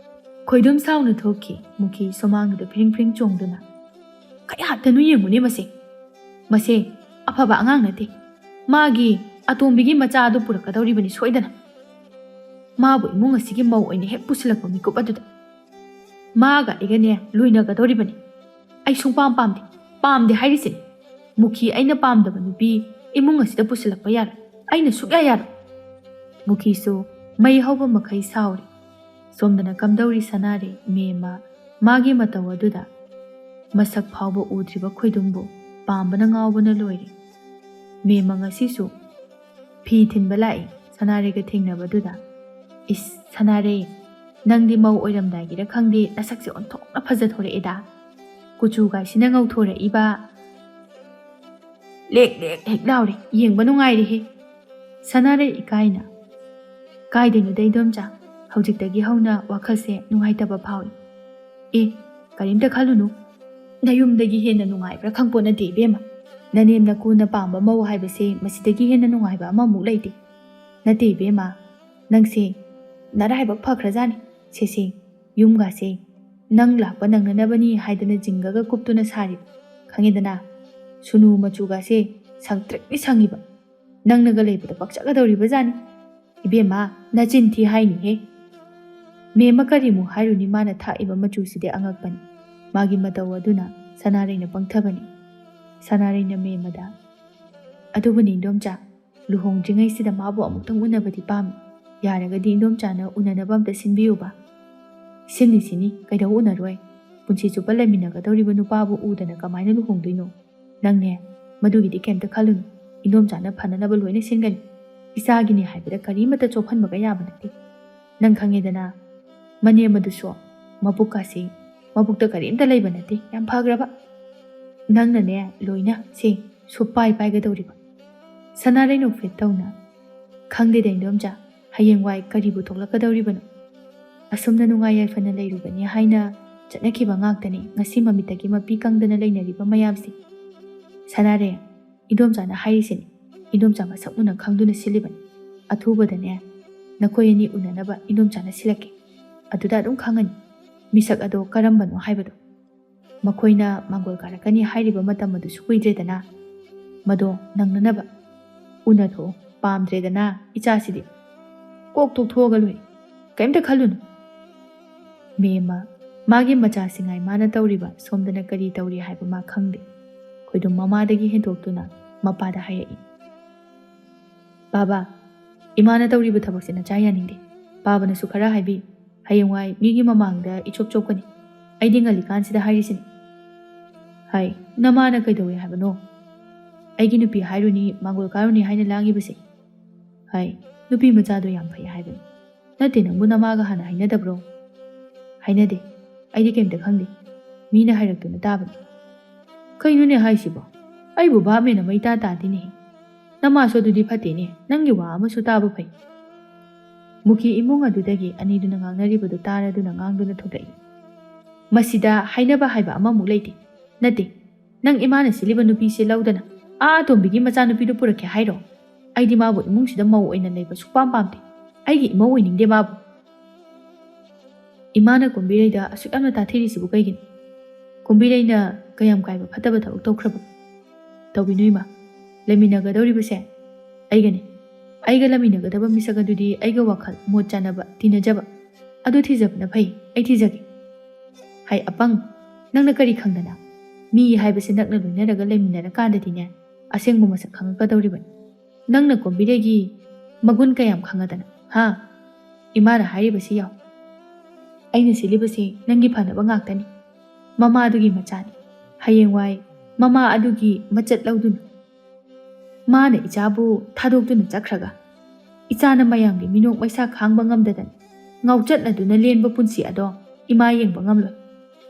ꯈꯣꯏꯗꯨꯝ ꯁꯥꯎꯅ ꯊꯣꯛꯈꯤ꯫ ꯃꯨꯈꯤ ꯁꯨꯃꯥꯡꯗꯨꯗ ꯐꯤꯔꯤꯡ ꯐꯤꯔꯤꯡ ꯆꯣꯡꯗꯨꯅ꯫ ꯀꯌꯥꯗꯅꯣ ꯌꯦꯡꯉꯨꯅꯦ ꯃꯁꯦ꯫ ꯃꯁꯦ ꯑꯐꯕ ꯑꯉꯥꯡ ꯅꯠꯇꯦ꯫ ꯃꯥꯒꯤ ꯑꯇꯣꯝꯕꯤꯒꯤ ꯃꯆꯥ ꯑꯗꯨ ꯄꯨꯔꯛꯀꯗꯧꯔꯤꯕꯅꯤ ꯁꯣꯏꯗꯅ꯫ ꯃꯥꯕꯨ ꯏꯃꯨꯡ ꯑꯁꯤꯒꯤ ꯃꯧ ꯑꯣꯏꯅ ꯍꯦꯛ ꯄꯨꯁꯤꯜꯂꯛꯄ ꯃꯤꯀꯨꯞ ꯑꯗꯨꯗ꯫ ꯃꯥꯒ ꯑꯩꯒꯅꯦ ꯂꯣꯏꯅꯒꯗꯧꯔꯤꯕꯅꯤ꯫ ꯑꯩ ꯁꯨꯡꯄꯥꯝ ꯄꯥꯝꯗꯦ꯫ ꯄꯥꯝꯗꯦ ꯍꯥꯏꯔꯤꯁꯤꯅꯤ꯫ ꯃꯨꯈꯤ ꯑꯩꯅ ꯄꯥꯝꯗꯕ ꯅꯨꯄꯤ ꯏꯃꯨꯡ ꯑꯁꯤꯗ ꯄꯨꯁꯤꯜꯂꯛꯄ ꯌꯥꯔꯣꯏ꯫ ꯑꯩꯅ ꯁꯨꯛꯌꯥ ꯌꯥꯔꯣꯏ꯫ ꯃꯨꯈꯤꯁꯨ ꯃꯩ ꯍꯧꯕ ꯃꯈꯩ ꯁꯥꯎꯔꯤ꯫ ꯁꯣꯝꯗꯅ ꯀꯝꯗꯧꯔꯤ ꯁꯅꯥꯔꯩ, ꯃꯦꯝꯃ, ꯃꯥꯒꯤ ꯃꯇꯧ ꯑꯗꯨꯗ꯫ ꯃꯁꯛ ꯐꯥꯎꯕ ꯎꯗ꯭ꯔꯤꯕ ꯈꯣꯏꯗꯨꯝꯕꯨ ꯄꯥꯝꯕꯅ ꯉꯥꯎꯕꯅ ꯂꯣꯏꯔꯦ꯫ ꯃꯦꯝꯃ ꯉꯁꯤꯁꯨ ꯐꯤ ꯊꯤꯟꯕ ꯂꯥꯛꯏ꯫ ꯁꯅꯥꯔꯩꯒ ꯊꯦꯡꯅꯕꯗꯨꯗ, "ꯏꯁ, ꯁꯅꯥꯔꯩ, ꯅꯪꯗꯤ ꯃꯧ ꯑꯣꯏꯔꯝꯗꯥꯏꯒꯤꯔ ꯈꯪꯗꯦ, ꯅꯁꯛꯁꯦ ꯑꯣꯟꯊꯣꯛꯅ ꯐꯖꯊꯣꯔꯛꯑꯦꯗ꯫ ꯀꯨꯆꯨꯒꯥꯏꯁꯤꯅ ꯉꯧꯊꯣꯔꯛꯏꯕ꯫ ꯂꯦꯛ ꯂꯦꯛ ꯍꯦꯛ ꯂꯥꯎꯔꯦ, ꯌꯦꯡꯕ ꯅꯨꯡꯉꯥꯏꯔꯦꯍꯦ꯫" ꯁꯅꯥꯔꯩ ꯏꯀꯥꯏꯅ, "ꯀꯥꯏꯗꯩꯅꯣꯗ ꯏꯗꯣꯝꯆꯥ, ꯍꯧꯖꯤꯛꯇꯒꯤ ꯍꯧꯅ ꯋꯥꯈꯜꯁꯦ ꯅꯨꯡꯉꯥꯏꯇꯕ ꯐꯥꯎꯏ꯫" "ꯑꯦ, ꯀꯔꯤꯝꯇ ꯈꯜꯂꯨꯅꯨ꯫ ꯅꯌꯨꯝꯗꯒꯤ ꯍꯦꯟꯅ ꯅꯨꯡꯉꯥꯏꯕ꯭ꯔꯥ ꯈꯪꯄꯣꯠ ꯅꯠꯇꯦ ꯏꯕꯦꯝꯃ꯫ ꯅꯅꯦꯝ ꯅꯀꯨꯅ ꯄꯥꯝꯕ ꯃꯧ ꯍꯥꯏꯕꯁꯦ ꯃꯁꯤꯗꯒꯤ ꯍꯦꯟꯅ ꯅꯨꯡꯉꯥꯏꯕ ꯑꯃꯃꯨꯛ ꯂꯩꯇꯦ꯫ ꯅꯠꯇꯦ ꯏꯕꯦꯝꯃ, ꯅꯪꯁꯦ ꯅꯔꯥꯏꯕꯛ ꯐꯈ꯭ꯔꯖꯥꯠꯅꯤ꯫ ꯁꯦꯁꯦ, ꯌꯨꯝꯒꯥꯁꯦ ꯅꯪ ꯂꯥꯛꯄ ꯅꯪꯅꯅꯕꯅꯤ ꯍꯥꯏꯗꯅ ꯖꯤꯡꯒꯒ ꯀꯨꯞꯇꯨꯅ ꯁꯥꯔꯤꯕ, ꯈꯪꯉꯦꯗꯅ? ꯁꯨꯅꯨ ꯃꯆꯨꯒꯥꯁꯦ ꯁꯪꯇ꯭ꯔꯤꯛꯅꯤ ꯁꯪꯉꯤꯕ꯫ ꯅꯪꯅꯒ ꯂꯩꯕꯗ ꯄꯛꯆꯒꯗꯧꯔꯤꯕꯖꯥꯠꯅꯤ꯫" "ꯏꯕꯦꯝꯃ, ꯅꯆꯤꯟ ꯊꯤ ꯍꯥꯏꯅꯤꯍꯦ꯫" ꯃꯦꯝꯃ ꯀꯔꯤꯃꯨꯛ ꯍꯥꯏꯔꯨꯅꯤ, ꯃꯥꯅ ꯊꯥꯛꯏꯕ ꯃꯆꯨꯁꯤꯗꯤ ꯑꯉꯛꯄꯅꯤ꯫ ꯃꯥꯒꯤ ꯃꯇꯧ ꯑꯗꯨꯅ ꯁꯅꯥꯔꯩꯅ ꯄꯪꯊꯕꯅꯤ꯫ ꯁꯅꯥꯔꯩꯅ ꯃꯦꯝꯃꯗ, "ꯑꯗꯨꯕꯨꯅꯤ ꯏꯟꯗꯣꯝꯆꯥ, ꯂꯨꯍꯣꯡꯗ꯭ꯔꯤꯉꯩꯁꯤꯗ ꯃꯥꯕꯨ ꯑꯃꯨꯛꯇꯪ ꯎꯅꯕꯗꯤ ꯄꯥꯝꯃꯤ꯫ ꯌꯥꯔꯒꯗꯤ ꯏꯟꯗꯣꯝꯆꯥꯅ ꯎꯅꯅꯕ ꯑꯝꯇ ꯁꯤꯟꯕꯤꯌꯨꯕ꯫" "ꯁꯤꯟꯅꯤ, ꯁꯤꯟꯅꯤ, ꯀꯩꯗꯧ ꯎꯅꯔꯣꯏ? ꯄꯨꯟꯁꯤ ꯆꯨꯞꯄ ꯂꯩꯃꯤꯟꯅꯒꯗꯧꯔꯤꯕ ꯅꯨꯄꯥꯕꯨ ꯎꯗꯅ ꯀꯃꯥꯏꯅ ꯂꯨꯍꯣꯡꯗꯣꯏꯅꯣ? ꯅꯪꯅꯦ, ꯃꯗꯨꯒꯤꯗꯤ ꯀꯩꯝꯇ ꯈꯜꯂꯨꯅꯨ꯫ ꯏꯟꯗꯣꯝꯆꯥꯅ ꯐꯅꯅꯕ ꯂꯣꯏꯅ ꯁꯤꯟꯒꯅꯤ꯫ ꯏꯆꯥꯒꯤꯅꯤ ꯍꯥꯏꯕꯗ ꯀꯔꯤꯃꯠꯇ ꯆꯣꯞꯍꯟꯕꯒ ꯌꯥꯕ ꯅꯠꯇꯦ꯫ ꯅꯪ ꯈꯪꯉꯦꯗꯅ, ꯃꯅꯦꯝ ꯑꯗꯨꯁꯨ ꯃꯕꯨꯛꯀꯥꯁꯤ ꯃꯕꯨꯛꯇ ꯀꯔꯤꯝꯇ ꯂꯩꯕ ꯅꯠꯇꯦ, ꯌꯥꯝ ꯐꯈ꯭ꯔꯕ꯫ ꯅꯪꯅꯅꯦ ꯂꯣꯏꯅ ꯁꯦ ꯁꯨꯞꯄꯥꯏ ꯄꯥꯏꯒꯗꯧꯔꯤꯕ꯫ ꯁꯅꯥꯔꯩ ꯅꯣꯛꯐꯦꯠ ꯇꯧꯅ, "ꯈꯪꯗꯦꯗ ꯏꯟꯗꯣꯝꯆꯥ, ꯍꯌꯦꯡꯋꯥꯏ ꯀꯔꯤꯕꯨ ꯊꯣꯛꯂꯛꯀꯗꯧꯔꯤꯕꯅꯣ? ꯑꯁꯨꯝꯅ ꯅꯨꯡꯉꯥꯏ ꯌꯥꯏꯐꯅ ꯂꯩꯔꯨꯕꯅꯤ ꯍꯥꯏꯅ ꯆꯠꯅꯈꯤꯕ ꯉꯥꯛꯇꯅꯤ ꯉꯁꯤ ꯃꯃꯤꯠꯇꯒꯤ ꯃꯄꯤ ꯀꯪꯗꯅ ꯂꯩꯅꯔꯤꯕ ꯃꯌꯥꯝꯁꯦ꯫ ꯁꯅꯥꯔꯦ, ꯏꯟꯗꯣꯝꯆꯥꯅ ꯍꯥꯏꯔꯤꯁꯤꯅꯤ, ꯏꯟꯗꯣꯝꯆꯥ ꯃꯁꯛ ꯃꯨꯟꯅ ꯈꯪꯗꯨꯅ ꯁꯤꯜꯂꯤꯕꯅꯤ꯫ ꯑꯊꯨꯕꯗꯅꯦ ꯅꯈꯣꯏ ꯑꯅꯤ ꯎꯅꯅꯕ ꯏꯟꯗꯣꯝꯆꯥꯅ ꯁꯤꯜꯂꯛꯀꯦ꯫ ꯑꯗꯨꯗ ꯑꯗꯨꯝ ꯈꯪꯉꯅꯤ ꯃꯤꯁꯛ ꯑꯗꯣ ꯀꯔꯝꯕꯅꯣ ꯍꯥꯏꯕꯗꯣ꯫ ꯃꯈꯣꯏꯅ ꯃꯥꯡꯒꯣꯜ ꯀꯥꯔꯛꯀꯅꯤ ꯍꯥꯏꯔꯤꯕ ꯃꯇꯝ ꯑꯗꯨꯁꯨ ꯀꯨꯏꯗ꯭ꯔꯦꯗꯅ꯫ ꯃꯗꯣ ꯅꯪꯅꯅꯕ ꯎꯅꯊꯣꯛꯑꯣ, ꯄꯥꯝꯗ꯭ꯔꯦꯗꯅ ꯏꯆꯥꯁꯤꯗꯤ꯫ ꯀꯣꯛ ꯇꯣꯛꯊꯣꯛꯑꯒ ꯂꯣꯏꯔꯦ, ꯀꯔꯤꯝꯇ ꯈꯜꯂꯨꯅꯨ꯫ ꯃꯦꯝꯃ, ꯃꯥꯒꯤ ꯃꯆꯥꯁꯤꯡꯉꯥꯏ ꯃꯥꯅ ꯇꯧꯔꯤꯕ ꯁꯣꯝꯗꯅ ꯀꯔꯤ ꯇꯧꯔꯤ ꯍꯥꯏꯕ ꯃꯥ ꯈꯪꯗꯦ꯫ ꯈꯣꯏꯗꯨꯝ ꯃꯃꯥꯗꯒꯤ ꯍꯦꯟꯗꯣꯛꯇꯨꯅ ꯃꯄꯥꯗ ꯍꯥꯏꯔꯛꯏ꯫ "ꯕꯥꯕꯥ, ꯏꯃꯥꯅ ꯇꯧꯔꯤꯕ ꯊꯕꯛꯁꯦ ꯅꯆꯥ ꯌꯥꯅꯤꯡꯗꯦ꯫ ꯕꯥꯕꯥꯅꯁꯨ ꯈꯔ ꯍꯥꯏꯕꯤ꯫ ꯍꯌꯦꯡꯋꯥꯏ ꯃꯤꯒꯤ ꯃꯃꯥꯡꯗ ꯏꯆꯣꯞ ꯆꯣꯞꯀꯅꯤ꯫ ꯑꯩꯗꯤ ꯉꯜꯂꯤꯀꯥꯟꯁꯤꯗ ꯍꯥꯏꯔꯤꯁꯤꯅꯤ꯫" "ꯍꯥꯏ, ꯅꯃꯥꯅ ꯀꯩꯗꯧꯋꯦ ꯍꯥꯏꯕꯅꯣ? ꯑꯩꯒꯤ ꯅꯨꯄꯤ ꯍꯥꯏꯔꯨꯅꯤ, ꯃꯥꯡꯒꯣꯜ ꯀꯥꯔꯨꯅꯤ ꯍꯥꯏꯅ ꯂꯥꯡꯉꯤꯕꯁꯦ?" "ꯍꯥꯏ, ꯅꯨꯄꯤ ꯃꯆꯥꯗꯣ ꯌꯥꯝ ꯐꯩ ꯍꯥꯏꯕꯅꯤ꯫ ꯅꯠꯇꯦ, ꯅꯪꯕꯨ ꯅꯃꯥꯒ ꯍꯥꯟꯅ ꯍꯥꯏꯅꯗꯕ꯭ꯔꯣ?" "ꯍꯥꯏꯅꯗꯦ, ꯑꯩꯗꯤ ꯀꯩꯝꯇ ꯈꯪꯗꯦ, ꯃꯤꯅ ꯍꯥꯏꯔꯛꯇꯨꯅ ꯇꯥꯕꯅꯤ꯫" "ꯀꯩꯅꯣꯅꯦ ꯍꯥꯏꯁꯤꯕꯣ? ꯑꯩꯕꯨ ꯚꯥꯞ ꯃꯦꯟ ꯑꯃ ꯏꯇꯥ ꯇꯥꯗꯦꯅꯦ꯫ ꯅꯃꯥꯁꯨ ꯑꯗꯨꯗꯤ ꯐꯠꯇꯦꯅꯦ, ꯅꯪꯒꯤ ꯋꯥ ꯑꯃꯁꯨ ꯇꯥꯕ ꯐꯩ꯫" ꯃꯨꯈꯤ ꯏꯃꯨꯡ ꯑꯗꯨꯗꯒꯤ ꯑꯅꯤꯗꯨꯅ ꯉꯥꯡꯅꯔꯤꯕꯗꯨ ꯇꯥꯔꯗꯨꯅ ꯉꯥꯡꯗꯨꯅ ꯊꯣꯛꯂꯛꯏ꯫ "ꯃꯁꯤꯗ ꯍꯥꯏꯅꯕ ꯍꯥꯏꯕ ꯑꯃꯃꯨꯛ ꯂꯩꯇꯦ꯫ ꯅꯠꯇꯦ, ꯅꯪ ꯏꯃꯥꯅ ꯁꯤꯜꯂꯤꯕ ꯅꯨꯄꯤꯁꯦ ꯂꯧꯗꯅ ꯑꯥ ꯑꯇꯣꯝꯕꯤꯒꯤ ꯃꯆꯥꯅꯨꯄꯤꯗꯨ ꯄꯨꯔꯛꯀꯦ ꯍꯥꯏꯔꯣ? ꯑꯩꯗꯤ ꯃꯥꯕꯨ ꯏꯃꯨꯡꯁꯤꯗ ꯃꯧ ꯑꯣꯏꯅ ꯂꯩꯕ ꯁꯨꯛꯄꯥꯝ ꯄꯥꯝꯗꯦ꯫ ꯑꯩꯒꯤ ꯏꯃꯧ ꯑꯣꯏꯅꯤꯡꯗꯦ ꯃꯥꯕꯨ꯫" "ꯏꯃꯥꯅ ꯀꯨꯝꯕꯤꯔꯩꯗ ꯑꯁꯨꯛ ꯌꯥꯝꯅ ꯇꯥꯊꯤꯔꯤꯁꯤꯕꯨ ꯀꯩꯒꯤꯅꯣ? ꯀꯨꯝꯕꯤꯔꯩꯅ ꯀꯌꯥꯝ ꯀꯥꯏꯕ ꯐꯠꯇꯕ ꯊꯕꯛ ꯇꯧꯈ꯭ꯔꯕ?" "ꯇꯧꯕꯤꯅꯨ ꯏꯃꯥ, ꯂꯩꯃꯤꯟꯅꯒꯗꯧꯔꯤꯕꯁꯦ ꯑꯩꯒꯅꯤ꯫ ꯑꯩꯒ ꯂꯩꯃꯤꯟꯅꯒꯗꯕ ꯃꯤꯁꯛ ꯑꯗꯨꯗꯤ ꯑꯩꯒ ꯋꯥꯈꯜ ꯃꯣꯠ ꯆꯥꯅꯕ, ꯇꯤꯟꯅꯖꯕ ꯑꯗꯨ ꯊꯤꯖꯕꯅ ꯐꯩ, ꯑꯩ ꯊꯤꯖꯒꯦ꯫" "ꯍꯥꯏ ꯑꯄꯪ, ꯅꯪꯅ ꯀꯔꯤ ꯈꯪꯗꯅ? ꯃꯤ ꯍꯥꯏꯕꯁꯦ ꯅꯛꯅ ꯂꯣꯏꯅꯔꯒ ꯂꯩꯃꯤꯟꯅꯔꯀꯥꯟꯗꯗꯤꯅꯦ ꯑꯁꯦꯡꯕ ꯃꯁꯛ ꯈꯪꯉꯛꯀꯗꯧꯔꯤꯕꯅꯤ꯫ ꯅꯪꯅ ꯀꯣꯝꯕꯤꯔꯩꯒꯤ ꯃꯒꯨꯟ ꯀꯌꯥꯝ ꯈꯪꯉꯗꯅ, ꯍꯥ? ꯏꯃꯥꯅ ꯍꯥꯏꯔꯤꯕꯁꯤ ꯌꯥꯎ꯫ ꯑꯩꯅ ꯁꯤꯜꯂꯤꯕꯁꯤ ꯅꯪꯒꯤ ꯐꯅꯕ ꯉꯥꯛꯇꯅꯤ꯫ ꯃꯃꯥ ꯑꯗꯨꯒꯤ ꯃꯆꯥꯅꯤ꯫ ꯍꯌꯦꯡꯋꯥꯏ ꯃꯃꯥ ꯑꯗꯨꯒꯤ ꯃꯆꯠ ꯂꯧꯗꯨꯅ ꯃꯥꯅ ꯏꯆꯥꯕꯨ ꯊꯥꯗꯣꯛꯇꯨꯅ ꯆꯠꯈ꯭ꯔꯒ ꯏꯆꯥꯅ ꯃꯌꯥꯝꯒꯤ ꯃꯤꯅꯣꯛ ꯃꯩꯁꯥ ꯈꯥꯡꯕ ꯉꯝꯗꯗꯅ ꯉꯥꯎꯆꯠꯅꯗꯨꯅ ꯂꯦꯟꯕ ꯄꯨꯟꯁꯤ ꯑꯗꯣ ꯏꯃꯥ ꯌꯦꯡꯕ ꯉꯝꯂꯣꯏ꯫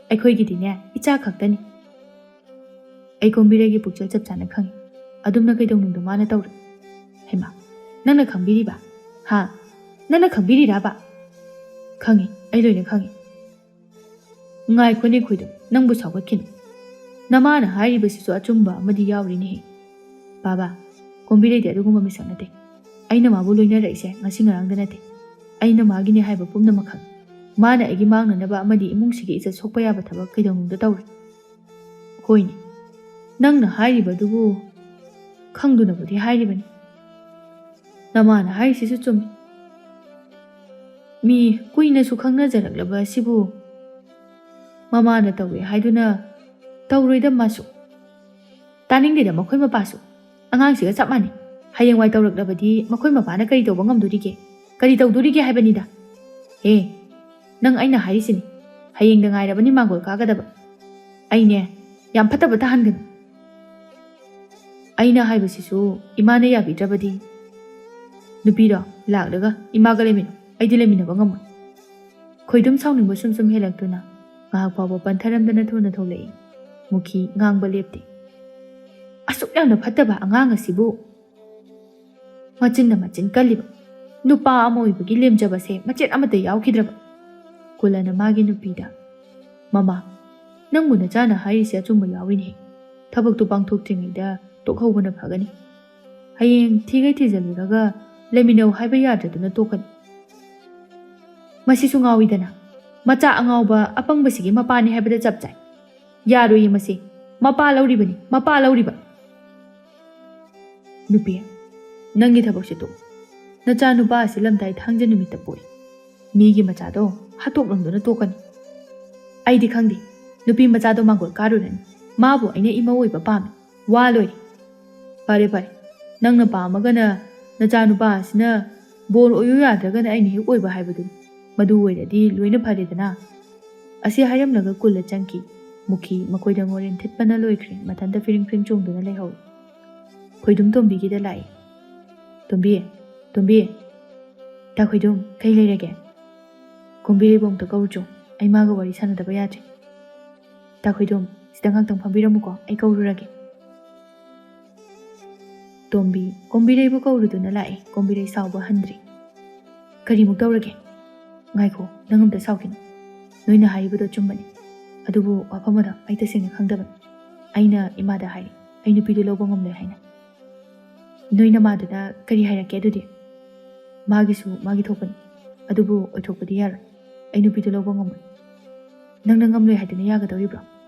ꯑꯩꯈꯣꯏꯒꯤꯗꯤꯅꯦ, ꯏꯆꯥ ꯈꯛꯇꯅꯤ꯫ ꯑꯩ ꯀꯣꯝꯕꯤꯔꯩꯒꯤ ꯄꯨꯛꯆꯦꯜ ꯆꯞ ꯆꯥꯅ ꯈꯪꯏ꯫ ꯑꯗꯨꯝꯅ ꯀꯩꯗꯧꯅꯨꯡꯗ ꯃꯥꯅ ꯇꯧꯔꯦ꯫ ꯍꯩꯃꯥ, ꯅꯪꯅ ꯈꯪꯕꯤꯔꯤꯕ? ꯍꯥ? ꯅꯪꯅ ꯈꯪꯕꯤꯔꯤꯔꯕ? ꯈꯪꯏ, ꯑꯩ ꯂꯣꯏꯅ ꯈꯪꯏ꯫ ꯉꯥꯏꯈꯣꯅꯦ ꯈꯣꯏꯗꯣ, ꯅꯪꯕꯨ ꯁꯥꯎꯒꯠꯈꯤꯅꯨ꯫ ꯅꯃꯥꯅ ꯍꯥꯏꯔꯤꯕꯁꯤꯁꯨ ꯑꯆꯨꯝꯕ ꯑꯃꯗꯤ ꯌꯥꯎꯔꯤꯅꯦꯍꯦ꯫ ꯕꯥꯕꯥ, ꯀꯣꯝꯕꯤꯔꯩꯗꯤ ꯑꯗꯨꯒꯨꯝꯕ ꯃꯤꯁꯛ ꯅꯠꯇꯦ꯫ ꯑꯩꯅ ꯃꯥꯕꯨ ꯂꯣꯏꯅꯔꯛꯏꯁꯦ ꯉꯁꯤ ꯉꯔꯥꯡꯗ ꯅꯠꯇꯦ꯫ ꯑꯩꯅ ꯃꯥꯒꯤꯅꯦ ꯍꯥꯏꯕ ꯄꯨꯝꯅꯃꯛ ꯈꯪꯏ꯫ ꯃꯥꯅ ꯑꯩꯒꯤ ꯃꯥꯡꯅꯅꯕ ꯑꯃꯗꯤ ꯏꯃꯨꯡꯁꯤꯒꯤ ꯏꯖꯠ ꯁꯣꯛꯄ ꯌꯥꯕ ꯊꯕꯛ ꯀꯩꯗꯧꯅꯨꯡꯗ ꯇꯧꯔꯣꯏ꯫ ꯍꯣꯏꯅꯦ, ꯅꯪꯅ ꯍꯥꯏꯔꯤꯕꯗꯨꯕꯨ ꯈꯪꯗꯨꯅꯕꯨꯗꯤ ꯍꯥꯏꯔꯤꯕꯅꯤ꯫ ꯅꯃꯥꯅ ꯍꯥꯏꯔꯤꯁꯤꯁꯨ ꯆꯨꯝꯃꯤ꯫ ꯃꯤ ꯀꯨꯏꯅꯁꯨ ꯈꯪꯅꯖꯔꯛꯂꯕ ꯑꯁꯤꯕꯨ ꯃꯃꯥꯅ ꯇꯧꯋꯦ ꯍꯥꯏꯗꯨꯅ ꯇꯧꯔꯣꯏꯗ ꯃꯥꯁꯨ꯫ ꯇꯥꯅꯤꯡꯗꯦꯗ ꯃꯈꯣꯏ ꯃꯄꯥꯁꯨ꯫ ꯑꯉꯥꯡꯁꯤꯒ ꯆꯞ ꯃꯥꯟꯅꯩ꯫ ꯍꯌꯦꯡꯋꯥꯏ ꯇꯧꯔꯛꯂꯕꯗꯤ ꯃꯈꯣꯏ ꯃꯄꯥꯅ ꯀꯔꯤ ꯇꯧꯕ ꯉꯝꯗꯣꯔꯤꯒꯦ? ꯀꯔꯤ ꯇꯧꯗꯣꯔꯤꯒꯦ ꯍꯥꯏꯕꯅꯤꯗ? ꯍꯦ, ꯅꯪ ꯑꯩꯅ ꯍꯥꯏꯔꯤꯁꯤꯅꯤ꯫ ꯍꯌꯦꯡꯗ ꯉꯥꯏꯔꯕꯅꯤ ꯃꯥꯡꯒꯣꯜ ꯀꯥꯒꯗꯕ꯫ ꯑꯩꯅꯦ, ꯌꯥꯝ ꯐꯠꯇꯕ ꯇꯥꯍꯟꯒꯅꯨ꯫ ꯑꯩꯅ ꯍꯥꯏꯕꯁꯤꯁꯨ ꯏꯃꯥꯅ ꯌꯥꯕꯤꯗ꯭ꯔꯕꯗꯤ? ꯅꯨꯄꯤꯗꯣ ꯂꯥꯛꯂꯒ ꯏꯃꯥꯒ ꯂꯩꯃꯤꯟꯅꯧ, ꯑꯩꯗꯤ ꯂꯩꯃꯤꯟꯅꯕ ꯉꯝꯃꯣꯏ꯫ ꯈꯣꯏꯗꯨꯝ ꯁꯥꯎꯅꯤꯡꯕ ꯁꯨꯝ ꯁꯨꯝ ꯍꯦꯜꯂꯛꯇꯨꯅ ꯉꯥꯏꯍꯥꯛ ꯐꯥꯎꯕ ꯄꯟꯊꯔꯝꯗꯅ ꯊꯨꯅ ꯊꯣꯛꯂꯛꯏ꯫ ꯃꯨꯈꯤ ꯉꯥꯡꯕ ꯂꯦꯞꯇꯦ꯫ ꯑꯁꯨꯛ ꯌꯥꯝꯅ ꯐꯠꯇꯕ ꯑꯉꯥꯡ ꯑꯁꯤꯕꯨ ꯃꯆꯤꯟꯅ ꯃꯆꯤꯟ ꯀꯜꯂꯤꯕ, ꯅꯨꯄꯥ ꯑꯃ ꯑꯣꯏꯕꯒꯤ ꯂꯦꯝꯖꯕꯁꯦ ꯃꯆꯦꯠ ꯑꯃꯠꯇ ꯌꯥꯎꯈꯤꯗ꯭ꯔꯕ꯫ ꯀꯨꯂꯅ ꯃꯥꯒꯤ ꯅꯨꯄꯤꯗ, "ꯃꯃꯥ, ꯅꯪꯕꯨ ꯅꯆꯥꯅ ꯍꯥꯏꯔꯤꯁꯦ ꯑꯆꯨꯝꯕ ꯌꯥꯎꯏꯅꯦ꯫ ꯊꯕꯛꯇꯨ ꯄꯥꯡꯊꯣꯛꯇ꯭ꯔꯤꯉꯩꯗ ꯇꯣꯛꯍꯧꯕꯅ ꯐꯒꯅꯤ꯫ ꯍꯌꯦꯡ ꯊꯤꯒꯩ ꯊꯤꯖꯤꯜꯂꯨꯔꯒ ꯂꯩꯃꯤꯟꯅꯧ ꯍꯥꯏꯕ ꯌꯥꯗ꯭ꯔꯗꯨꯅ ꯇꯣꯛꯀꯅꯤ꯫ ꯃꯁꯤꯁꯨ ꯉꯥꯎꯏꯗꯅ꯫ ꯃꯆꯥ ꯑꯉꯥꯎꯕ ꯑꯄꯪꯕꯁꯤꯒꯤ ꯃꯄꯥꯅꯤ ꯍꯥꯏꯕꯗ ꯆꯞ ꯆꯥꯏ꯫ ꯌꯥꯔꯣꯏꯌꯦ ꯃꯁꯤ꯫ ꯃꯄꯥ ꯂꯧꯔꯤꯕꯅꯤ, ꯃꯄꯥ ꯂꯧꯔꯤꯕ꯫" "ꯅꯨꯄꯤ, ꯅꯪꯒꯤ ꯊꯕꯛꯁꯦ ꯇꯣꯛ꯫ ꯅꯆꯥ ꯅꯨꯄꯥ ꯑꯁꯤ ꯂꯝꯗꯥꯏ ꯊꯥꯡꯖ ꯅꯨꯃꯤꯠꯇ ꯄꯣꯛꯏ꯫ ꯃꯤꯒꯤ ꯃꯆꯥꯗꯣ ꯍꯥꯠꯇꯣꯛꯂꯝꯗꯨꯅ ꯇꯣꯛꯀꯅꯤ꯫ ꯑꯩꯗꯤ ꯈꯪꯗꯦ, ꯅꯨꯄꯤ ꯃꯆꯥꯗꯣ ꯃꯥꯡꯒꯣꯜ ꯀꯥꯔꯨꯔꯅꯤ꯫ ꯃꯥꯕꯨ ꯑꯩꯅ ꯏꯃꯧ ꯑꯣꯏꯕ ꯄꯥꯝꯃꯤ꯫ ꯋꯥ ꯂꯣꯏꯔꯦ꯫ ꯐꯔꯦ, ꯐꯔꯦ, ꯅꯪꯅ ꯄꯥꯝꯃꯒꯅ ꯅꯆꯥ ꯅꯨꯄꯥ ꯑꯁꯤꯅ ꯕꯣꯔ ꯑꯣꯏꯌꯨ ꯌꯥꯗ꯭ꯔꯒꯅ ꯑꯩꯅ ꯍꯦꯛ ꯑꯣꯏꯕ ꯍꯥꯏꯕꯗꯨꯅꯤ꯫ ꯃꯗꯨ ꯑꯣꯏꯔꯗꯤ ꯂꯣꯏꯅ ꯐꯔꯦꯗꯅ꯫" ꯑꯁꯤ ꯍꯥꯏꯔꯝꯂꯒ ꯀꯨꯜꯂ ꯆꯪꯈꯤ꯫ ꯃꯨꯈꯤ ꯃꯈꯣꯏꯗ ꯃꯣꯔꯦꯟ ꯊꯤꯠꯄꯅ ꯂꯣꯏꯈ꯭ꯔꯦ꯫ ꯃꯊꯟꯇ ꯐꯤꯔꯤꯡ ꯐꯤꯔꯤꯡ ꯆꯣꯡꯗꯨꯅ ꯂꯩꯍꯧꯏ꯫ ꯈꯣꯏꯗꯨꯝ ꯇꯣꯝꯕꯤꯒꯤꯗ ꯂꯥꯛꯏ꯫ "ꯇꯣꯝꯕꯤ, ꯇꯣꯝꯕꯤ꯫ ꯇꯥ ꯈꯣꯏꯗꯨꯝ, ꯀꯩ ꯂꯩꯔꯒꯦ?" "ꯀꯣꯝꯕꯤꯔꯩꯕꯨ ꯑꯝꯇ ꯀꯧꯔꯨꯆꯣ꯫ ꯑꯩ ꯃꯥꯒ ꯋꯥꯔꯤ ꯁꯥꯟꯅꯗꯕ ꯌꯥꯗ꯭ꯔꯦ꯫" ꯇꯥꯈꯣꯏꯗꯣꯝ, ꯁꯤꯗ ꯉꯥꯛꯇꯪ ꯐꯝꯕꯤꯔꯝꯃꯨꯀꯣ, ꯑꯩ ꯀꯧꯔꯨꯔꯒꯦ꯫ ꯇꯣꯝꯕꯤ ꯀꯣꯝꯕꯤꯔꯩꯕꯨ ꯀꯧꯔꯨꯗꯨꯅ ꯂꯥꯛꯑꯦ꯫ ꯀꯣꯝꯕꯤꯔꯩ ꯁꯥꯎꯕ ꯍꯟꯗ꯭ꯔꯤ꯫ "ꯀꯔꯤꯃꯨꯛ ꯇꯧꯔꯒꯦ?" "ꯉꯥꯏꯈꯣ, ꯅꯪ ꯑꯝꯇ ꯁꯥꯎꯈꯤꯅꯨ꯫ ꯅꯣꯏꯅ ꯍꯥꯏꯔꯤꯕꯗꯣ ꯑꯆꯨꯝꯕꯅꯤ꯫ ꯑꯗꯨꯕꯨ ꯋꯥꯐꯝ ꯑꯗꯣ ꯑꯩ ꯇꯁꯦꯡꯅ ꯈꯪꯗꯕꯅꯤ꯫ ꯑꯩꯅ ꯏꯃꯥꯗ ꯍꯥꯏꯔꯦ, ꯑꯩ ꯅꯨꯄꯤꯗꯨ ꯂꯧꯕ ꯉꯝꯂꯣꯏ ꯍꯥꯏꯅ꯫ ꯅꯣꯏ ꯅꯃꯥꯗꯨꯅ ꯀꯔꯤ ꯍꯥꯏꯔꯛꯀꯦ ꯑꯗꯨꯗꯤ?" "ꯃꯥꯒꯤꯁꯨ ꯃꯥꯒꯤ ꯊꯣꯛꯄꯅꯤ, ꯑꯗꯨꯕꯨ ꯑꯣꯏꯊꯣꯛꯄꯗꯤ ꯌꯥꯔꯣꯏ꯫ ꯑꯩ ꯅꯨꯄꯤꯗꯨ ꯂꯧꯕ ꯉꯝꯃꯣꯏ꯫" "ꯅꯪꯅ ꯉꯝꯂꯣꯏ ꯍꯥꯏꯗꯨꯅ ꯌꯥꯒꯗꯧꯔꯤꯕ꯭ꯔꯣ?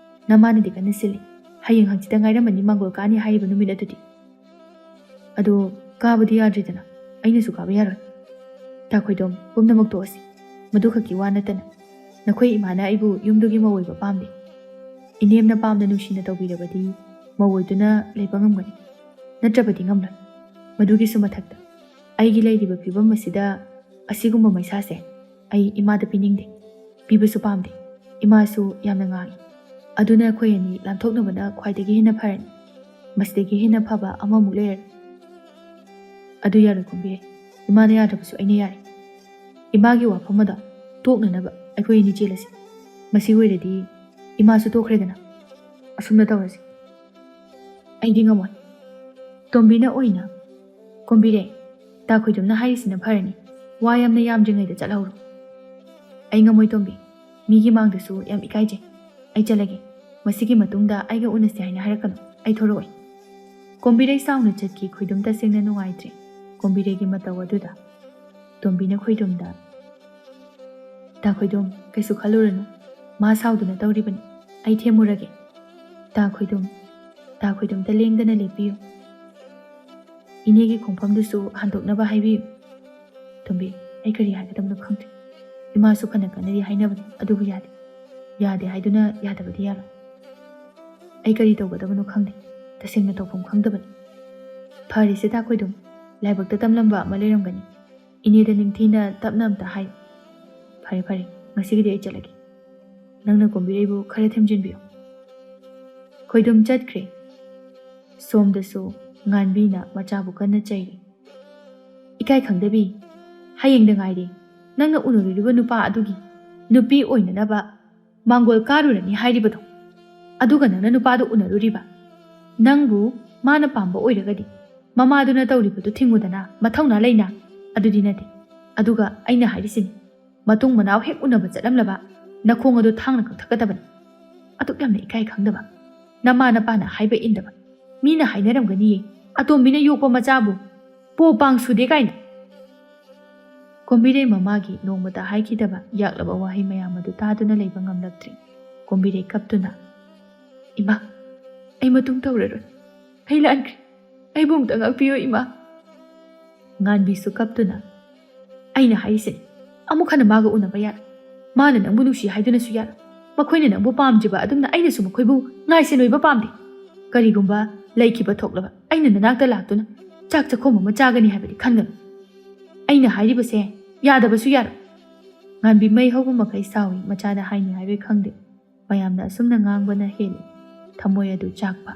ꯅꯃꯥꯅꯗꯤ ꯀꯟꯅ ꯁꯤꯜꯂꯤ꯫ ꯍꯌꯦꯡ ꯍꯪꯆꯤꯠꯇ ꯉꯥꯏꯔꯝꯃꯅꯤ ꯃꯥꯡꯒꯣꯜ ꯀꯥꯅꯤ ꯍꯥꯏꯔꯤꯕ ꯅꯨꯃꯤꯠ ꯑꯗꯨꯗꯤ꯫ ꯑꯗꯣ ꯀꯥꯕꯗꯤ ꯌꯥꯗ꯭ꯔꯤꯗꯅ, ꯑꯩꯅꯁꯨ ꯀꯥꯕ ꯌꯥꯔꯣꯏ꯫ ꯇꯥꯈꯣꯏꯗꯣꯝ, ꯄꯨꯝꯅꯃꯛ ꯇꯣꯛꯑꯁꯤ꯫ ꯃꯗꯨꯈꯛꯀꯤ ꯋꯥ ꯅꯠꯇꯅ, ꯅꯈꯣꯏ ꯏꯃꯥꯅ ꯑꯩꯕꯨ ꯌꯨꯝꯗꯨꯒꯤ ꯃꯧ ꯑꯣꯏꯕ ꯄꯥꯝꯗꯦ꯫ ꯏꯅꯦꯝꯅ ꯄꯥꯝꯅ ꯅꯨꯡꯁꯤꯅ ꯇꯧꯕꯤꯔꯕꯗꯤ ꯃꯧ ꯑꯣꯏꯗꯨꯅ ꯂꯩꯕ ꯉꯝꯒꯅꯤ, ꯅꯠꯇ꯭ꯔꯕꯗꯤ ꯉꯝꯂꯣꯏ꯫ ꯃꯗꯨꯒꯤꯁꯨ ꯃꯊꯛꯇ, ꯑꯩꯒꯤ ꯂꯩꯔꯤꯕ ꯐꯤꯕꯝ ꯑꯁꯤꯗ ꯑꯁꯤꯒꯨꯝꯕ ꯃꯩꯁꯥꯁꯦ ꯑꯩ ꯏꯃꯥꯗ ꯄꯤꯅꯤꯡꯗꯦ, ꯄꯤꯕꯁꯨ ꯄꯥꯝꯗꯦ꯫ ꯏꯃꯥꯁꯨ ꯌꯥꯝꯅ ꯉꯥꯡꯏ꯫ ꯑꯗꯨꯅ ꯑꯩꯈꯣꯏ ꯑꯅꯤ ꯂꯥꯟꯊꯣꯛꯅꯕꯅ ꯈ꯭ꯋꯥꯏꯗꯒꯤ ꯍꯦꯟꯅ ꯐꯔꯅꯤ꯫ ꯃꯁꯤꯗꯒꯤ ꯍꯦꯟꯅ ꯐꯕ ꯑꯃꯃꯨꯛ ꯂꯩꯔꯔꯣꯏ꯫" "ꯑꯗꯨ ꯌꯥꯔꯣꯏ ꯀꯣꯝꯕꯤꯔꯩ꯫ ꯏꯃꯥꯅ ꯌꯥꯗ꯭ꯔꯕꯁꯨ ꯑꯩꯅ ꯌꯥꯔꯦ꯫ ꯏꯃꯥꯒꯤ ꯋꯥꯐꯝ ꯑꯗꯣ ꯇꯣꯛꯅꯅꯕ ꯑꯩꯈꯣꯏ ꯑꯅꯤ ꯆꯦꯜꯂꯁꯤ꯫ ꯃꯁꯤ ꯑꯣꯏꯔꯗꯤ ꯏꯃꯥꯁꯨ ꯇꯣꯛꯈ꯭ꯔꯦꯗꯅ꯫ ꯑꯁꯨꯝꯅ ꯇꯧꯔꯁꯤ꯫" "ꯑꯩꯗꯤ ꯉꯝꯃꯣꯏ꯫" ꯇꯣꯝꯕꯤꯅ ꯑꯣꯏꯅ, "ꯀꯣꯝꯕꯤꯔꯩ, ꯇꯥꯈꯣꯏꯗꯣꯝꯅ ꯍꯥꯏꯔꯤꯁꯤꯅ ꯐꯔꯅꯤ꯫ ꯋꯥ ꯌꯥꯝꯅ ꯌꯥꯝꯗ꯭ꯔꯤꯉꯩꯗ ꯆꯠꯍꯧꯔꯣ꯫" "ꯑꯩ ꯉꯝꯃꯣꯏ ꯇꯣꯝꯕꯤ꯫ ꯃꯤꯒꯤ ꯃꯥꯡꯗꯁꯨ ꯌꯥꯝ ꯏꯀꯥꯏꯖꯩ꯫ ꯑꯩ ꯆꯠꯂꯒꯦ꯫ ꯃꯁꯤꯒꯤ ꯃꯇꯨꯡꯗ ꯑꯩꯒ ꯎꯅꯁꯤ ꯍꯥꯏꯅ ꯍꯥꯏꯔꯛꯀꯅꯨ꯫ ꯑꯩ ꯊꯣꯔꯛꯑꯣꯏ꯫" ꯀꯣꯝꯕꯤꯔꯩ ꯁꯥꯎꯅ ꯆꯠꯈꯤ꯫ ꯈꯣꯏꯗꯨꯝ ꯇꯁꯦꯡꯅ ꯅꯨꯡꯉꯥꯏꯇ꯭ꯔꯦ ꯀꯣꯝꯕꯤꯔꯩꯒꯤ ꯃꯇꯧ ꯑꯗꯨꯗ꯫ ꯇꯣꯝꯕꯤꯅ ꯈꯣꯏꯗꯨꯝꯗ, "ꯇꯥꯈꯣꯏꯗꯨꯝ, ꯀꯩꯁꯨ ꯈꯜꯂꯨꯔꯅꯨ꯫ ꯃꯥ ꯁꯥꯎꯗꯨꯅ ꯇꯧꯔꯤꯕꯅꯤ꯫ ꯑꯩ ꯊꯦꯝꯃꯨꯔꯒꯦ꯫" "ꯇꯥꯈꯣꯏꯗꯨꯝ, ꯇꯥꯈꯣꯏꯗꯨꯝꯇ ꯂꯦꯡꯗꯅ ꯂꯦꯞꯄꯤꯌꯨ꯫ ꯏꯅꯦꯒꯤ ꯈꯣꯡꯐꯝꯗꯨꯁꯨ ꯍꯟꯗꯣꯛꯅꯕ ꯍꯥꯏꯕꯤꯌꯨ꯫" "ꯇꯣꯝꯕꯤ, ꯑꯩ ꯀꯔꯤ ꯍꯥꯏꯒꯗꯕꯅꯣ ꯈꯪꯗ꯭ꯔꯦ꯫ ꯏꯃꯥꯁꯨ ꯐꯅ ꯀꯟꯅꯗꯤ ꯍꯥꯏꯅꯕꯅꯤ, ꯑꯗꯨꯕꯨ ꯌꯥꯗꯦ꯫ ꯌꯥꯗꯦ ꯍꯥꯏꯗꯨꯅ ꯌꯥꯗꯕꯗꯤ ꯌꯥꯔꯣꯏ꯫ ꯑꯩ ꯀꯔꯤ ꯇꯧꯒꯗꯕꯅꯣ ꯈꯪꯗꯦ꯫ ꯇꯁꯦꯡꯅ ꯇꯧꯐꯝ ꯈꯪꯗꯕꯅꯤ꯫" "ꯐꯔꯦꯁꯦ ꯇꯥꯈꯣꯏꯗꯨꯝ, ꯂꯥꯏꯕꯛꯇ ꯇꯝꯂꯝꯕ ꯑꯃ ꯂꯩꯔꯝꯒꯅꯤ꯫ ꯏꯅꯦꯗ ꯅꯤꯡꯊꯤꯅ ꯇꯞꯅ ꯑꯝꯇ ꯍꯥꯏꯌꯨ꯫" "ꯐꯔꯦ ꯐꯔꯦ, ꯉꯁꯤꯒꯤꯗꯤ ꯑꯩ ꯆꯠꯂꯒꯦ꯫ ꯅꯪꯅ ꯀꯣꯝꯕꯤꯔꯩꯕꯨ ꯈꯔ ꯊꯦꯝꯖꯤꯟꯕꯤꯌꯨ꯫" ꯈꯣꯏꯗꯨꯝ ꯆꯠꯈ꯭ꯔꯦ꯫ ꯁꯣꯝꯗꯁꯨ ꯉꯥꯟꯕꯤꯅ ꯃꯆꯥꯕꯨ ꯀꯟꯅ ꯆꯩꯔꯤ꯫ "ꯏꯀꯥꯏ ꯈꯪꯗꯕꯤ, ꯍꯌꯦꯡꯗ ꯉꯥꯏꯔꯦ ꯅꯪꯅ ꯎꯅꯔꯨꯔꯤꯕ ꯅꯨꯄꯥ ꯑꯗꯨꯒꯤ ꯅꯨꯄꯤ ꯑꯣꯏꯅꯅꯕ ꯃꯥꯡꯒꯣꯜ ꯀꯥꯔꯨꯔꯅꯤ ꯍꯥꯏꯔꯤꯕꯗꯣ꯫ ꯑꯗꯨꯒ ꯅꯪꯅ ꯅꯨꯄꯥꯗꯨ ꯎꯅꯔꯨꯔꯤꯕ? ꯅꯪꯕꯨ ꯃꯥꯅ ꯄꯥꯝꯕ ꯑꯣꯏꯔꯒꯗꯤ ꯃꯃꯥꯗꯨꯅ ꯇꯧꯔꯤꯕꯗꯨ ꯊꯤꯡꯉꯨꯗꯅ, ꯃꯊꯧꯅꯥ ꯂꯩꯅ꯫ ꯑꯗꯨꯗꯤ ꯅꯠꯇꯦ꯫ ꯑꯗꯨꯒ ꯑꯩꯅ ꯍꯥꯏꯔꯤꯁꯤꯅꯤ, ꯃꯇꯨꯡ ꯃꯅꯥꯎ ꯍꯦꯛ ꯎꯅꯕ ꯆꯠꯂꯝꯂꯕ ꯅꯈꯣꯡ ꯑꯗꯨ ꯊꯥꯡꯅ ꯀꯛꯊꯛꯀꯗꯕꯅꯤ꯫ ꯑꯗꯨꯛ ꯌꯥꯝꯅ ꯏꯀꯥꯏ ꯈꯪꯗꯕ, ꯅꯃꯥ ꯅꯄꯥꯅ ꯍꯥꯏꯕ ꯏꯟꯗꯕ꯫ ꯃꯤꯅ ꯍꯥꯏꯅꯔꯝꯒꯅꯤꯌꯦ, "ꯑꯇꯣꯝꯕꯤꯅ ꯌꯣꯛꯄ ꯃꯆꯥꯕꯨ ꯄꯣ ꯄꯥꯡ ꯁꯨꯗꯦ" ꯀꯥꯏꯅ꯫ ꯀꯣꯝꯕꯤꯔꯩ ꯃꯃꯥꯒꯤ ꯅꯣꯡꯃꯇ ꯍꯥꯏꯈꯤꯗꯕ ꯌꯥꯛꯂꯕ ꯋꯥꯍꯩ ꯃꯌꯥꯝ ꯑꯗꯨ ꯇꯥꯗꯨꯅ ꯂꯩꯕ ꯉꯝꯂꯛꯇ꯭ꯔꯦ꯫ ꯀꯣꯝꯕꯤꯔꯩ ꯀꯞꯇꯨꯅ, "ꯏꯃꯥ, ꯑꯩ ꯃꯇꯨꯡ ꯇꯧꯔꯔꯣꯏ꯫ ꯑꯩ ꯂꯥꯟꯈ꯭ꯔꯦ꯫ ꯑꯩꯕꯨ ꯑꯃꯨꯛꯇ ꯉꯥꯛꯄꯤꯌꯨ, ꯏꯃꯥ꯫" ꯉꯥꯟꯕꯤꯁꯨ ꯀꯞꯇꯨꯅ, "ꯑꯩꯅ ꯍꯥꯏꯔꯤꯁꯤꯅꯤ, ꯑꯃꯨꯛ ꯍꯟꯅ ꯃꯥꯒ ꯎꯅꯕ ꯌꯥꯔꯣꯏ꯫ ꯃꯥꯅ ꯅꯪꯕꯨ ꯅꯨꯡꯁꯤ ꯍꯥꯏꯗꯨꯅꯁꯨ ꯌꯥꯔꯣꯏ꯫ ꯃꯈꯣꯏꯅ ꯅꯪꯕꯨ ꯄꯥꯝꯗ꯭ꯔꯤꯕ ꯑꯗꯨꯝꯅ ꯑꯩꯅꯁꯨ ꯃꯈꯣꯏꯕꯨ ꯉꯥꯏꯁꯦꯟ ꯑꯣꯏꯕ ꯄꯥꯝꯗꯦ꯫ ꯀꯔꯤꯒꯨꯝꯕ ꯂꯩꯈꯤꯕ ꯊꯣꯛꯂꯕ ꯑꯩꯅ ꯅꯅꯥꯛꯇ ꯂꯥꯛꯇꯨꯅ ꯆꯥꯛ ꯆꯥꯛꯈꯣꯝ ꯑꯃ ꯆꯥꯒꯅꯤ ꯍꯥꯏꯕꯗꯤ ꯈꯟꯒꯅꯨ꯫ ꯑꯩꯅ ꯍꯥꯏꯔꯤꯕꯁꯦ ꯌꯥꯗꯕꯁꯨ ꯌꯥꯔꯣꯏ꯫" ꯉꯥꯟꯕꯤ ꯃꯩ ꯍꯧꯕ ꯃꯈꯩ ꯁꯥꯎꯏ, ꯃꯆꯥꯗ ꯍꯥꯏꯅꯤ ꯍꯥꯏꯔꯣꯏ ꯈꯪꯗꯦ꯫ ꯃꯌꯥꯝꯅ ꯑꯁꯨꯝꯅ ꯉꯥꯡꯕꯅ ꯍꯦꯜꯂꯤ ꯊꯃꯣꯏ ꯑꯗꯨ ꯆꯥꯛꯄ꯫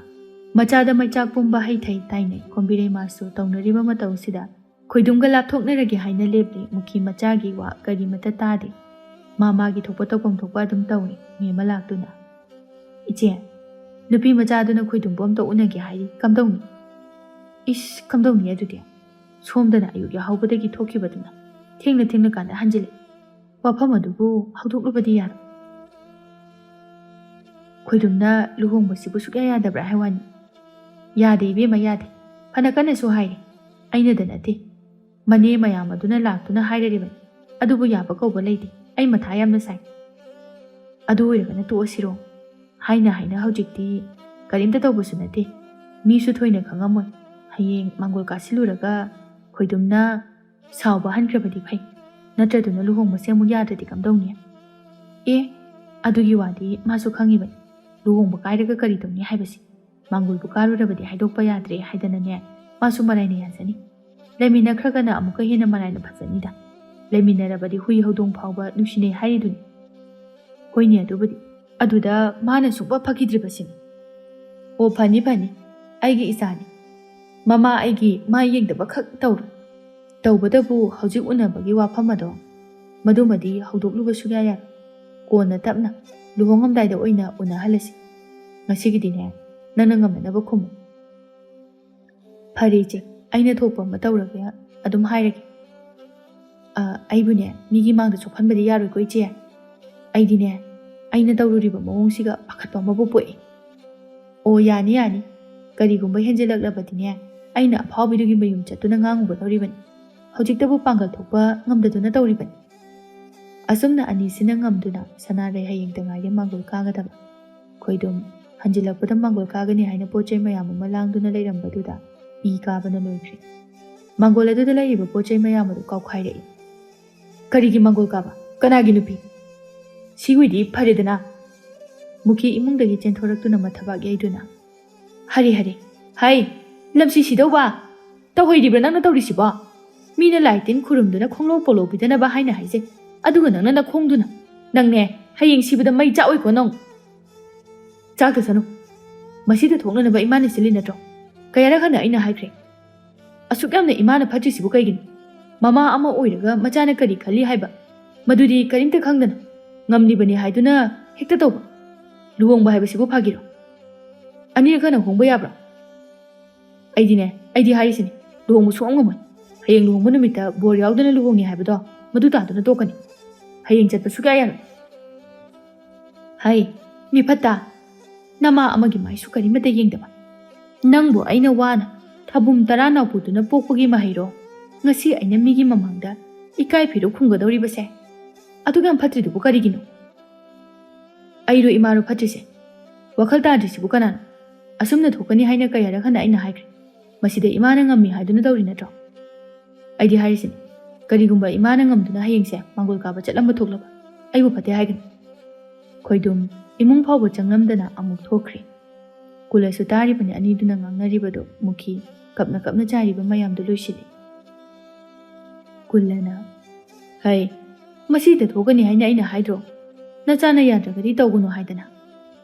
ꯃꯆꯥꯗ ꯃꯩꯆꯥꯛ ꯄꯨꯝꯕ ꯍꯩꯊꯩ ꯇꯥꯏꯅꯩ꯫ ꯀꯣꯝꯕꯤꯔꯩ ꯃꯥꯁꯨ ꯇꯧꯅꯔꯤꯕ ꯃꯇꯧꯁꯤꯗ ꯈꯣꯏꯗꯨꯝꯒ ꯂꯥꯞꯊꯣꯛꯅꯔꯒꯦ ꯍꯥꯏꯅ ꯂꯦꯞꯂꯤ꯫ ꯃꯨꯈꯤ ꯃꯆꯥꯒꯤ ꯋꯥ ꯀꯔꯤꯃꯠꯇ ꯇꯥꯗꯦ꯫ ꯃꯥ ꯃꯥꯒꯤ ꯊꯣꯛꯄ ꯇꯧꯐꯝ ꯊꯣꯛꯄ ꯑꯗꯨꯝ ꯇꯧꯏ꯫ ꯃꯦꯝꯃ ꯂꯥꯛꯇꯨꯅ, "ꯏꯆꯦ, ꯅꯨꯄꯤ ꯃꯆꯥꯗꯨꯅ ꯈꯣꯏꯗꯨꯝꯕꯨ ꯑꯝꯇ ꯎꯅꯒꯦ ꯍꯥꯏꯔꯤ, ꯀꯝꯗꯧꯅꯤ?" "ꯏꯁ, ꯀꯝꯗꯧꯅꯤ ꯑꯗꯨꯗꯤ? ꯁꯣꯝꯗꯅ ꯑꯌꯨꯛ ꯌꯥꯍꯧꯕꯗꯒꯤ ꯊꯣꯛꯈꯤꯕꯗꯨꯅ ꯊꯦꯡꯅ ꯊꯦꯡꯅ ꯀꯥꯟꯗ ꯍꯟꯖꯤꯜꯂꯦ꯫ ꯋꯥꯐꯝ ꯑꯗꯨꯕꯨ ꯍꯧꯗꯣꯛꯂꯨꯕꯗꯤ ꯌꯥꯔꯣꯏ꯫" "ꯈꯣꯏꯗꯨꯝꯅ ꯂꯨꯍꯣꯡꯕꯁꯤꯕꯨ ꯁꯨꯛꯌꯥ ꯌꯥꯗꯕ꯭ꯔꯥ ꯍꯥꯏ ꯋꯥꯅꯤ?" "ꯌꯥꯗꯦ ꯏꯕꯦꯝꯃ, ꯌꯥꯗꯦ꯫ ꯐꯅ ꯀꯟꯅꯁꯨ ꯍꯥꯏꯔꯦ꯫ ꯑꯩꯅꯗ ꯅꯠꯇꯦ, ꯃꯅꯦ ꯃꯌꯥꯝ ꯑꯗꯨꯅ ꯂꯥꯛꯇꯨꯅ ꯍꯥꯏꯔꯔꯤꯕꯅꯤ꯫ ꯑꯗꯨꯕꯨ ꯌꯥꯕ ꯀꯧꯕ ꯂꯩꯇꯦ꯫ ꯑꯩ ꯃꯊꯥ ꯌꯥꯝꯅ ꯁꯥꯏ꯫ ꯑꯗꯨ ꯑꯣꯏꯔꯒꯅ ꯇꯣꯛꯑꯁꯤꯔꯣ? ꯍꯥꯏꯅ ꯍꯥꯏꯅ ꯍꯧꯖꯤꯛꯇꯤ ꯀꯔꯤꯝꯇ ꯇꯧꯕꯁꯨ ꯅꯠꯇꯦ꯫ ꯃꯤꯁꯨ ꯊꯣꯏꯅ ꯈꯪꯉꯝꯃꯣꯏ꯫ ꯍꯌꯦꯡ ꯃꯥꯡꯒꯣꯜ ꯀꯥꯁꯤꯜꯂꯨꯔꯒ ꯈꯣꯏꯗꯨꯝꯅ ꯁꯥꯎꯕ ꯍꯟꯈ꯭ꯔꯕꯗꯤ ꯐꯩ꯫ ꯅꯠꯇ꯭ꯔꯗꯨꯅ ꯂꯨꯍꯣꯡꯕꯁꯦ ꯑꯃꯨꯛ ꯌꯥꯗ꯭ꯔꯗꯤ ꯀꯝꯗꯧꯅꯤ?" "ꯑꯦ, ꯑꯗꯨꯒꯤ ꯋꯥꯗꯤ ꯃꯥꯁꯨ ꯈꯪꯉꯤꯕꯅꯤ꯫ ꯂꯨꯍꯣꯡꯕ ꯀꯥꯏꯔꯒ ꯀꯔꯤ ꯇꯧꯅꯤ ꯍꯥꯏꯕꯁꯤ꯫ ꯃꯥꯡꯒꯣꯜꯕꯨ ꯀꯥꯔꯨꯔꯕꯗꯤ ꯍꯥꯏꯗꯣꯛꯄ ꯌꯥꯗ꯭ꯔꯦ ꯍꯥꯏꯗꯅꯅꯦ, ꯃꯥꯁꯨ ꯃꯔꯥꯏꯅ ꯌꯥꯖꯅꯤ꯫ ꯂꯩꯃꯤꯟꯅꯈ꯭ꯔꯒꯅ ꯑꯃꯨꯛꯀ ꯍꯦꯟꯅ ꯃꯔꯥꯏꯅ ꯐꯖꯅꯤꯗ꯫ ꯂꯩꯃꯤꯟꯅꯔꯕꯗꯤ ꯍꯨꯏ ꯍꯧꯗꯣꯡ ꯐꯥꯎꯕ ꯅꯨꯡꯁꯤꯅꯩ ꯍꯥꯏꯔꯤꯗꯨꯅꯤ꯫" "ꯍꯣꯏꯅꯦ, ꯑꯗꯨꯕꯨꯗꯤ꯫ ꯑꯗꯨꯗ ꯃꯥꯅ ꯁꯨꯡꯐ ꯐꯈꯤꯗ꯭ꯔꯤꯕꯁꯤꯅꯤ꯫ ꯑꯣ, ꯐꯅꯤ, ꯐꯅꯤ꯫ ꯑꯩꯒꯤ ꯏꯆꯥꯅꯤ꯫ ꯃꯃꯥ ꯑꯩꯒꯤ ꯃꯥꯏ ꯌꯦꯡꯗꯕ ꯈꯛ ꯇꯧꯔꯣꯏ꯫ ꯇꯧꯕꯇꯕꯨ ꯍꯧꯖꯤꯛ ꯎꯅꯕꯒꯤ ꯋꯥꯐꯝ ꯑꯗꯣ, ꯃꯗꯨꯃꯗꯤ ꯍꯧꯗꯣꯛꯂꯨꯕ ꯁꯨꯡꯌꯥ ꯌꯥꯔꯣꯏ꯫ ꯀꯣꯟꯅ ꯇꯞꯅ ꯂꯨꯍꯣꯡꯉꯝꯗꯥꯏꯗ ꯑꯣꯏꯅ ꯎꯅꯍꯜꯂꯁꯤ꯫ ꯉꯁꯤꯒꯤꯗꯤꯅꯦ, ꯅꯪꯅ ꯉꯝꯅꯅꯕ ꯈꯨꯝꯃꯨ꯫ "ꯐꯔꯦ ꯏꯆꯦ, ꯑꯩꯅ ꯊꯣꯛꯄ ꯑꯃ ꯇꯧꯔꯒꯦ, ꯑꯗꯨꯝ ꯍꯥꯏꯔꯒꯦ꯫ ꯑ, ꯑꯩꯕꯨꯅꯦ, ꯃꯤꯒꯤ ꯃꯥꯡꯗ ꯆꯣꯛꯍꯟꯕꯗꯤ ꯌꯥꯔꯣꯏꯀꯣ ꯏꯆꯦ꯫ ꯑꯩꯗꯤꯅꯦ, ꯑꯩꯅ ꯇꯧꯔꯨꯔꯤꯕ ꯃꯑꯣꯡꯁꯤꯒ ꯄꯥꯈꯠꯄ ꯑꯃꯕꯨ ꯄꯣꯛꯏ꯫ ꯑꯣ, ꯌꯥꯅꯤ, ꯌꯥꯅꯤ꯫ ꯀꯔꯤꯒꯨꯝꯕ ꯍꯦꯟꯖꯤꯜꯂꯛꯂꯕꯗꯤꯅꯦ, ꯑꯩꯅ ꯑꯐꯥꯎꯕꯤꯗꯨꯒꯤ ꯃꯌꯨꯝ ꯆꯠꯇꯨꯅ ꯉꯥꯡꯉꯨꯒꯗꯧꯔꯤꯕꯅꯤ꯫ ꯍꯧꯖꯤꯛꯇꯕꯨ ꯄꯥꯡꯒꯜ ꯊꯣꯛꯄ ꯉꯝꯗꯗꯨꯅ ꯇꯧꯔꯤꯕꯅꯤ꯫" ꯑꯁꯨꯝꯅ ꯑꯅꯤꯁꯤꯅ ꯉꯝꯗꯨꯅ ꯁꯅꯥꯔꯩ ꯍꯌꯦꯡꯇ ꯉꯥꯏꯔꯦ ꯃꯥꯡꯒꯣꯜ ꯀꯥꯒꯗꯕ꯫ ꯈꯣꯏꯗꯨꯝ ꯍꯟꯖꯤꯜꯂꯛꯄꯗ ꯃꯥꯡꯒꯣꯜ ꯀꯥꯒꯅꯤ ꯍꯥꯏꯅ ꯄꯣꯠ ꯆꯩ ꯃꯌꯥꯝ ꯑꯃ ꯂꯥꯡꯗꯨꯅ ꯂꯩꯔꯝꯕꯗꯨꯗ ꯏ ꯀꯥꯕꯅ ꯂꯣꯏꯈ꯭ꯔꯦ꯫ ꯃꯥꯡꯒꯣꯜ ꯑꯗꯨꯗ ꯂꯩꯔꯤꯕ ꯄꯣꯠ ꯆꯩ ꯃꯌꯥꯝ ꯑꯗꯨ ꯀꯥꯎꯈꯥꯏꯔꯛꯏ꯫ "ꯀꯔꯤꯒꯤ ꯃꯥꯡꯒꯣꯜ ꯀꯥꯕ? ꯀꯅꯥꯒꯤ ꯅꯨꯄꯤ? ꯁꯤꯋꯤꯗꯤ ꯐꯔꯦꯗꯅ꯫" ꯃꯨꯈꯤ ꯏꯃꯨꯡꯗꯒꯤ ꯆꯦꯟꯊꯣꯔꯛꯇꯨꯅ ꯃꯊꯕꯥꯛ ꯌꯩꯗꯨꯅ, "ꯍꯔꯦ, ꯍꯔꯦ, ꯍꯩ, ꯂꯝꯁꯤ ꯁꯤꯗꯧꯕ! ꯇꯧꯍꯩꯔꯤꯕ꯭ꯔꯥ ꯅꯪꯅ ꯇꯧꯔꯤꯁꯤꯕꯣ? ꯃꯤꯅ ꯂꯥꯏ ꯇꯤꯟ ꯈꯨꯔꯨꯝꯗꯨꯅ ꯈꯣꯡꯂꯧ ꯄꯣꯂꯧ ꯄꯤꯗꯅꯕ ꯍꯥꯏꯅ ꯍꯥꯏꯖꯩ, ꯑꯗꯨꯒ ꯅꯪꯅ ꯅꯈꯣꯡꯗꯨꯅ꯫ ꯅꯪꯅꯦ, ꯍꯌꯦꯡ ꯁꯤꯕꯗ ꯃꯩ ꯆꯥꯛꯑꯣꯏꯀꯣ ꯅꯪ꯫ ꯆꯥꯛꯇꯁꯅꯨ꯫ ꯃꯁꯤꯗ ꯊꯣꯛꯅꯅꯕ ꯏꯃꯥꯅ ꯁꯤꯜꯂꯤ ꯅꯠꯇ꯭ꯔꯣ? ꯀꯌꯥꯔꯛ ꯍꯟꯅ ꯑꯩꯅ ꯍꯥꯏꯈ꯭ꯔꯦ꯫ ꯑꯁꯨꯛ ꯌꯥꯝꯅ ꯏꯃꯥꯅ ꯐꯠꯇ꯭ꯔꯤꯁꯤꯕꯨ ꯀꯩꯒꯤꯅꯣ? ꯃꯃꯥ ꯑꯃ ꯑꯣꯏꯔꯒ ꯃꯆꯥꯅ ꯀꯔꯤ ꯈꯜꯂꯤ ꯍꯥꯏꯕ, ꯃꯗꯨꯗꯤ ꯀꯔꯤꯝꯇ ꯈꯪꯗꯅ ꯉꯝꯂꯤꯕꯅꯤ ꯍꯥꯏꯗꯨꯅ ꯍꯦꯛꯇ ꯇꯧꯕ꯫ ꯂꯨꯍꯣꯡꯕ ꯍꯥꯏꯕꯁꯤꯕꯨ ꯐꯥꯒꯤꯔꯣ? ꯑꯅꯤꯔꯛ ꯍꯟꯅ ꯍꯣꯡꯕ ꯌꯥꯕ꯭ꯔꯣ? ꯑꯩꯗꯤꯅꯦ, ꯑꯩꯗꯤ ꯍꯥꯏꯔꯤꯁꯤꯅꯤ, ꯂꯨꯍꯣꯡꯕ ꯁꯨꯡꯉꯝ ꯉꯝꯃꯣꯏ꯫ ꯍꯌꯦꯡ ꯂꯨꯍꯣꯡꯕ ꯅꯨꯃꯤꯠꯇ ꯕꯣꯔ ꯌꯥꯎꯗꯅ ꯂꯨꯍꯣꯡꯉꯦ ꯍꯥꯏꯕꯗꯣ, ꯃꯗꯨ ꯇꯥꯗꯨꯅ ꯇꯣꯛꯀꯅꯤ꯫ ꯍꯌꯦꯡ ꯆꯠꯄ ꯁꯨꯛꯌꯥ ꯌꯥꯔꯣꯏ꯫" "ꯍꯩ, ꯃꯤ ꯐꯠꯇ, ꯅꯃꯥ ꯑꯃꯒꯤ ꯃꯥꯏꯁꯨ ꯀꯔꯤꯃꯠꯇ ꯌꯦꯡꯗꯕ꯫ ꯅꯪꯕꯨ ꯑꯩꯅ ꯋꯥꯅ ꯊꯥꯕꯨꯝ ꯇꯔꯥ ꯅꯥꯎꯄꯨꯗꯨꯅ ꯄꯣꯛꯄꯒꯤ ꯃꯍꯩꯔꯣ ꯉꯁꯤ ꯑꯩꯅ ꯃꯤꯒꯤ ꯃꯃꯥꯡꯗ ꯏꯀꯥꯏ ꯐꯤꯔꯨꯛ ꯈꯨꯝꯒꯗꯧꯔꯤꯕꯁꯦ? ꯑꯗꯨꯛ ꯌꯥꯝ ꯐꯠꯇ꯭ꯔꯤꯗꯨꯕꯨ ꯀꯔꯤꯒꯤꯅꯣ?" "ꯑꯩꯔꯣ ꯏꯃꯥꯔꯣ ꯐꯠꯇ꯭ꯔꯤꯁꯦ? ꯋꯥꯈꯜ ꯇꯥꯗ꯭ꯔꯤꯁꯤꯕꯨ ꯀꯅꯥꯅꯣ? ꯑꯁꯨꯝꯅ ꯊꯣꯛꯀꯅꯤ ꯍꯥꯏꯅ ꯀꯌꯥꯔꯛ ꯍꯟꯅ ꯑꯩꯅ ꯍꯥꯏꯈ꯭ꯔꯦ꯫ ꯃꯁꯤꯗ ꯏꯃꯥꯅ ꯉꯝꯃꯤ ꯍꯥꯏꯗꯨꯅ ꯇꯧꯔꯤ ꯅꯠꯇ꯭ꯔꯣ? ꯑꯩꯗꯤ ꯍꯥꯏꯔꯤꯁꯤꯅꯤ, ꯀꯔꯤꯒꯨꯝꯕ ꯏꯃꯥꯅ ꯉꯝꯗꯨꯅ ꯍꯌꯦꯡꯁꯦ ꯃꯥꯡꯒꯣꯜ ꯀꯥꯕ ꯆꯠꯂꯝꯕ ꯊꯣꯛꯂꯕ, ꯑꯩꯕꯨ ꯐꯠꯇꯦ ꯍꯥꯏꯒꯅꯤ꯫" ꯈꯣꯏꯗꯨꯝ ꯏꯃꯨꯡ ꯐꯥꯎꯕ ꯆꯪꯂꯝꯗꯅ ꯑꯃꯨꯛ ꯊꯣꯛꯈ꯭ꯔꯦ꯫ ꯀꯨꯂꯁꯨ ꯇꯥꯔꯤꯕꯅꯤ ꯑꯅꯤꯗꯨꯅ ꯉꯥꯡꯅꯔꯤꯕꯗꯨ꯫ ꯃꯨꯈꯤ ꯀꯞꯅ ꯀꯞꯅ ꯆꯥꯏꯔꯤꯕ ꯃꯌꯥꯝꯗꯨ ꯂꯣꯏꯁꯤꯜꯂꯤ꯫ ꯀꯨꯜꯂꯅ, "ꯍꯩ, ꯃꯁꯤꯗ ꯊꯣꯛꯀꯅꯤ ꯍꯥꯏꯅ ꯑꯩꯅ ꯍꯥꯏꯗ꯭ꯔꯣ? ꯅꯆꯥꯅ ꯌꯥꯗ꯭ꯔꯒꯗꯤ ꯇꯧꯒꯅꯨ ꯍꯥꯏꯗꯅ꯫"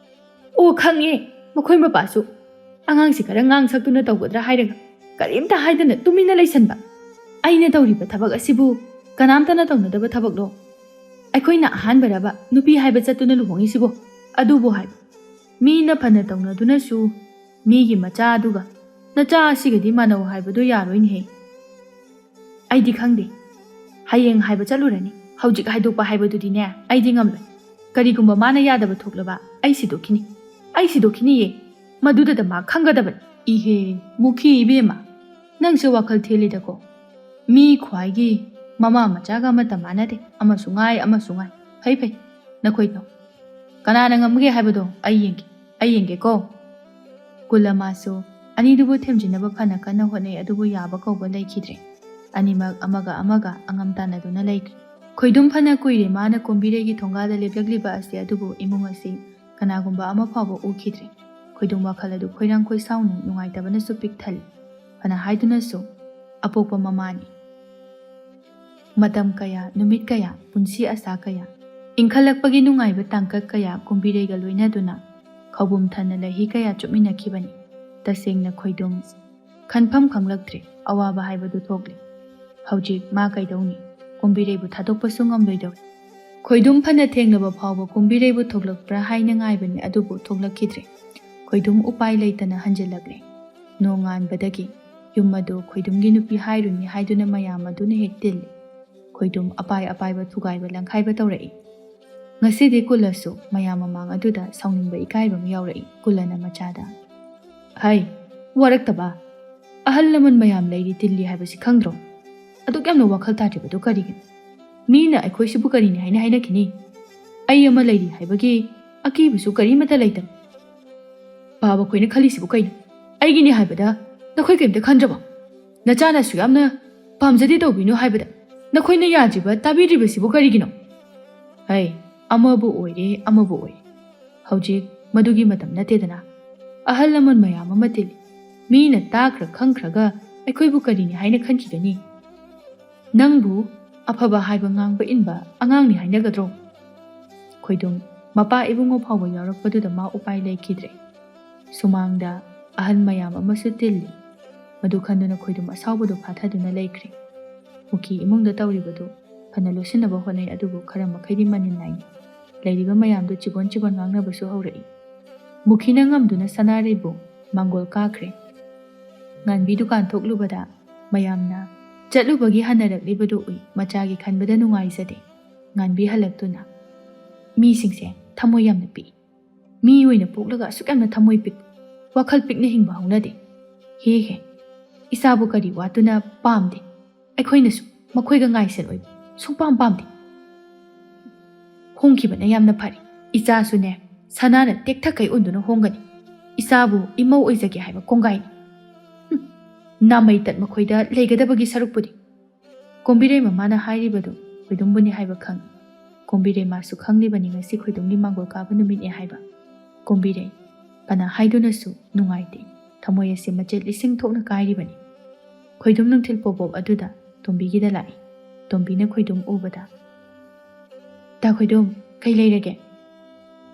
"ꯑꯣ, ꯈꯪꯉꯦ, ꯃꯈꯣꯏ ꯃꯄꯥꯁꯨ ꯑꯉꯥꯡꯁꯤ ꯈꯔ ꯉꯥꯡ ꯁꯛꯇꯨꯅ ꯇꯧꯒꯗ꯭ꯔꯥ ꯍꯥꯏꯔꯒ ꯀꯔꯤꯝꯇ ꯍꯥꯏꯗꯅ ꯇꯨꯃꯤꯟꯅ ꯂꯩꯁꯟꯕ꯫ ꯑꯩꯅ ꯇꯧꯔꯤꯕ ꯊꯕꯛ ꯑꯁꯤꯕꯨ ꯀꯅꯥꯝꯇꯅ ꯇꯧꯅꯗꯕ ꯊꯕꯛꯂꯣ? ꯑꯩꯈꯣꯏꯅ ꯑꯍꯥꯟꯕꯔꯕ ꯅꯨꯄꯤ ꯍꯥꯏꯕ ꯆꯠꯇꯨꯅ ꯂꯨꯍꯣꯡꯉꯤꯁꯤꯕꯣ? ꯑꯗꯨꯕꯨ ꯍꯥꯏꯕ, ꯃꯤꯅ ꯐꯅ ꯇꯧꯅꯗꯨꯅꯁꯨ ꯃꯤꯒꯤ ꯃꯆꯥ ꯑꯗꯨꯒ ꯅꯆꯥ ꯑꯁꯤꯒꯗꯤ ꯃꯥꯟꯅꯧ ꯍꯥꯏꯕꯗꯨ ꯌꯥꯔꯣꯏꯅꯦꯍꯦ꯫ ꯑꯩꯗꯤ ꯈꯪꯗꯦ꯫ ꯍꯌꯦꯡ ꯍꯥꯏꯕ ꯆꯠꯂꯨꯔꯅꯤ꯫ ꯍꯧꯖꯤꯛ ꯍꯥꯏꯗꯣꯛꯄ ꯍꯥꯏꯕꯗꯨꯗꯤꯅꯦ, ꯑꯩꯗꯤ ꯉꯝꯂꯣꯏ꯫ ꯀꯔꯤꯒꯨꯝꯕ ꯃꯥꯅ ꯌꯥꯗꯕ ꯊꯣꯛꯂꯕ, ꯑꯩ ꯁꯤꯗꯣꯛꯈꯤꯅꯤ꯫ ꯑꯩ ꯁꯤꯗꯣꯛꯈꯤꯅꯤꯌꯦ꯫ ꯃꯗꯨꯗꯗ ꯃꯥ ꯈꯪꯒꯗꯕꯅꯤ꯫ ꯏꯍꯦ, ꯃꯨꯈꯤ ꯏꯕꯦꯝꯃ, ꯅꯪꯁꯦ ꯋꯥꯈꯜ ꯊꯦꯜꯂꯤꯗꯀꯣ꯫ ꯃꯤ ꯈ꯭ꯋꯥꯏꯒꯤ ꯃꯃꯥ ꯃꯆꯥꯒ ꯑꯃꯠꯇ ꯃꯥꯟꯅꯗꯦ꯫ ꯑꯃꯁꯨ ꯉꯥꯏ, ꯑꯃꯁꯨ ꯉꯥꯏ꯫ ꯐꯩ, ꯐꯩ, ꯅꯈꯣꯏ ꯇꯧ꯫ ꯀꯅꯥꯅ ꯉꯝꯒꯦ ꯍꯥꯏꯕꯗꯣ ꯑꯩ ꯌꯦꯡꯒꯦ, ꯑꯩ ꯌꯦꯡꯒꯦꯀꯣ꯫ ꯀꯨꯜ ꯑꯃꯁꯨ ꯑꯅꯤꯗꯨꯕꯨ ꯊꯦꯝꯖꯤꯟꯅꯕ ꯐꯅ ꯀꯟꯅ ꯍꯣꯠꯅꯩ, ꯑꯗꯨꯕꯨ ꯌꯥꯕ ꯀꯧꯕ ꯂꯩꯈꯤꯗ꯭ꯔꯦ꯫ ꯑꯅꯤꯃꯛ ꯑꯃꯒ ꯑꯃꯒ ꯑꯉꯝ ꯇꯥꯟꯅꯗꯨꯅ ꯂꯩꯈ꯭ꯔꯦ꯫ ꯈꯣꯏꯗꯨꯝ ꯐꯅ ꯀꯨꯏꯔꯦ ꯃꯥꯅ ꯀꯣꯝꯕꯤꯔꯩꯒꯤ ꯊꯣꯡꯒꯥꯜꯗ ꯂꯦꯞꯂꯛꯂꯤꯕ ꯑꯁꯤ, ꯑꯗꯨꯕꯨ ꯏꯃꯨꯡ ꯑꯁꯤ ꯀꯅꯥꯒꯨꯝꯕ ꯑꯃ ꯐꯥꯎꯕ ꯎꯈꯤꯗ꯭ꯔꯦ꯫ ꯈꯣꯏꯗꯨꯝ ꯋꯥꯈꯜ ꯑꯗꯨ ꯈꯣꯏꯔꯥꯡ ꯈꯣꯏꯁꯥꯎꯅ ꯅꯨꯡꯉꯥꯏꯇꯕꯅꯁꯨ ꯄꯤꯛ ꯊꯜꯂꯤ꯫ ꯐꯅ ꯍꯥꯏꯗꯨꯅꯁꯨ ꯑꯄꯣꯛꯄ ꯃꯃꯥꯅꯤ꯫ ꯃꯇꯝ ꯀꯌꯥ, ꯅꯨꯃꯤꯠ ꯀꯌꯥ, ꯄꯨꯟꯁꯤ ꯑꯁꯥ ꯀꯌꯥ, ꯏꯟꯈꯠꯂꯛꯄꯒꯤ ꯅꯨꯡꯉꯥꯏꯕ ꯇꯥꯡꯀꯛ ꯀꯌꯥ ꯀꯨꯝꯕꯤꯔꯩꯒ ꯂꯣꯏꯅꯗꯨꯅ ꯈꯧꯕꯨꯝ ꯊꯟꯅ ꯂꯩꯍꯤ ꯀꯌꯥ ꯆꯨꯞꯃꯤꯟꯅꯈꯤꯕꯅꯤ꯫ ꯇꯁꯦꯡꯅ ꯈꯣꯏꯗꯨꯝ ꯈꯟꯐꯝ ꯈꯪꯂꯛꯇ꯭ꯔꯦ꯫ ꯑꯋꯥꯕ ꯍꯥꯏꯕꯗꯨ ꯊꯣꯛꯂꯦ꯫ ꯍꯧꯖꯤꯛ ꯃꯥ ꯀꯩꯗꯧꯅꯤ? ꯀꯨꯝꯕꯤꯔꯩꯕꯨ ꯊꯥꯗꯣꯛꯄꯁꯨ ꯉꯝꯂꯣꯏꯗꯧꯔꯦ꯫ ꯈꯣꯏꯗꯨꯝ ꯐꯅ ꯊꯦꯡꯂꯕ ꯐꯥꯎꯕ ꯀꯨꯝꯕꯤꯔꯩꯕꯨ ꯊꯣꯛꯂꯛꯄ꯭ꯔꯥ ꯍꯥꯏꯅ ꯉꯥꯏꯕꯅꯤ, ꯑꯗꯨꯕꯨ ꯊꯣꯛꯂꯛꯈꯤꯗ꯭ꯔꯦ꯫ ꯈꯣꯏꯗꯨꯝ ꯎꯄꯥꯏ ꯂꯩꯇꯅ ꯍꯟꯖꯤꯜꯂꯛꯂꯦ꯫ ꯅꯣꯡꯉꯥꯟꯕꯗꯒꯤ ꯌꯨꯝ ꯑꯗꯨ ꯈꯣꯏꯗꯨꯝꯒꯤ ꯅꯨꯄꯤ ꯍꯥꯏꯔꯨꯅꯤ ꯍꯥꯏꯗꯨꯅ ꯃꯌꯥꯝ ꯑꯗꯨꯅ ꯍꯦꯛ ꯇꯤꯜꯂꯤ꯫ ꯈꯣꯏꯗꯨꯝ ꯑꯄꯥꯏ ꯑꯄꯥꯏꯕ ꯊꯨꯒꯥꯏꯕ ꯂꯪꯈꯥꯏꯕ ꯇꯧꯔꯛꯏ꯫ ꯉꯁꯤꯗꯤ ꯀꯨꯜꯂꯁꯨ ꯃꯌꯥꯝ ꯃꯃꯥꯡ ꯑꯗꯨꯗ ꯁꯥꯎꯅꯤꯡꯕ ꯏꯀꯥꯏꯕ ꯑꯃ ꯌꯥꯎꯔꯛꯏ꯫ ꯀꯨꯜꯂꯅ ꯃꯆꯥꯗ, "ꯍꯩ, ꯋꯥꯔꯛꯇꯕ? ꯑꯍꯜ ꯂꯃꯟ ꯃꯌꯥꯝ ꯂꯩꯔꯤ ꯇꯤꯜꯂꯤ ꯍꯥꯏꯕꯁꯤ ꯈꯪꯗ꯭ꯔꯣ? ꯑꯗꯨꯛ ꯌꯥꯝꯅ ꯋꯥꯈꯜ ꯇꯥꯗ꯭ꯔꯤꯕꯗꯨ ꯀꯔꯤꯒꯤꯅꯣ? ꯃꯤꯅ ꯑꯩꯈꯣꯏꯁꯤꯕꯨ ꯀꯔꯤꯅꯤ ꯍꯥꯏꯅ ꯍꯥꯏꯅꯈꯤꯅꯤ? ꯑꯩ ꯑꯃ ꯂꯩꯔꯤ ꯍꯥꯏꯕꯒꯤ ꯑꯀꯤꯕꯁꯨ ꯀꯔꯤꯃꯠꯇ ꯂꯩꯇꯕ꯫ ꯄꯥꯕ ꯑꯩꯈꯣꯏꯅ ꯈꯜꯂꯤꯁꯤꯕꯨ ꯀꯩꯅꯣ? ꯑꯩꯒꯤꯅꯤ ꯍꯥꯏꯕꯗ ꯅꯈꯣꯏ ꯀꯔꯤꯝꯇ ꯈꯟꯗ꯭ꯔꯕꯣ? ꯅꯆꯥꯅꯁꯨ ꯌꯥꯝꯅ ꯄꯥꯝꯖꯗꯦ ꯇꯧꯕꯤꯅꯨ ꯍꯥꯏꯕꯗ ꯅꯈꯣꯏꯅ ꯌꯥꯗ꯭ꯔꯤꯕ, ꯇꯥꯕꯤꯗ꯭ꯔꯤꯕꯁꯤꯕꯨ ꯀꯔꯤꯒꯤꯅꯣ?" ꯍꯩ, ꯑꯃꯕꯨ ꯑꯣꯏꯔꯦ, ꯑꯃꯕꯨ ꯑꯣꯏꯔꯦ꯫ ꯍꯧꯖꯤꯛ ꯃꯗꯨꯒꯤ ꯃꯇꯝ ꯅꯠꯇꯦꯗꯅ꯫ ꯑꯍꯜ ꯂꯃꯟ ꯃꯌꯥꯝ ꯑꯃ ꯇꯤꯜꯂꯤ꯫ ꯃꯤꯅ ꯇꯥꯈ꯭ꯔ ꯈꯪꯈ꯭ꯔꯒ ꯑꯩꯈꯣꯏꯕꯨ ꯀꯔꯤꯅꯤ ꯍꯥꯏꯅ ꯈꯟꯈꯤꯒꯅꯤ? ꯅꯪꯕꯨ ꯑꯐꯕ ꯍꯥꯏꯕ ꯉꯥꯡꯕ ꯏꯟꯕ ꯑꯉꯥꯡꯅꯤ ꯍꯥꯏꯅꯒꯗ꯭ꯔꯣ? ꯈꯣꯏꯗꯨꯝ ꯃꯄꯥ ꯏꯕꯨꯡꯉꯣ ꯐꯥꯎꯕ ꯌꯥꯎꯔꯛꯄꯗꯨꯗ ꯃꯥ ꯎꯄꯥꯏ ꯂꯩꯈꯤꯗ꯭ꯔꯦ꯫ ꯁꯨꯃꯥꯡꯗ ꯑꯍꯜ ꯃꯌꯥꯝ ꯑꯃꯁꯨ ꯇꯤꯜꯂꯤ꯫ ꯃꯗꯨ ꯈꯟꯗꯨꯅ ꯈꯣꯏꯗꯨꯝ ꯑꯁꯥꯎꯕꯗꯨ ꯐꯥꯊꯗꯨꯅ ꯂꯩꯈ꯭ꯔꯦ꯫ ꯃꯨꯈꯤ ꯏꯃꯨꯡꯗ ꯇꯧꯔꯤꯕꯗꯨ ꯐꯅ ꯂꯣꯠꯁꯤꯟꯅꯕ ꯍꯣꯠꯅꯩ, ꯑꯗꯨꯕꯨ ꯈꯔ ꯃꯈꯩꯗꯤ ꯃꯅꯤꯟ ꯅꯥꯏꯅꯤ꯫ ꯂꯩꯔꯤꯕ ꯃꯌꯥꯝꯗꯨ ꯆꯤꯕꯣꯟ ꯆꯤꯕꯣꯟ ꯉꯥꯡꯅꯕꯁꯨ ꯍꯧꯔꯛꯏ꯫ ꯃꯨꯈꯤꯅ ꯉꯝꯗꯨꯅ ꯁꯅꯥꯔꯩꯕꯨ ꯃꯥꯡꯒꯣꯜ ꯀꯥꯈ꯭ꯔꯦ꯫ ꯉꯥꯟꯕꯤ ꯗꯨꯀꯥꯟ ꯊꯣꯛꯂꯨꯕꯗ ꯃꯌꯥꯝꯅ ꯆꯠꯂꯨꯕꯒꯤ ꯍꯟꯅꯔꯛꯂꯤꯕꯗꯨ ꯎꯏ꯫ ꯃꯆꯥꯒꯤ ꯈꯟꯕꯗ ꯅꯨꯡꯉꯥꯏꯖꯗꯦ꯫ ꯉꯥꯟꯕꯤ ꯍꯜꯂꯛꯇꯨꯅ, "ꯃꯤꯁꯤꯡꯁꯦ ꯊꯃꯣꯏ ꯌꯥꯝꯅ ꯄꯤꯛꯏ꯫ ꯃꯤ ꯑꯣꯏꯅ ꯄꯣꯛꯂꯒ ꯑꯁꯨꯛ ꯌꯥꯝꯅ ꯊꯃꯣꯏ ꯄꯤꯛ, ꯋꯥꯈꯜ ꯄꯤꯛꯅ ꯍꯤꯡꯕ ꯍꯧꯅꯗꯦ꯫ ꯍꯦ ꯍꯦ, ꯏꯆꯥꯕꯨ ꯀꯔꯤ ꯋꯥꯠꯇꯨꯅ ꯄꯥꯝꯗꯦ꯫ ꯑꯩꯈꯣꯏꯅꯁꯨ ꯃꯈꯣꯏꯒ ꯉꯥꯏꯁꯦꯜ ꯑꯣꯏꯕ ꯁꯨꯡꯄꯥꯝ ꯄꯥꯝꯗꯦ꯫ ꯍꯣꯡꯈꯤꯕꯅ ꯌꯥꯝꯅ ꯐꯔꯦ꯫ ꯏꯆꯥꯁꯨꯅꯦ, ꯁꯅꯥꯅ ꯇꯦꯛꯊꯈꯩ ꯎꯟꯗꯨꯅ ꯍꯣꯡꯒꯅꯤ꯫ ꯏꯆꯥꯕꯨ ꯏꯃꯧ ꯑꯣꯏꯖꯒꯦ ꯍꯥꯏꯕ ꯀꯣꯡꯒꯥꯏꯅꯤ꯫ ꯍꯨꯝ, ꯅꯥꯃꯩ ꯇꯠ ꯃꯈꯣꯏꯗ ꯂꯩꯒꯗꯕꯒꯤ ꯁꯔꯨꯛꯄꯨꯗꯤ꯫" ꯀꯣꯝꯕꯤꯔꯩ ꯃꯃꯥꯅ ꯍꯥꯏꯔꯤꯕꯗꯨ ꯈꯣꯏꯗꯨꯝꯕꯨꯅꯤ ꯍꯥꯏꯕ ꯈꯪꯏ꯫ ꯀꯣꯝꯕꯤꯔꯩ ꯃꯥꯁꯨ ꯈꯪꯂꯤꯕꯅꯤ ꯉꯁꯤ ꯈꯣꯏꯗꯨꯝꯒꯤ ꯃꯥꯡꯒꯣꯜ ꯀꯥꯕ ꯅꯨꯃꯤꯠꯅꯤ ꯍꯥꯏꯕ꯫ ꯀꯣꯝꯕꯤꯔꯩ, ꯐꯅ ꯍꯥꯏꯗꯨꯅꯁꯨ ꯅꯨꯡꯉꯥꯏꯇꯦ꯫ ꯊꯃꯣꯏ ꯑꯁꯤ ꯃꯆꯦꯠ ꯂꯤꯁꯤꯡ ꯊꯣꯛꯅ ꯀꯥꯏꯔꯤꯕꯅꯤ꯫ ꯈꯣꯏꯗꯨꯝ ꯅꯨꯡꯊꯤꯜ ꯄꯣꯕꯣꯞ ꯑꯗꯨꯗ ꯇꯣꯝꯕꯤꯒꯤꯗ ꯂꯥꯛꯏ꯫ ꯇꯣꯝꯕꯤꯅ ꯈꯣꯏꯗꯨꯝ ꯎꯕꯗ, "ꯇꯥ ꯈꯣꯏꯗꯨꯝ, ꯀꯩ ꯂꯩꯔꯒꯦ?"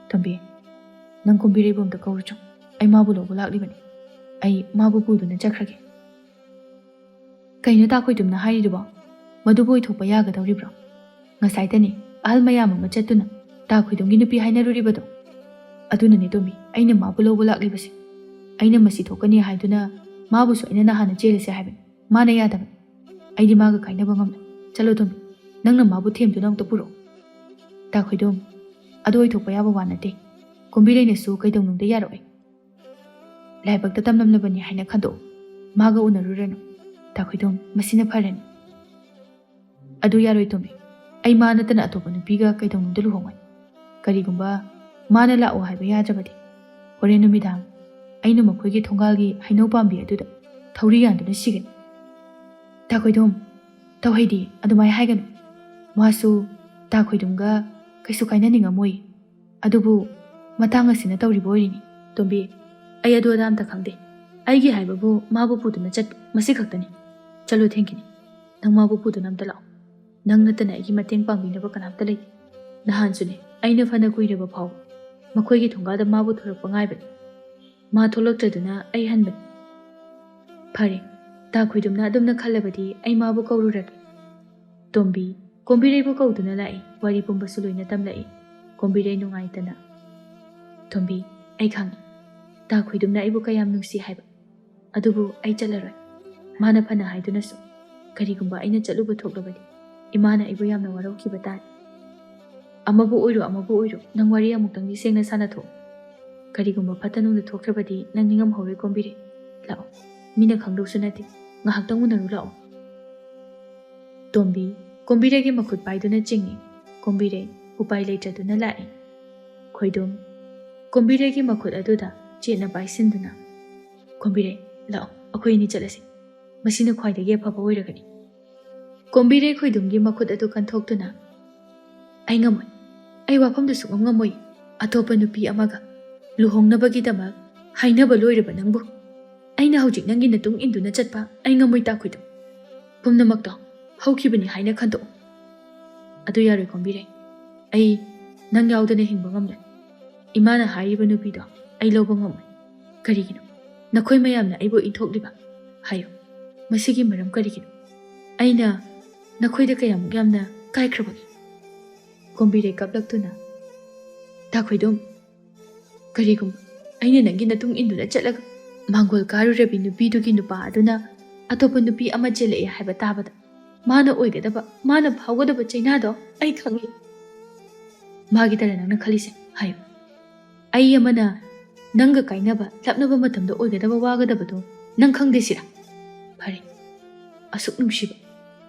"ꯇꯣꯝꯕꯤ, ꯅꯪ ꯀꯣꯝꯕꯤꯔꯩꯕꯨ ꯑꯝꯇ ꯀꯧꯔꯨꯆꯣ꯫ ꯑꯩ ꯃꯥꯕꯨ ꯂꯧꯕ ꯂꯥꯛꯂꯤꯕꯅꯤ꯫ ꯑꯩ ꯃꯥꯕꯨ ꯄꯨꯗꯨꯅ ꯆꯠꯈ꯭ꯔꯒꯦ꯫" "ꯀꯩꯅꯣ ꯇꯥ ꯈꯣꯏꯗꯨꯝꯅ ꯍꯥꯏꯔꯤꯗꯨꯕꯣ? ꯃꯗꯨꯕꯨ ꯑꯣꯏꯊꯣꯛꯄ ꯌꯥꯒꯗꯧꯔꯤꯕ꯭ꯔꯣ? ꯉꯁꯥꯏꯇꯅꯤ ꯑꯍꯜ ꯃꯌꯥꯝ ꯑꯃ ꯆꯠꯇꯨꯅ ꯇꯥ ꯈꯣꯏꯗꯨꯝꯒꯤ ꯅꯨꯄꯤ ꯍꯥꯏꯅꯔꯨꯔꯤꯕꯗꯣ꯫ ꯑꯗꯨꯅꯅꯦ ꯇꯣꯝꯕꯤ, ꯑꯩꯅ ꯃꯥꯕꯨ ꯂꯧꯕ ꯂꯥꯛꯂꯤꯕꯁꯦ꯫ ꯑꯩꯅ ꯃꯁꯤ ꯊꯣꯛꯀꯅꯤ ꯍꯥꯏꯗꯨꯅ ꯃꯥꯕꯨꯁꯨ ꯑꯩꯅ ꯅꯍꯥꯟꯅ ꯆꯦꯜꯂꯁꯦ ꯍꯥꯏꯕꯅꯤ꯫ ꯃꯥꯅ ꯌꯥꯗꯕꯅꯤ꯫ ꯑꯩꯗꯤ ꯃꯥꯒ ꯀꯥꯏꯅꯕ ꯉꯝꯂꯣꯏ꯫ ꯆꯠꯂꯣ ꯇꯣꯝꯕꯤ, ꯅꯪꯅ ꯃꯥꯕꯨ ꯊꯦꯝꯗꯨꯅ ꯑꯝꯇ ꯄꯨꯔꯛꯎ꯫" "ꯇꯥ ꯈꯣꯏꯗꯨꯝ, ꯑꯗꯨ ꯑꯣꯏꯊꯣꯛꯄ ꯌꯥꯕ ꯋꯥ ꯅꯠꯇꯦ꯫ ꯀꯣꯝꯕꯤꯔꯩꯅꯁꯨ ꯀꯩꯗꯧꯅꯨꯡꯗ ꯌꯥꯔꯛꯑꯣꯏ꯫ ꯂꯥꯏꯕꯛꯇ ꯇꯝꯂꯝꯂꯕꯅꯤ ꯍꯥꯏꯅ ꯈꯟꯗꯣꯛꯎ꯫ ꯃꯥꯒ ꯎꯅꯔꯨꯔꯅꯨ꯫ ꯇꯥ ꯈꯣꯏꯗꯨꯝ, ꯃꯁꯤꯅ ꯐꯔꯅꯤ꯫" "ꯑꯗꯨ ꯌꯥꯔꯣꯏ ꯇꯣꯝꯕꯤ꯫ ꯑꯩ ꯃꯥ ꯅꯠꯇꯅ ꯑꯇꯣꯞꯄ ꯅꯨꯄꯤꯒ ꯀꯩꯗꯧꯅꯨꯡꯗ ꯂꯨꯍꯣꯡꯉꯣꯏ꯫ ꯀꯔꯤꯒꯨꯝꯕ ꯃꯥꯅ ꯂꯥꯛꯑꯣ ꯍꯥꯏꯕ ꯌꯥꯗ꯭ꯔꯕꯗꯤ, ꯍꯣꯔꯦꯟ ꯅꯨꯃꯤꯗꯥꯡ ꯑꯩꯅ ꯃꯈꯣꯏꯒꯤ ꯊꯣꯡꯒꯥꯜꯒꯤ ꯍꯩꯅꯧ ꯄꯥꯝꯕꯤ ꯑꯗꯨꯗ ꯊꯧꯔꯤ ꯌꯥꯟꯗꯨꯅ ꯁꯤꯒꯅꯤ꯫" "ꯇꯥ ꯈꯣꯏꯗꯨꯝ, ꯇꯧꯍꯩꯗꯤ, ꯑꯗꯨꯃꯥꯏ ꯍꯥꯏꯒꯅꯨ꯫ ꯃꯥꯁꯨ ꯇꯥ ꯈꯣꯏꯗꯨꯝꯒ ꯀꯩꯁꯨ ꯀꯥꯏꯅꯅꯤꯡꯉꯝꯃꯣꯏ꯫ ꯑꯗꯨꯕꯨ ꯃꯇꯥꯡ ꯑꯁꯤꯅ ꯇꯧꯔꯤꯕ ꯑꯣꯏꯔꯤꯅꯤ꯫" "ꯇꯣꯝꯕꯤ, ꯑꯩ ꯑꯗꯨ ꯑꯗꯥ ꯑꯝꯇ ꯈꯪꯗꯦ꯫ ꯑꯩꯒꯤ ꯍꯥꯏꯕꯕꯨ ꯃꯥꯕꯨ ꯄꯨꯗꯨꯅ ꯆꯠꯄ, ꯃꯁꯤ ꯈꯛꯇꯅꯤ꯫ ꯆꯠꯂꯣ ꯊꯦꯡꯈꯤꯅꯤ꯫ ꯅꯪ ꯃꯥꯕꯨ ꯄꯨꯗꯨꯅ ꯑꯝꯇ ꯂꯥꯛꯑꯣ꯫ ꯅꯪ ꯅꯠꯇꯅ ꯑꯩꯒꯤ ꯃꯇꯦꯡ ꯄꯥꯡꯕꯤꯅꯕ ꯀꯅꯥꯝꯇ ꯂꯩꯇꯦ꯫ ꯅꯍꯥꯟꯁꯨꯅꯦ, ꯑꯩꯅ ꯐꯅ ꯀꯨꯏꯔꯕ ꯐꯥꯎꯕ ꯃꯈꯣꯏꯒꯤ ꯊꯣꯡꯒꯥꯜꯗ ꯃꯥꯕꯨ ꯊꯣꯔꯛꯄ ꯉꯥꯏꯕꯅꯤ꯫ ꯃꯥ ꯊꯣꯛꯂꯛꯇ꯭ꯔꯗꯨꯅ ꯑꯩ ꯍꯟꯕꯅꯤ꯫" "ꯐꯔꯦ, ꯇꯥ ꯈꯣꯏꯗꯨꯝꯅ ꯑꯗꯨꯝꯅ ꯈꯜꯂꯕꯗꯤ ꯑꯩ ꯃꯥꯕꯨ ꯀꯧꯔꯨꯔꯒꯦ꯫" ꯇꯣꯝꯕꯤ ꯀꯣꯝꯕꯤꯔꯩꯕꯨ ꯀꯧꯗꯨꯅ ꯂꯥꯛꯏ꯫ ꯋꯥꯔꯤ ꯄꯨꯝꯕꯁꯨ ꯂꯣꯏꯅ ꯇꯝꯂꯛꯏ꯫ ꯀꯣꯝꯕꯤꯔꯩ ꯅꯨꯡꯉꯥꯏꯇꯅ, "ꯇꯣꯝꯕꯤ, ꯑꯩ ꯈꯪꯏ, ꯇꯥ ꯈꯣꯏꯗꯨꯝꯅ ꯑꯩꯕꯨ ꯀꯌꯥꯝ ꯅꯨꯡꯁꯤ ꯍꯥꯏꯕ꯫ ꯑꯗꯨꯕꯨ ꯑꯩ ꯆꯠꯂꯔꯣꯏ꯫ ꯃꯥꯅ ꯐꯅ ꯍꯥꯏꯗꯨꯅꯁꯨ, ꯀꯔꯤꯒꯨꯝꯕ ꯑꯩꯅ ꯆꯠꯂꯨꯕ ꯊꯣꯛꯂꯕꯗꯤ, ꯏꯃꯥꯅ ꯑꯩꯕꯨ ꯌꯥꯝꯅ ꯋꯥꯔꯧꯈꯤꯕ ꯇꯥꯔꯦ꯫ ꯑꯃꯕꯨ ꯑꯣꯏꯔꯣ, ꯑꯃꯕꯨ ꯑꯣꯏꯔꯣ, ꯅꯪ ꯋꯥꯔꯤ ꯑꯃꯨꯛꯇꯪꯗꯤ ꯁꯦꯡꯅ ꯁꯥꯟꯅꯊꯣꯛꯎ꯫ ꯀꯔꯤꯒꯨꯝꯕ ꯐꯠꯇ ꯅꯨꯡꯗ ꯊꯣꯛꯈ꯭ꯔꯕꯗꯤ ꯅꯪ ꯅꯤꯡꯉꯝꯍꯧꯔꯣꯏ, ꯀꯣꯝꯕꯤꯔꯩ꯫ ꯂꯥꯛꯑꯣ, ꯃꯤꯅ ꯈꯪꯗꯧꯁꯨ ꯅꯠꯇꯦ꯫ ꯉꯥꯏꯍꯥꯛꯇꯪ ꯎꯅꯔꯨ ꯂꯥꯛꯑꯣ꯫ ꯇꯣꯝꯕꯤ, ꯀꯣꯝꯕꯤꯔꯩꯒꯤ ꯃꯈꯨꯠ ꯄꯥꯏꯗꯨꯅ ꯆꯤꯡꯏ꯫ ꯀꯣꯝꯕꯤꯔꯩ ꯎꯄꯥꯏ ꯂꯩꯇ꯭ꯔꯗꯨꯅ ꯂꯥꯛꯏ꯫ ꯈꯣꯏꯗꯨꯝ, ꯀꯣꯝꯕꯤꯔꯩꯒꯤ ꯃꯈꯨꯠ ꯑꯗꯨꯗ ꯆꯦꯠꯅ ꯄꯥꯏꯁꯤꯟꯗꯨꯅ, "ꯀꯣꯝꯕꯤꯔꯩ, ꯂꯥꯛꯑꯣ, ꯑꯩꯈꯣꯏ ꯑꯅꯤ ꯆꯠꯂꯁꯤ꯫ ꯃꯁꯤꯅ ꯈ꯭ꯋꯥꯏꯗꯒꯤ ꯑꯐꯕ ꯑꯣꯏꯔꯒꯅꯤ꯫" ꯀꯣꯝꯕꯤꯔꯩ ꯈꯣꯏꯗꯨꯝꯒꯤ ꯃꯈꯨꯠ ꯑꯗꯨ ꯀꯟꯊꯣꯛꯇꯨꯅ, "ꯑꯩ ꯉꯝꯃꯣꯏ꯫ ꯑꯩ ꯋꯥꯐꯝꯗꯨ ꯁꯨꯡꯉꯝ ꯉꯝꯃꯣꯏ꯫ ꯑꯇꯣꯞꯄ ꯅꯨꯄꯤ ꯑꯃꯒ ꯂꯨꯍꯣꯡꯅꯕꯒꯤꯗꯃꯛ ꯍꯥꯏꯅꯕ ꯂꯣꯏꯔꯕ ꯅꯪꯕꯨ ꯑꯩꯅ ꯍꯧꯖꯤꯛ ꯅꯪꯒꯤ ꯅꯇꯨꯡ ꯏꯟꯗꯨꯅ ꯆꯠꯄ ꯑꯩ ꯉꯝꯃꯣꯏ, ꯇꯥ ꯈꯣꯏꯗꯨꯝ꯫ ꯄꯨꯝꯅꯃꯛꯇꯣ ꯍꯧꯈꯤꯕꯅꯤ ꯍꯥꯏꯅ ꯈꯟꯗꯣꯛꯎ꯫" "ꯑꯗꯨ ꯌꯥꯔꯣꯏ, ꯀꯣꯝꯕꯤꯔꯩ꯫ ꯑꯩ ꯅꯪ ꯌꯥꯎꯗꯅ ꯍꯤꯡꯕ ꯉꯝꯂꯣꯏ꯫ ꯏꯃꯥꯅ ꯍꯥꯏꯔꯤꯕ ꯅꯨꯄꯤꯗꯣ ꯑꯩ ꯂꯧꯕ ꯉꯝꯃꯣꯏ꯫" "ꯀꯔꯤꯒꯤꯅꯣ? ꯅꯈꯣꯏ ꯃꯌꯥꯝꯅ ꯑꯩꯕꯨ ꯏꯟꯊꯣꯛꯂꯤꯕ? ꯍꯥꯏꯌꯨ, ꯃꯁꯤꯒꯤ ꯃꯔꯝ ꯀꯔꯤꯒꯤꯅꯣ? ꯑꯩꯅ ꯅꯈꯣꯏꯗ ꯀꯌꯥꯃꯨꯛ ꯌꯥꯝꯅ ꯀꯥꯏꯈ꯭ꯔꯕꯒꯦ?" ꯀꯣꯝꯕꯤꯔꯩ ꯀꯞꯂꯛꯇꯨꯅ, "ꯇꯥ ꯈꯣꯏꯗꯨꯝ, ꯀꯔꯤꯒꯨꯝꯕ ꯑꯩꯅ ꯅꯪꯒꯤ ꯅꯇꯨꯡ ꯏꯟꯗꯨꯅ ꯆꯠꯂꯒ ꯃꯥꯡꯒꯣꯜ ꯀꯥꯔꯨꯔꯕꯤ ꯅꯨꯄꯤꯗꯨꯒꯤ ꯅꯨꯄꯥ ꯑꯗꯨꯅ ꯑꯇꯣꯞꯄ ꯅꯨꯄꯤ ꯑꯃ ꯆꯦꯜꯂꯛꯑꯦ ꯍꯥꯏꯕ ꯇꯥꯕꯗ, ꯃꯥꯅ ꯑꯣꯏꯒꯗꯕ, ꯃꯥꯅ ꯐꯥꯎꯒꯗꯕ ꯆꯩꯅꯥꯗꯣ ꯑꯩ ꯈꯪꯏ꯫ ꯃꯥꯒꯤꯗꯔ ꯅꯪꯅ ꯈꯜꯂꯤꯁꯦ? ꯍꯥꯏꯌꯨ꯫ ꯑꯩ ꯑꯃꯅ ꯅꯪꯒ ꯀꯥꯏꯅꯕ, ꯂꯥꯞꯅꯕ ꯃꯇꯝꯗ ꯑꯣꯏꯒꯗꯕ ꯋꯥꯒꯗꯕꯗꯣ ꯅꯪ ꯈꯪꯗꯦ ꯁꯤꯔꯥ? ꯐꯔꯦ, ꯑꯁꯨꯛ ꯅꯨꯡꯁꯤꯕ,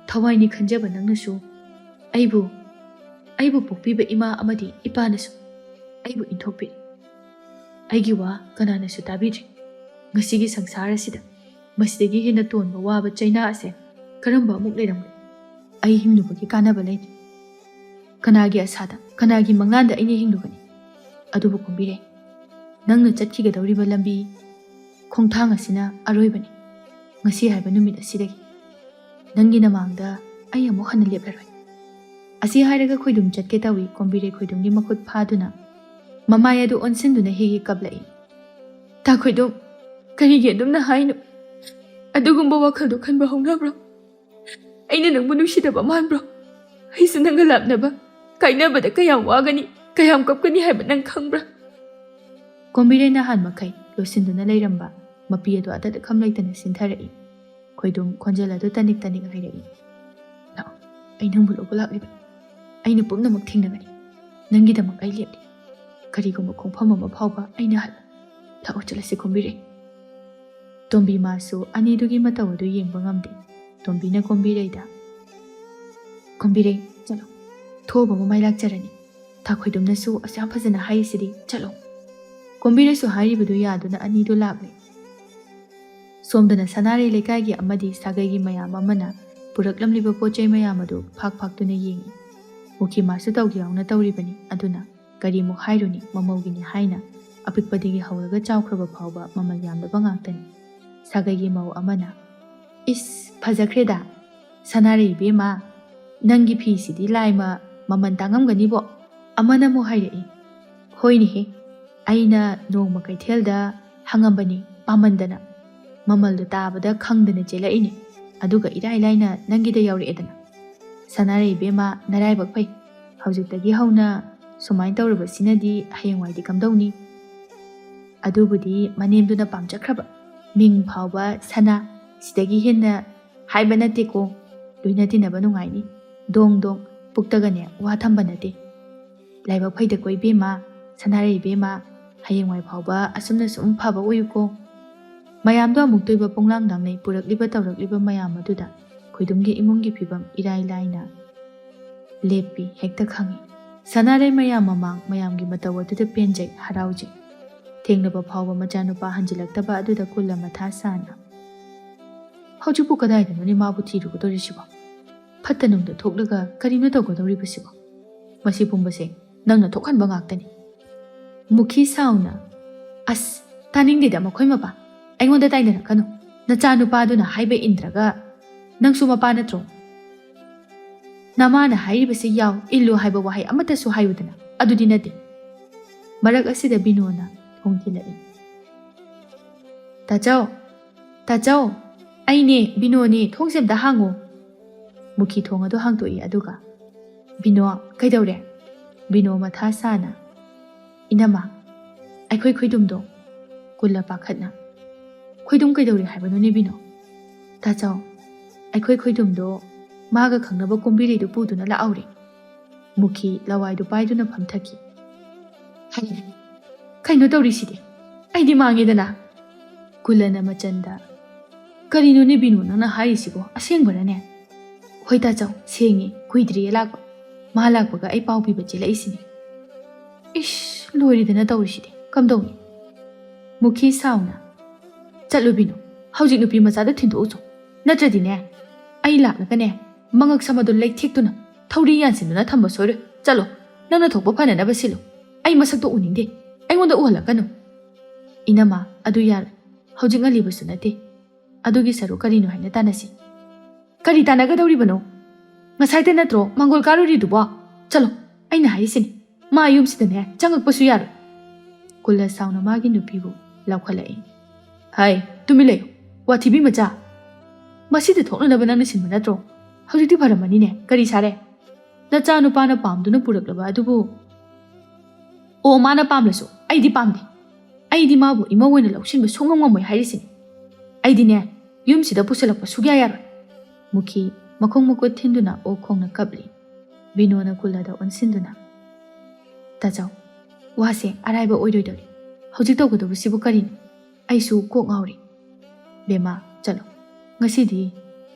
ꯊꯋꯥꯏꯅꯤ ꯈꯟꯖꯕ ꯅꯪꯅꯁꯨ ꯑꯩꯕꯨ, ꯑꯩꯕꯨ ꯄꯣꯛꯄꯤꯕ ꯏꯃꯥ ꯑꯃꯗꯤ ꯏꯄꯥꯅꯁꯨ ꯑꯩꯕꯨ ꯏꯟꯊꯣꯛꯄꯤꯔꯦ꯫ ꯑꯩꯒꯤ ꯋꯥ ꯀꯅꯥꯅꯁꯨ ꯇꯥꯕꯤꯗ꯭ꯔꯦ꯫ ꯉꯁꯤꯒꯤ ꯁꯪꯁꯥꯔ ꯑꯁꯤꯗ ꯃꯁꯤꯗꯒꯤ ꯍꯦꯟꯅ ꯇꯣꯟꯕ ꯋꯥꯕ ꯆꯩꯅꯥ ꯑꯁꯦ ꯀꯔꯝꯕ ꯑꯃꯨꯛ ꯂꯩꯔꯝꯒꯅꯤ? ꯑꯩ ꯍꯤꯡꯂꯨꯕꯒꯤ ꯀꯥꯟꯅꯕ ꯂꯩꯇꯦ꯫ ꯀꯅꯥꯒꯤ ꯑꯁꯥꯗ, ꯀꯅꯥꯒꯤ ꯃꯪꯂꯥꯟꯗ ꯑꯩꯅ ꯍꯤꯡꯂꯨꯒꯅꯤ? ꯑꯗꯨꯕꯨ ꯀꯣꯝꯕꯤꯔꯩ, ꯅꯪꯅ ꯆꯠꯈꯤꯒꯗꯧꯔꯤꯕ ꯂꯝꯕꯤ ꯈꯣꯡꯊꯥꯡ ꯑꯁꯤꯅ ꯑꯔꯣꯏꯕꯅꯤ꯫ ꯉꯁꯤ ꯍꯥꯏꯕ ꯅꯨꯃꯤꯠ ꯑꯁꯤꯗꯒꯤ ꯅꯪꯒꯤ ꯅꯃꯥꯡꯗ ꯑꯩ ꯑꯃꯨꯛ ꯍꯟꯅ ꯂꯦꯞꯂꯔꯣꯏ꯫" ꯑꯁꯤ ꯍꯥꯏꯔꯒ ꯈꯣꯏꯗꯨꯝ ꯆꯠꯀꯦ ꯇꯧꯏ꯫ ꯀꯣꯝꯕꯤꯔꯩ ꯈꯣꯏꯗꯨꯝꯒꯤ ꯃꯈꯨꯠ ꯐꯥꯗꯨꯅ ꯃꯃꯥꯏ ꯑꯗꯨ ꯑꯣꯟꯁꯤꯟꯗꯨꯅ ꯍꯤ ꯍꯤ ꯀꯞꯂꯛꯏ꯫ "ꯇꯥ ꯈꯣꯏꯗꯨꯝ, ꯀꯔꯤꯒꯤ ꯑꯗꯨꯝꯅ ꯍꯥꯏꯅꯣ? ꯑꯗꯨꯒꯨꯝꯕ ꯋꯥꯈꯜꯗꯣ ꯈꯟꯕ ꯍꯧꯅꯕ꯭ꯔꯣ? ꯑꯩꯅ ꯅꯪꯕꯨ ꯅꯨꯡꯁꯤꯗꯕ ꯃꯥꯟꯕ꯭ꯔꯣ? ꯑꯩꯁꯨ ꯅꯪꯒ ꯂꯥꯞꯅꯕ, ꯀꯥꯏꯅꯕꯗ ꯀꯌꯥꯝ ꯋꯥꯒꯅꯤ, ꯀꯌꯥꯝ ꯀꯞꯀꯅꯤ ꯍꯥꯏꯕ ꯅꯪ ꯈꯪꯕ꯭ꯔꯥ?" ꯀꯣꯝꯕꯤꯔꯩ ꯅꯍꯥꯟ ꯃꯈꯩ ꯂꯣꯏꯁꯤꯟꯗꯨꯅ ꯂꯩꯔꯝꯕ ꯃꯄꯤ ꯑꯗꯨ ꯑꯇꯠ ꯑꯈꯝ ꯂꯩꯇꯅ ꯁꯤꯟꯊꯔꯛꯏ꯫ ꯈꯣꯏꯗꯨꯝ ꯈꯣꯟꯖꯦꯜ ꯑꯗꯨ ꯇꯅꯤꯛ ꯇꯅꯤꯛ ꯍꯥꯏꯔꯛꯏ꯫ "ꯂꯥꯛꯑꯣ, ꯑꯩ ꯅꯪꯕꯨ ꯂꯧꯕ ꯂꯥꯛꯂꯤꯕ꯫ ꯑꯩꯅ ꯄꯨꯝꯅꯃꯛ ꯊꯦꯡꯅꯒꯅꯤ꯫ ꯅꯪꯒꯤꯗꯃꯛ ꯑꯩ ꯂꯦꯞꯂꯤ꯫ ꯀꯔꯤꯒꯨꯝꯕ ꯈꯣꯡꯐꯝ ꯑꯃ ꯐꯥꯎꯕ ꯑꯩꯅ ꯍꯜꯂꯣꯏ꯫ ꯂꯥꯛꯑꯣ ꯆꯠꯂꯁꯤ ꯀꯣꯝꯕꯤꯔꯩ꯫" ꯇꯣꯝꯕꯤ ꯃꯥꯁꯨ ꯑꯅꯤꯗꯨꯒꯤ ꯃꯇꯧ ꯑꯗꯨ ꯌꯦꯡꯕ ꯉꯝꯗꯦ꯫ ꯇꯣꯝꯕꯤꯅ ꯀꯣꯝꯕꯤꯔꯩꯗ, "ꯀꯣꯝꯕꯤꯔꯩ, ꯆꯠꯂꯣ꯫ ꯊꯣꯛꯑꯕ ꯃꯃꯥꯏ ꯂꯥꯛꯆꯔꯅꯤ꯫ ꯊꯥꯈꯣꯏꯗꯨꯝꯅꯁꯨ ꯑꯁꯨꯛ ꯌꯥꯝ ꯐꯖꯅ ꯍꯥꯏꯔꯤꯁꯤꯗꯤ, ꯆꯠꯂꯣ꯫" ꯀꯣꯝꯕꯤꯔꯩꯁꯨ ꯍꯥꯏꯔꯤꯕꯗꯨ ꯌꯥꯗꯨꯅ ꯑꯅꯤꯗꯨ ꯂꯥꯛꯂꯦ꯫ ꯁꯣꯝꯗꯅ ꯁꯅꯥꯔꯩ ꯂꯩꯀꯥꯏꯒꯤ ꯑꯃꯗꯤ ꯁꯥꯒꯩꯒꯤ ꯃꯌꯥꯝ ꯑꯃꯅ ꯄꯨꯔꯛꯂꯝꯂꯤꯕ ꯄꯣꯠ ꯆꯩ ꯃꯌꯥꯝ ꯑꯗꯨ ꯐꯥꯛ ꯐꯥꯛꯇꯨꯅ ꯌꯦꯡꯏ꯫ ꯃꯨꯈꯤ ꯃꯥꯁꯨ ꯇꯧꯒꯦ ꯌꯥꯎꯅ ꯇꯧꯔꯤꯕꯅꯤ꯫ ꯑꯗꯨꯅ ꯀꯔꯤꯃꯨꯛ ꯍꯥꯏꯔꯨꯅꯤ, ꯃꯃꯧꯒꯤꯅꯤ ꯍꯥꯏꯅ ꯑꯄꯤꯛꯄꯗꯒꯤ ꯍꯧꯔꯒ ꯆꯥꯎꯈ꯭ꯔꯕ ꯐꯥꯎꯕ ꯃꯃꯜ ꯌꯥꯝꯂꯕ ꯉꯥꯛꯇꯅꯤ꯫ ꯁꯥꯒꯩꯒꯤ ꯃꯧ ꯑꯃꯅ, "ꯏꯁ, ꯐꯖꯈ꯭ꯔꯦꯗ꯫ ꯁꯅꯥꯔꯩ ꯏꯕꯦꯝꯃ, ꯅꯪꯒꯤ ꯐꯤꯁꯤꯗꯤ ꯂꯥꯏꯃ ꯃꯃꯜ ꯇꯥꯡꯉꯝꯒꯅꯤꯕꯣ?" ꯑꯃꯅ ꯑꯃꯨꯛ ꯍꯥꯏꯔꯛꯏ, "ꯍꯣꯏꯅꯦꯍꯦ, ꯑꯩꯅ ꯅꯣꯡꯃ ꯀꯩꯊꯦꯜꯗ ꯍꯪꯉꯝꯕꯅꯤ ꯄꯥꯝꯃꯟꯗꯅ꯫ ꯃꯃꯜꯗꯣ ꯇꯥꯕꯗ ꯈꯪꯗꯅ ꯆꯦꯜꯂꯛꯏꯅꯦ꯫ ꯑꯗꯨꯒ ꯏꯔꯥꯏ ꯂꯥꯏꯅ ꯅꯪꯒꯤꯗ ꯌꯧꯔꯛꯑꯦꯗꯅ꯫ ꯁꯅꯥꯔꯩ ꯏꯕꯦꯝꯃ, ꯅꯔꯥꯏꯕꯛ ꯐꯩ꯫ ꯍꯧꯖꯤꯛꯇꯒꯤ ꯍꯧꯅ ꯁꯨꯃꯥꯏꯅ ꯇꯧꯔꯕꯁꯤꯅꯗꯤ ꯍꯌꯦꯡꯋꯥꯏꯗꯤ ꯀꯝꯗꯧꯅꯤ? ꯑꯗꯨꯕꯨꯗꯤ ꯃꯅꯦꯝꯗꯨꯅ ꯄꯥꯝꯖꯈ꯭ꯔꯕ꯫ ꯃꯤꯡ ꯐꯥꯎꯕ ꯁꯅꯥ, ꯁꯤꯗꯒꯤ ꯍꯦꯟꯅ ꯍꯥꯏꯕ ꯅꯠꯇꯦꯀꯣ꯫ ꯂꯣꯏꯅ ꯇꯤꯟꯅꯕ ꯅꯨꯡꯉꯥꯏꯅꯤ꯫ ꯗꯣꯡ ꯗꯣꯡ, ꯄꯨꯛꯇꯒꯅꯦ ꯋꯥ ꯊꯝꯕ ꯅꯠꯇꯦ꯫ ꯂꯥꯏꯕꯛ ꯐꯩꯗꯀꯣ ꯏꯕꯦꯝꯃ, ꯁꯅꯥꯔꯩ ꯏꯕꯦꯝꯃ, ꯍꯌꯦꯡꯋꯥꯏ ꯐꯥꯎꯕ ꯑꯁꯨꯝꯅ ꯁꯨꯝ ꯐꯕ ꯑꯣꯏꯌꯨꯀꯣ꯫" ꯃꯌꯥꯝꯗꯣ ꯑꯃꯨꯛꯇꯣꯏꯕ ꯄꯣꯡꯂꯥꯡ ꯂꯥꯡꯅꯩ꯫ ꯄꯨꯔꯛꯂꯤꯕ ꯇꯧꯔꯛꯂꯤꯕ ꯃꯌꯥꯝ ꯑꯗꯨꯗ ꯈꯣꯏꯗꯨꯝꯒꯤ ꯏꯃꯨꯡꯒꯤ ꯐꯤꯕꯝ ꯏꯔꯥꯏ ꯂꯥꯏꯅ ꯂꯦꯞꯄꯤ, ꯍꯦꯛꯇ ꯈꯪꯉꯤ꯫ ꯁꯅꯥꯔꯩ ꯃꯌꯥꯝ ꯃꯃꯥꯡ ꯃꯌꯥꯝꯒꯤ ꯃꯇꯧ ꯑꯗꯨꯗ ꯄꯦꯟꯖꯩ, ꯍꯔꯥꯎꯖꯩ꯫ ꯊꯦꯡꯂꯕ ꯐꯥꯎꯕ ꯃꯆꯥꯅꯨꯄꯥ ꯍꯟꯖꯤꯜꯂꯛꯇꯕ ꯑꯗꯨꯗ ꯀꯨꯜꯂ ꯃꯊꯥ ꯁꯥꯅ, "ꯍꯧꯖꯤꯛꯄꯨ ꯀꯗꯥꯏꯗꯅꯣꯅꯦ ꯃꯥꯕꯨ ꯊꯤꯔꯨꯒꯗꯧꯔꯤꯁꯤꯕꯣ? ꯐꯠꯇ ꯅꯨꯡꯗ ꯊꯣꯛꯂꯒ ꯀꯔꯤꯅꯣ ꯇꯧꯒꯗꯧꯔꯤꯕꯁꯤꯕꯣ? ꯃꯁꯤ ꯄꯨꯝꯕꯁꯦ ꯅꯪꯅ ꯊꯣꯛꯍꯟꯕ ꯉꯥꯛꯇꯅꯤ꯫" ꯃꯨꯈꯤ ꯁꯥꯎꯅ, "ꯑꯁ, ꯇꯥꯅꯤꯡꯗꯦꯗ ꯃꯈꯣꯏ ꯃꯄꯥ꯫ ꯑꯩꯉꯣꯟꯗ ꯇꯥꯏꯅꯔꯛꯀꯅꯨ꯫ ꯅꯆꯥꯅꯨꯄꯥꯗꯨꯅ ꯍꯥꯏꯕ ꯏꯟꯗ꯭ꯔꯒ ꯅꯪꯁꯨ ꯃꯄꯥ ꯅꯠꯇ꯭ꯔꯣ? ꯅꯃꯥꯅ ꯍꯥꯏꯔꯤꯕꯁꯤ ꯌꯥꯎ, ꯏꯜꯂꯨ ꯍꯥꯏꯕ ꯋꯥꯍꯩ ꯑꯃꯠꯇꯁꯨ ꯍꯥꯏꯌꯨꯗꯅ꯫ ꯑꯗꯨꯗꯤ ꯅꯠꯇꯦ꯫" ꯃꯔꯛ ꯑꯁꯤꯗ ꯕꯤꯅꯣꯅ ꯊꯣꯡ ꯊꯤꯜꯂꯛꯏ꯫ "ꯇꯥꯆꯧ, ꯇꯥꯆꯧ, ꯑꯩꯅꯦ, ꯕꯤꯅꯣꯅꯦ, ꯊꯣꯡꯁꯦ ꯑꯝꯇ ꯍꯥꯡꯉꯣ꯫" ꯃꯨꯈꯤ ꯊꯣꯡ ꯑꯗꯨ ꯍꯥꯡꯗꯣꯛꯏ꯫ ꯑꯗꯨꯒ, "ꯕꯤꯅꯣ, ꯀꯩꯗꯧꯔꯦ?" ꯕꯤꯅꯣ ꯃꯊꯥ ꯁꯥꯅ, "ꯏꯅꯝꯃ, "ꯑꯩꯈꯣꯏ ꯈꯣꯏꯗꯨꯝꯗꯣ?" ꯀꯨꯜꯂ ꯄꯥꯈꯠꯅ꯫ "ꯈꯣꯏꯗꯨꯝ ꯀꯩꯗꯧꯔꯦ ꯍꯥꯏꯕꯅꯣꯅꯦ ꯕꯤꯅꯣ?" "ꯇꯥꯆꯧ, ꯑꯩꯈꯣꯏ ꯈꯣꯏꯗꯨꯝꯗꯣ ꯃꯥꯒ ꯈꯪꯅꯕ ꯀꯣꯝꯕꯤꯔꯩꯗꯨ ꯄꯨꯗꯨꯅ ꯂꯥꯛꯍꯧꯔꯦ꯫" ꯃꯨꯈꯤ ꯂꯋꯥꯏꯗꯨ ꯄꯥꯏꯗꯨꯅ ꯐꯝꯊꯈꯤ꯫ "ꯍꯩ, ꯀꯩꯅꯣ ꯇꯧꯔꯤꯁꯤꯗꯤ? ꯑꯩꯗꯤ ꯃꯥꯡꯉꯦꯗꯅ!" ꯀꯨꯜꯂꯅ ꯃꯆꯟꯗ, "ꯀꯔꯤꯅꯣꯅꯦ ꯕꯤꯅꯨ ꯅꯪꯅ ꯍꯥꯏꯔꯤꯁꯤꯕꯣ? ꯑꯁꯦꯡꯕꯔꯅꯦ?" "ꯍꯣꯏ ꯇꯥꯆꯧ, ꯁꯦꯡꯉꯦ, ꯀꯨꯏꯗ꯭ꯔꯤꯌꯦ ꯂꯥꯛꯄ꯫ ꯃꯥ ꯂꯥꯛꯄꯒ ꯑꯩ ꯄꯥꯎ ꯄꯤꯕ ꯆꯦꯜꯂꯛꯏꯁꯤꯅꯤ꯫" "ꯏꯁ, ꯂꯣꯏꯔꯦꯗꯅ ꯇꯧꯔꯤꯁꯤꯗꯤ, ꯀꯝꯗꯧꯅꯤ?" ꯃꯨꯈꯤ ꯁꯥꯎꯅ, "ꯆꯠꯂꯨ ꯕꯤꯅꯨ, ꯍꯧꯖꯤꯛ ꯅꯨꯄꯤ ꯃꯆꯥꯗꯣ ꯊꯤꯟꯗꯣꯛꯎꯆꯣ꯫ ꯅꯠꯇ꯭ꯔꯗꯤꯅꯦ, ꯑꯩ ꯂꯥꯛꯂꯒꯅꯦ, ꯃꯉꯛ ꯁꯝ ꯑꯗꯨ ꯂꯩꯊꯦꯛꯇꯨꯅ ꯊꯧꯔꯤ ꯌꯥꯟꯁꯤꯟꯗꯨꯅ ꯊꯝꯕ ꯁꯣꯏꯔꯣꯏ꯫ ꯆꯠꯂꯣ, ꯅꯪꯅ ꯊꯣꯛꯄ ꯐꯅꯅꯕ ꯁꯤꯜꯂꯨ꯫ ꯑꯩ ꯃꯁꯛꯇꯣ ꯎꯅꯤꯡꯗꯦ꯫ ꯑꯩꯉꯣꯟꯗ ꯎꯍꯜꯂꯛꯀꯅꯨ꯫" "ꯏꯅꯝꯃ, ꯑꯗꯨ ꯌꯥꯔꯣꯏ꯫ ꯍꯧꯖꯤꯛ ꯉꯜꯂꯤꯕꯁꯨ ꯅꯠꯇꯦ꯫ ꯑꯗꯨꯒꯤ ꯁꯔꯨꯛ ꯀꯔꯤꯅꯣ ꯍꯥꯏꯅ ꯇꯥꯟꯅꯁꯤ꯫" "ꯀꯔꯤ ꯇꯥꯟꯅꯒꯗꯧꯔꯤꯕꯅꯣ? ꯉꯁꯥꯏꯗ ꯅꯠꯇ꯭ꯔꯣ ꯃꯥꯡꯒꯣꯜ ꯀꯥꯔꯨꯔꯤꯗꯨꯕꯣ? ꯆꯠꯂꯣ, ꯑꯩꯅ ꯍꯥꯏꯔꯤꯁꯤꯅꯤ, ꯃꯥ ꯌꯨꯝꯁꯤꯗꯅꯦ ꯆꯪꯉꯛꯄꯁꯨ ꯌꯥꯔꯣꯏ꯫" ꯀꯨꯜꯂ ꯁꯥꯎꯅ ꯃꯥꯒꯤ ꯅꯨꯄꯤꯕꯨ ꯂꯧꯈꯠꯂꯛꯏ꯫ "ꯍꯥꯏ, ꯇꯨꯃꯤꯟ ꯂꯩꯌꯨ, ꯋꯥꯊꯤꯕꯤ ꯃꯆꯥ! ꯃꯁꯤꯗ ꯊꯣꯛꯅꯅꯕ ꯅꯪꯅ ꯁꯤꯟꯕ ꯅꯠꯇ꯭ꯔꯣ? ꯍꯧꯖꯤꯛꯇꯤ ꯐꯔꯝꯃꯅꯤꯅꯦ, ꯀꯔꯤ ꯁꯥꯔꯦ? ꯅꯆꯥꯅꯨꯄꯥꯅ ꯄꯥꯝꯗꯨꯅ ꯄꯨꯔꯛꯂꯕ ꯑꯗꯨꯕꯨ?" "ꯑꯣ, ꯃꯥꯅ ꯄꯥꯝꯂꯁꯨ ꯑꯩꯗꯤ ꯄꯥꯝꯗꯦ꯫ ꯑꯩꯗꯤ ꯃꯥꯕꯨ ꯏꯃꯧ ꯑꯣꯏꯅ ꯂꯧꯁꯤꯟꯕ ꯁꯨꯡꯉꯝ ꯉꯝꯃꯣꯏ ꯍꯥꯏꯔꯤꯁꯤꯅꯤ꯫ ꯑꯩꯗꯤꯅꯦ, ꯌꯨꯝꯁꯤꯗ ꯄꯨꯁꯜꯂꯛꯄ ꯁꯨꯛꯌꯥ ꯌꯥꯔꯣꯏ꯫" ꯃꯨꯈꯤ ꯃꯈꯣꯡ ꯃꯈꯨꯠ ꯊꯤꯟꯗꯨꯅ ꯑꯣꯛ ꯈꯣꯡꯅ ꯀꯞꯂꯤ꯫ ꯕꯤꯅꯣꯅ ꯀꯨꯜꯂꯗ ꯑꯣꯟꯁꯤꯟꯗꯨꯅ, "ꯇꯥꯆꯧ, ꯋꯥꯁꯦ ꯑꯔꯥꯏꯕ ꯑꯣꯏꯔꯣꯏꯗꯧꯔꯤ꯫ ꯍꯧꯖꯤꯛ ꯇꯧꯒꯗꯧꯕꯁꯤꯕꯨ ꯀꯔꯤꯅꯣ? ꯑꯩꯁꯨ ꯀꯣꯛ ꯉꯥꯎꯔꯤ꯫" "ꯕꯦꯝꯃ, ꯆꯠꯂꯣ꯫ ꯉꯁꯤꯗꯤ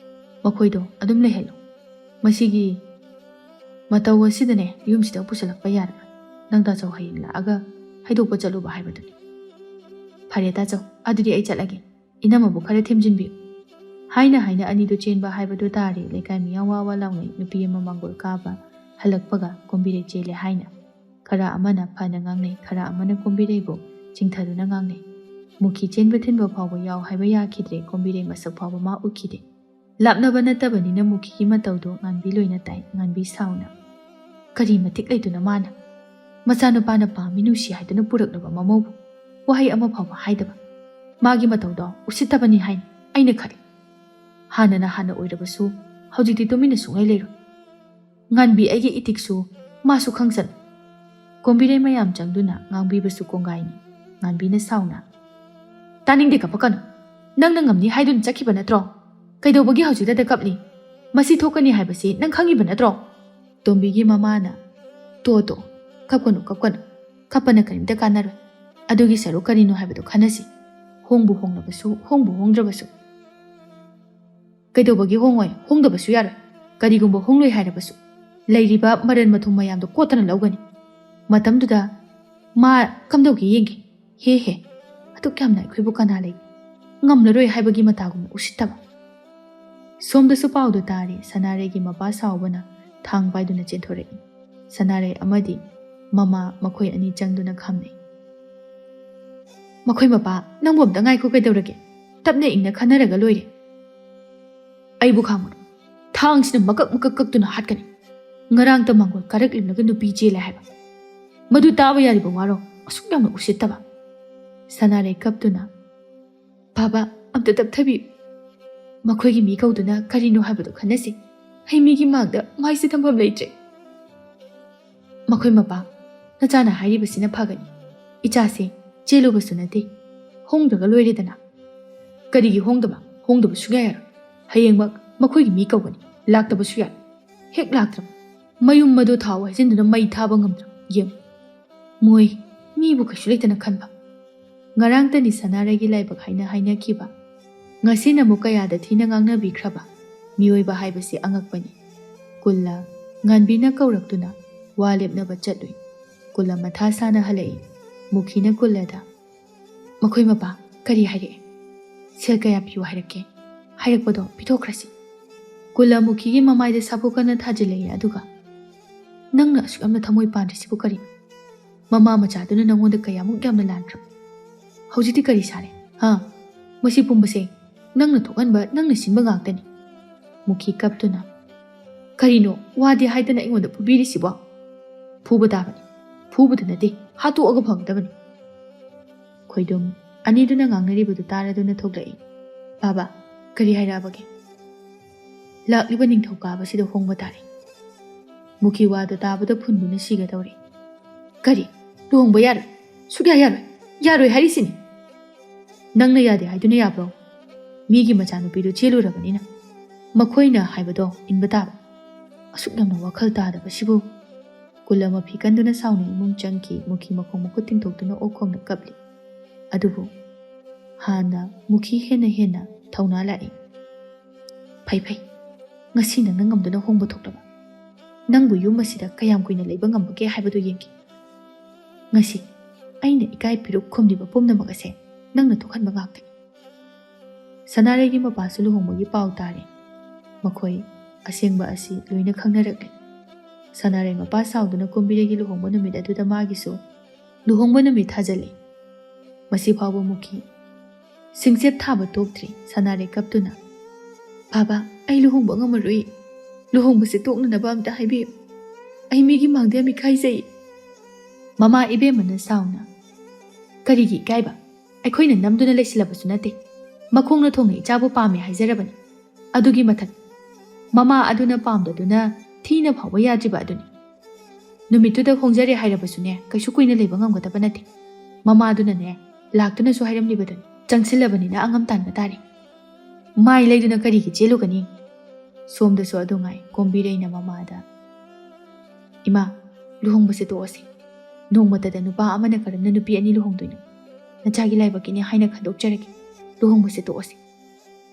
ꯃꯈꯣꯏꯗꯣ ꯑꯗꯨꯝ ꯂꯩꯍꯜꯂꯣ꯫ ꯃꯁꯤꯒꯤ ꯃꯇꯧ ꯑꯁꯤꯗꯅꯦ ꯌꯨꯝꯁꯤꯗ ꯄꯨꯁꯜꯂꯛꯄ ꯌꯥꯔꯔꯣꯏ꯫ ꯅꯪ ꯇꯥꯆꯧ ꯍꯌꯦꯡ ꯂꯥꯛꯑꯒ ꯍꯩꯗꯣꯛꯄ ꯆꯠꯂꯨꯕ ꯍꯥꯏꯕꯗꯨꯅꯤ꯫" "ꯐꯔꯦ ꯇꯥꯆꯧ, ꯑꯗꯨꯗꯤ ꯑꯩ ꯆꯠꯂꯒꯦ꯫ ꯏꯅꯝꯃꯕꯨ ꯈꯔ ꯊꯦꯝꯖꯤꯟꯕꯤꯌꯨ꯫" ꯍꯥꯏꯅ ꯍꯥꯏꯅ ꯑꯅꯤꯗꯨ ꯆꯦꯟꯕ ꯍꯥꯏꯕꯗꯨ ꯇꯥꯔꯦ꯫ ꯂꯩꯀꯥꯏ ꯃꯤꯌꯥꯝ ꯋꯥ ꯋꯥ ꯂꯥꯎꯅꯩ꯫ ꯅꯨꯄꯤ ꯑꯃ ꯃꯥꯡꯒꯣꯜ ꯀꯥꯕ ꯍꯜꯂꯛꯄꯒ ꯀꯣꯝꯕꯤꯔꯩ ꯆꯦꯜꯂꯦ ꯍꯥꯏꯅ꯫ ꯈꯔ ꯑꯃꯅ ꯐꯅ ꯉꯥꯡꯅꯩ, ꯈꯔ ꯑꯃꯅ ꯀꯣꯝꯕꯤꯔꯩꯕꯨ ꯆꯤꯡꯊꯗꯨꯅ ꯉꯥꯡꯅꯩ꯫ ꯃꯨꯈꯤ ꯆꯦꯟꯕ ꯊꯤꯟꯕ ꯐꯥꯎꯕ ꯌꯥꯎ ꯍꯥꯏꯕ ꯌꯥꯈꯤꯗ꯭ꯔꯦ, ꯀꯣꯝꯕꯤꯔꯩ ꯃꯁꯛ ꯐꯥꯎꯕ ꯃꯥ ꯎꯈꯤꯗꯦ꯫ ꯂꯥꯞꯅꯕ ꯅꯠꯇꯕꯅꯤꯅ ꯃꯨꯈꯤꯒꯤ ꯃꯇꯧꯗꯨ ꯉꯥꯟꯕꯤ ꯂꯣꯏꯅ ꯇꯥꯏ꯫ ꯉꯥꯟꯕꯤ ꯁꯥꯎꯅ, "ꯀꯔꯤ ꯃꯇꯤꯛ ꯂꯩꯗꯨꯅ ꯃꯥꯅ ꯃꯆꯥꯅꯨꯄꯥꯅ ꯄꯥꯝꯃꯤ ꯅꯨꯡꯁꯤ ꯍꯥꯏꯗꯨꯅ ꯄꯨꯔꯛꯂꯕ ꯃꯃꯧꯕꯨ ꯋꯥꯍꯩ ꯑꯃ ꯐꯥꯎꯕ ꯍꯥꯏꯗꯕ? ꯃꯥꯒꯤ ꯃꯇꯧꯗꯣ ꯎꯁꯤꯠꯇꯕꯅꯤ ꯍꯥꯏꯅ ꯑꯩꯅ ꯈꯜꯂꯤ꯫ ꯍꯥꯟꯅꯅ ꯍꯥꯟꯅ ꯑꯣꯏꯔꯕꯁꯨ ꯍꯧꯖꯤꯛꯇꯤ ꯇꯨꯃꯤꯟꯅ ꯁꯨꯡꯂꯩ ꯂꯩꯔꯣꯏ꯫ ꯉꯥꯟꯕꯤ ꯑꯩꯒꯤ ꯏꯇꯤꯛꯁꯨ ꯃꯥꯁꯨ ꯈꯪꯁꯅꯨ꯫" ꯀꯣꯝꯕꯤꯔꯩ ꯃꯌꯥꯝ ꯆꯪꯗꯨꯅ ꯉꯥꯡꯕꯤꯕꯁꯨ ꯀꯣꯡꯒꯥꯏꯅꯤ꯫ ꯉꯥꯟꯕꯤꯅ ꯁꯥꯎꯅ, "ꯇꯥꯅꯤꯡꯗꯦ, ꯀꯞꯄꯛꯀꯅꯨ꯫ ꯅꯪꯅ ꯉꯝꯅꯤ ꯍꯥꯏꯗꯨꯅ ꯆꯠꯈꯤꯕ ꯅꯠꯇ꯭ꯔꯣ? ꯀꯩꯗꯧꯕꯒꯤ ꯍꯧꯖꯤꯛꯇꯗ ꯀꯞꯂꯤ? ꯃꯁꯤ ꯊꯣꯛꯀꯅꯤ ꯍꯥꯏꯕꯁꯤ ꯅꯪ ꯈꯪꯉꯤꯕ ꯅꯠꯇ꯭ꯔꯣ?" ꯇꯣꯝꯕꯤꯒꯤ ꯃꯃꯥꯅ, "ꯇꯣ ꯇꯣ, ꯀꯞꯀꯅꯨ, ꯀꯞꯀꯅꯨ꯫ ꯀꯞꯄꯅ ꯀꯔꯤꯝꯇ ꯀꯥꯟꯅꯔꯣꯏ꯫ ꯑꯗꯨꯒꯤ ꯁꯔꯨꯛ ꯀꯔꯤꯅꯣ ꯍꯥꯏꯕꯗꯨ ꯈꯟꯅꯁꯤ꯫ ꯍꯣꯡꯕꯨ ꯍꯣꯡꯂꯕꯁꯨ, ꯍꯣꯡꯕꯨ ꯍꯣꯡꯗ꯭ꯔꯕꯁꯨ꯫ ꯀꯩꯗꯧꯕꯒꯤ ꯍꯣꯡꯉꯣꯏ? ꯍꯣꯡꯗꯕꯁꯨ ꯌꯥꯔꯣꯏ꯫ ꯀꯔꯤꯒꯨꯝꯕ ꯍꯣꯡꯂꯣꯏ ꯍꯥꯏꯔꯕꯁꯨ, ꯂꯩꯔꯤꯕ ꯃꯔꯟ ꯃꯊꯨꯝ ꯃꯌꯥꯝꯗꯣ ꯀꯣꯠꯇꯅ ꯂꯧꯒꯅꯤ꯫ ꯃꯇꯝꯗꯨꯗ ꯃꯥ ꯀꯝꯗꯧꯒꯦ ꯌꯦꯡꯒꯦ꯫ ꯍꯦ ꯍꯦ, ꯑꯗꯨꯛ ꯌꯥꯝꯅ ꯑꯩꯈꯣꯏꯕꯨ ꯀꯅꯥ ꯂꯩ? ꯉꯝꯂꯔꯣꯏ ꯍꯥꯏꯕꯒꯤ ꯃꯇꯥꯒꯨꯝꯅ ꯎꯁꯤꯠꯇꯕ꯫" ꯁꯣꯝꯗꯁꯨ ꯄꯥꯎꯗꯨ ꯇꯥꯔꯦ꯫ ꯁꯅꯥꯔꯩꯒꯤ ꯃꯄꯥ ꯁꯥꯎꯕꯅ ꯊꯥꯡ ꯄꯥꯏꯗꯨꯅ ꯆꯦꯟꯊꯣꯔꯛꯏ꯫ ꯁꯅꯥꯔꯩ ꯑꯃꯗꯤ ꯃꯃꯥ, ꯃꯈꯣꯏ ꯑꯅꯤ ꯆꯪꯗꯨꯅ ꯈꯥꯝꯅꯩ꯫ "ꯃꯈꯣꯏ ꯃꯄꯥ, ꯅꯪꯕꯨ ꯑꯝꯇ ꯉꯥꯏꯈꯣ, ꯀꯩꯗꯧꯔꯒꯦ? ꯇꯞꯅ ꯏꯪꯅ ꯈꯟꯅꯔꯒ ꯂꯣꯏꯔꯦ꯫ ꯑꯩꯕꯨ ꯈꯥꯝꯃꯨꯅꯨ꯫ ꯊꯥꯡꯁꯤꯅ ꯃꯀꯛ ꯃꯀꯛ ꯀꯛꯇꯨꯅ ꯍꯥꯠꯀꯅꯤ꯫ ꯉꯔꯥꯡꯇ ꯃꯥꯡꯒꯣꯜ ꯀꯥꯔꯛꯂꯝꯂꯒ ꯅꯨꯄꯤ ꯆꯦꯜꯂꯦ ꯍꯥꯏꯕ꯫ ꯃꯗꯨ ꯇꯥꯕ ꯌꯥꯔꯤꯕ ꯋꯥꯔꯣ? ꯑꯁꯨꯛ ꯌꯥꯝꯅ ꯎꯁꯤꯠꯇꯕ꯫" ꯁꯅꯥꯔꯩ ꯀꯞꯇꯨꯅ, "ꯕꯥꯕꯥ, ꯑꯝꯇ ꯇꯞꯊꯕꯤꯌꯨ꯫ ꯃꯈꯣꯏꯒꯤ ꯃꯤ ꯀꯧꯗꯨꯅ ꯀꯔꯤꯅꯣ ꯍꯥꯏꯕꯗꯨ ꯈꯟꯅꯁꯤ꯫ ꯑꯩ ꯃꯤꯒꯤ ꯃꯥꯡꯗ ꯃꯥꯏꯁꯦ ꯊꯝꯐꯝ ꯂꯩꯇ꯭ꯔꯦ꯫" "ꯃꯈꯣꯏ ꯃꯄꯥ, ꯅꯆꯥꯅ ꯍꯥꯏꯔꯤꯕꯁꯤꯅ ꯐꯒꯅꯤ꯫ ꯏꯆꯥꯁꯦ ꯆꯦꯜꯂꯨꯕꯁꯨ ꯅꯠꯇꯦ, ꯍꯣꯡꯗ꯭ꯔꯒ ꯂꯣꯏꯔꯦꯗꯅ꯫" "ꯀꯔꯤꯒꯤ ꯍꯣꯡꯗꯕ? ꯍꯣꯡꯗꯕ ꯁꯨꯡꯌꯥ ꯌꯥꯔꯣꯏ꯫ ꯍꯌꯦꯡꯃꯛ ꯃꯈꯣꯏꯒꯤ ꯃꯤ ꯀꯧꯒꯅꯤ, ꯂꯥꯛꯇꯕꯁꯨ ꯌꯥꯔꯣꯏ꯫ ꯍꯦꯛ ꯂꯥꯛꯇ꯭ꯔꯕ, ꯃꯌꯨꯝ ꯑꯗꯨ ꯊꯥꯎ ꯍꯩꯖꯤꯟꯗꯨꯅ ꯃꯩ ꯊꯥꯕ ꯉꯝꯗ꯭ꯔꯕ ꯌꯦꯡꯉꯨ꯫ ꯃꯣꯏ ꯃꯤꯕꯨ ꯀꯩꯁꯨ ꯂꯩꯇꯅ ꯈꯟꯕ꯫ ꯉꯔꯥꯡꯇꯅꯤ ꯁꯅꯥꯔꯩꯒꯤ ꯂꯥꯏꯕꯛ ꯍꯥꯏꯅ ꯍꯥꯏꯅꯈꯤꯕ꯫ ꯉꯁꯤꯅ ꯑꯃꯨꯛ ꯀꯌꯥꯗ ꯊꯤꯅ ꯉꯥꯡꯅꯕꯤꯈ꯭ꯔꯕ꯫ ꯃꯤꯑꯣꯏꯕ ꯍꯥꯏꯕꯁꯤ ꯑꯉꯛꯄꯅꯤ꯫" ꯀꯨꯜꯂ ꯉꯥꯟꯕꯤꯅ ꯀꯧꯔꯛꯇꯨꯅ ꯋꯥ ꯂꯦꯞꯅꯕ ꯆꯠꯂꯨꯏ꯫ ꯀꯨꯜꯂ ꯃꯊꯥ ꯁꯥꯅ ꯍꯜꯂꯛꯏ꯫ ꯃꯨꯈꯤꯅ ꯀꯨꯜꯂꯗ, "ꯃꯈꯣꯏ ꯃꯄꯥ ꯀꯔꯤ ꯍꯥꯏꯔꯛꯑꯦ? ꯁꯦꯜ ꯀꯌꯥ ꯄꯤꯌꯨ ꯍꯥꯏꯔꯛꯀꯦ? ꯍꯥꯏꯔꯛꯄꯗꯣ ꯄꯤꯊꯣꯛꯈ꯭ꯔꯁꯤ꯫" ꯀꯨꯜꯂ ꯃꯨꯈꯤꯒꯤ ꯃꯃꯥꯏꯗ ꯁꯥꯐꯨ ꯀꯟꯅ ꯊꯥꯖꯤꯜꯂꯛꯏ, ꯑꯗꯨꯒ, "ꯅꯪꯅ ꯑꯁꯨꯛ ꯌꯥꯝꯅ ꯊꯃꯣꯏ ꯄꯥꯟꯗ꯭ꯔꯤꯁꯤꯕꯨ ꯀꯔꯤꯅꯣ? ꯃꯃꯥ ꯃꯆꯥꯗꯨꯅ ꯅꯪꯉꯣꯟꯗ ꯀꯌꯥꯃꯨꯛ ꯌꯥꯝꯅ ꯂꯥꯟꯈ꯭ꯔꯕ? ꯍꯧꯖꯤꯛꯇꯤ ꯀꯔꯤ ꯁꯥꯔꯦ? ꯍꯥ? ꯃꯁꯤ ꯄꯨꯝꯕꯁꯦ ꯅꯪꯅ ꯊꯣꯛꯍꯟꯕ, ꯅꯪꯅ ꯁꯤꯟꯕ ꯉꯥꯛꯇꯅꯤ꯫" ꯃꯨꯈꯤ ꯀꯞꯇꯨꯅ, "ꯀꯔꯤꯅꯣ ꯋꯥꯗꯦ ꯍꯥꯏꯗꯅ ꯑꯩꯉꯣꯟꯗ ꯐꯨꯕꯤꯔꯤꯁꯤꯕꯣ? ꯐꯨꯕ ꯇꯥꯕꯅꯤ꯫ ꯐꯨꯕꯗ ꯅꯠꯇꯦ, ꯍꯥꯠꯇꯣꯛꯑꯒ ꯐꯒꯗꯕꯅꯤ꯫" ꯈꯣꯏꯗꯨꯝ ꯑꯅꯤꯗꯨꯅ ꯉꯥꯡꯅꯔꯤꯕꯗꯨ ꯇꯥꯔꯗꯨꯅ ꯊꯣꯛꯂꯛꯏ꯫ "ꯕꯥꯕꯥ, ꯀꯔꯤ ꯍꯥꯏꯔꯛꯑꯕꯒꯦ?" "ꯂꯥꯛꯂꯤꯕ ꯅꯤꯡꯊꯧꯀꯥꯕꯁꯤꯗ ꯍꯣꯡꯕ ꯇꯥꯔꯦ꯫" ꯃꯨꯈꯤ ꯋꯥꯗꯨ ꯇꯥꯕꯗ ꯐꯨꯟꯗꯨꯅ ꯁꯤꯒꯗꯧꯔꯦ꯫ "ꯀꯔꯤ? ꯂꯨꯍꯣꯡꯕ ꯌꯥꯔꯣꯏ? ꯁꯨꯛꯌꯥ ꯌꯥꯔꯣꯏ꯫ ꯌꯥꯔꯣꯏ ꯍꯥꯏꯔꯤꯁꯤꯅꯤ꯫ ꯅꯪꯅ ꯌꯥꯗꯦ ꯍꯥꯏꯗꯨꯅ ꯌꯥꯕ꯭ꯔꯣ? ꯃꯤꯒꯤ ꯃꯆꯥꯅꯨꯄꯤꯗꯨ ꯆꯦꯜꯂꯨꯔꯕꯅꯤꯅ ꯃꯈꯣꯏꯅ ꯍꯥꯏꯕꯗꯣ ꯏꯟꯕ ꯇꯥꯕ꯫ ꯑꯁꯨꯛ ꯌꯥꯝꯅ ꯋꯥꯈꯜ ꯇꯥꯗꯕꯁꯤꯕꯨ!" ꯀꯨꯜ ꯑꯃ ꯐꯤ ꯀꯟꯗꯨꯅ ꯁꯥꯎꯅ ꯏꯃꯨꯡ ꯆꯪꯈꯤ꯫ ꯃꯨꯈꯤ ꯃꯈꯣꯡ ꯃꯈꯨꯠ ꯇꯤꯡꯊꯣꯛꯇꯨꯅ ꯑꯣꯛ ꯈꯣꯡꯅ ꯀꯞꯂꯤ꯫ ꯑꯗꯨꯕꯨ ꯍꯥꯟꯅ ꯃꯨꯈꯤ ꯍꯦꯟꯅ ꯍꯦꯟꯅ ꯊꯧꯅꯥ ꯂꯥꯛꯏ꯫ "ꯐꯩ ꯐꯩ, ꯉꯁꯤ ꯅꯪꯅ ꯉꯝꯗꯨꯅ ꯍꯣꯡꯕ ꯊꯣꯛꯂꯕ꯫ ꯅꯪꯕꯨ ꯌꯨꯝ ꯑꯁꯤꯗ ꯀꯌꯥꯝ ꯀꯨꯏꯅ ꯂꯩꯕ ꯉꯝꯕꯒꯦ ꯍꯥꯏꯕꯗꯨ ꯌꯦꯡꯒꯦ꯫ ꯉꯁꯤ ꯑꯩꯅ ꯏꯀꯥꯏ ꯄꯤꯔꯨꯛ ꯈꯨꯝꯂꯤꯕ ꯄꯨꯝꯅꯃꯛ ꯑꯁꯦ ꯅꯪꯅ ꯊꯣꯛꯍꯟꯕ ꯉꯥꯛꯇꯅꯤ꯫" ꯁꯅꯥꯔꯩꯒꯤ ꯃꯄꯥꯁꯨ ꯂꯨꯍꯣꯡꯕꯒꯤ ꯄꯥꯎ ꯇꯥꯔꯦ꯫ ꯃꯈꯣꯏ ꯑꯁꯦꯡꯕ ꯑꯁꯤ ꯂꯣꯏꯅ ꯈꯪꯅꯔꯛꯂꯦ꯫ ꯁꯅꯥꯔꯩ ꯃꯄꯥ ꯁꯥꯎꯗꯨꯅ ꯀꯨꯝꯕꯤꯔꯩꯒꯤ ꯂꯨꯍꯣꯡꯕ ꯅꯨꯃꯤꯠ ꯑꯗꯨꯗ ꯃꯥꯒꯤꯁꯨ ꯂꯨꯍꯣꯡꯕ ꯅꯨꯃꯤꯠ ꯊꯥꯖꯜꯂꯤ꯫ ꯃꯁꯤ ꯐꯥꯎꯕ ꯃꯨꯈꯤ ꯁꯤꯡꯆꯦꯞ ꯊꯥꯕ ꯇꯣꯛꯇ꯭ꯔꯤ꯫ ꯁꯅꯥꯔꯩ ꯀꯞꯇꯨꯅ, "ꯕꯥꯕꯥ, ꯑꯩ ꯂꯨꯍꯣꯡꯕ ꯉꯝꯃꯔꯣꯏ꯫ ꯂꯨꯍꯣꯡꯕꯁꯦ ꯇꯣꯛꯅꯅꯕ ꯑꯝꯇ ꯍꯥꯏꯕꯤꯌꯨ꯫ ꯑꯩ ꯃꯤꯒꯤ ꯃꯥꯡꯗ ꯌꯥꯝ ꯏꯀꯥꯏꯖꯩ꯫" ꯃꯃꯥ ꯏꯕꯦꯝꯃꯅ ꯁꯥꯎꯅ, "ꯀꯔꯤꯒꯤ ꯏꯀꯥꯏꯕ? ꯑꯩꯈꯣꯏꯅ ꯅꯝꯗꯨꯅ ꯂꯩꯁꯤꯜꯂꯕꯁꯨ ꯅꯠꯇꯦ꯫ ꯃꯈꯣꯡꯅ ꯊꯣꯡꯅ ꯏꯆꯥꯕꯨ ꯄꯥꯝꯃꯦ ꯍꯥꯏꯖꯔꯕꯅꯤ꯫ ꯑꯗꯨꯒꯤ ꯃꯊꯛ, ꯃꯃꯥ ꯑꯗꯨꯅ ꯄꯥꯝꯗꯗꯨꯅ ꯊꯤꯅ ꯐꯥꯎꯕ ꯌꯥꯗ꯭ꯔꯤꯕ ꯑꯗꯨꯅꯤ꯫ ꯅꯨꯃꯤꯠꯇꯨꯗ ꯍꯣꯡꯖꯔꯦ ꯍꯥꯏꯔꯕꯁꯨꯅꯦ, ꯀꯩꯁꯨ ꯀꯨꯏꯅ ꯂꯩꯕ ꯉꯝꯒꯗꯕ ꯅꯠꯇꯦ꯫ ꯃꯃꯥꯗꯨꯅꯅꯦ, ꯂꯥꯛꯇꯨꯅꯁꯨ ꯍꯥꯏꯔꯝꯂꯤꯕꯗꯨꯅꯤ꯫ ꯆꯪꯁꯤꯜꯂꯕꯅꯤꯅ ꯑꯉꯝ ꯇꯥꯟꯕ ꯇꯥꯔꯦ꯫ ꯃꯥꯏ ꯂꯩꯗꯨꯅ ꯀꯔꯤꯒꯤ ꯆꯦꯜꯂꯨꯒꯅꯤ?" ꯁꯣꯝꯗꯁꯨ ꯑꯗꯨ ꯉꯥꯏ꯫ ꯀꯣꯝꯕꯤꯔꯩꯅ ꯃꯃꯥꯗ, "ꯏꯃꯥ, ꯂꯨꯍꯣꯡꯕꯁꯦ ꯇꯣꯛꯑꯁꯤ꯫ ꯅꯣꯡꯃꯇꯗ ꯅꯨꯄꯥ ꯑꯃꯅ ꯀꯔꯝꯅ ꯅꯨꯄꯤ ꯑꯅꯤ ꯂꯨꯍꯣꯡꯗꯣꯏꯅꯣ? ꯅꯆꯥꯒꯤ ꯂꯥꯏꯕꯛꯀꯤꯅꯤ ꯍꯥꯏꯅ ꯈꯟꯗꯣꯛꯆꯔꯒꯦ꯫ ꯂꯨꯍꯣꯡꯕꯁꯦ ꯇꯣꯛꯑꯁꯤ꯫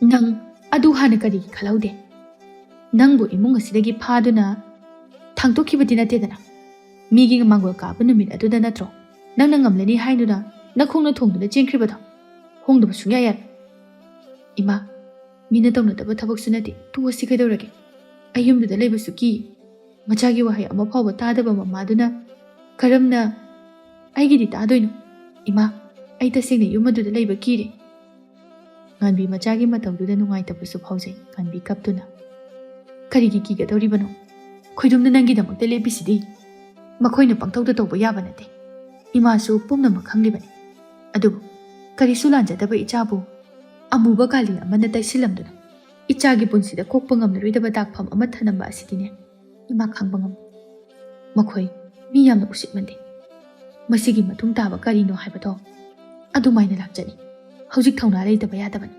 ꯅꯪ ꯑꯗꯨ ꯍꯥꯟꯅ ꯀꯔꯤꯒꯤ ꯈꯜꯍꯧꯗꯦ? ꯅꯪꯕꯨ ꯏꯃꯨꯡ ꯑꯁꯤꯗꯒꯤ ꯐꯥꯗꯨꯅ ꯊꯥꯡꯗꯣꯛꯈꯤꯕꯗꯤ ꯅꯠꯇꯦꯗꯅ꯫ ꯃꯤꯒꯤ ꯃꯥꯡꯒꯣꯜ ꯀꯥꯕ ꯅꯨꯃꯤꯠ ꯑꯗꯨꯗ ꯅꯠꯇ꯭ꯔꯣ ꯅꯪꯅ ꯉꯝꯂꯅꯤ ꯍꯥꯏꯗꯨꯅ ꯅꯈꯣꯡꯅ ꯊꯣꯡꯗꯨꯅ ꯆꯦꯟꯈ꯭ꯔꯤꯕꯗꯣ? ꯍꯣꯡꯗꯕ ꯁꯨꯡꯌꯥ ꯌꯥꯔꯣꯏ꯫" "ꯏꯃꯥ, ꯃꯤꯅ ꯇꯧꯅꯗꯕ ꯊꯕꯛꯁꯨ ꯅꯠꯇꯦ, ꯇꯣꯛꯑꯁꯤ ꯀꯩꯗꯧꯔꯒꯦ? ꯑꯩ ꯌꯨꯝꯗꯨꯗ ꯂꯩꯕꯁꯨ ꯀꯤ꯫" ꯃꯆꯥꯒꯤ ꯋꯥꯍꯩ ꯑꯃ ꯐꯥꯎꯕ ꯇꯥꯗꯕ ꯃꯃꯥꯗꯨꯅ ꯀꯔꯝꯅ ꯑꯩꯒꯤꯗꯤ ꯇꯥꯗꯣꯏꯅꯣ? "ꯏꯃꯥ, ꯑꯩ ꯇꯁꯦꯡꯅ ꯌꯨꯝ ꯑꯗꯨꯗ ꯂꯩꯕ ꯀꯤꯔꯦ꯫" ꯉꯥꯟꯕꯤ ꯃꯆꯥꯒꯤ ꯃꯇꯧꯗꯨꯗ ꯅꯨꯡꯉꯥꯏꯇꯕꯁꯨ ꯐꯥꯎꯖꯩ꯫ ꯉꯥꯟꯕꯤ ꯀꯞꯇꯨꯅ, "ꯀꯔꯤꯒꯤ ꯀꯤꯒꯗꯧꯔꯤꯕꯅꯣ? ꯈꯣꯏꯗꯨꯝꯅ ꯅꯪꯒꯤꯗꯃꯛꯇ ꯂꯦꯞꯄꯤꯁꯤꯗꯤ꯫ ꯃꯈꯣꯏꯅ ꯄꯪꯇꯧꯗ ꯇꯧꯕ ꯌꯥꯕ ꯅꯠꯇꯦ꯫ ꯏꯃꯥꯁꯨ ꯄꯨꯝꯅꯃꯛ ꯈꯪꯂꯤꯕꯅꯤ꯫ ꯑꯗꯨꯕꯨ ꯀꯔꯤꯁꯨ ꯂꯥꯟꯖꯗꯕ ꯏꯆꯥꯕꯨ ꯑꯃꯨꯕ ꯀꯥꯂꯤ ꯑꯃꯅ ꯇꯩꯁꯤꯜꯂꯝꯗꯨꯅ ꯏꯆꯥꯒꯤ ꯄꯨꯟꯁꯤꯗ ꯀꯣꯛꯄ ꯉꯝꯂꯔꯣꯏꯗꯕ ꯗꯥꯛꯐꯝ ꯑꯃ ꯊꯅꯝꯕ ꯑꯁꯤꯗꯤꯅꯦ, ꯏꯃꯥ ꯈꯥꯡꯕ ꯉꯝꯗꯦ꯫ ꯃꯈꯣꯏ ꯃꯤ ꯌꯥꯝꯅ ꯎꯁꯤꯠꯃꯟꯗꯦ꯫ ꯃꯁꯤꯒꯤ ꯃꯇꯨꯡ ꯇꯥꯕ ꯀꯔꯤꯅꯣ ꯍꯥꯏꯕꯗꯣ ꯑꯗꯨꯃꯥꯏꯅ ꯂꯥꯛꯆꯅꯤ꯫ ꯍꯧꯖꯤꯛ ꯊꯧꯅꯥ ꯂꯩꯇꯕ ꯌꯥꯗꯕꯅꯤ꯫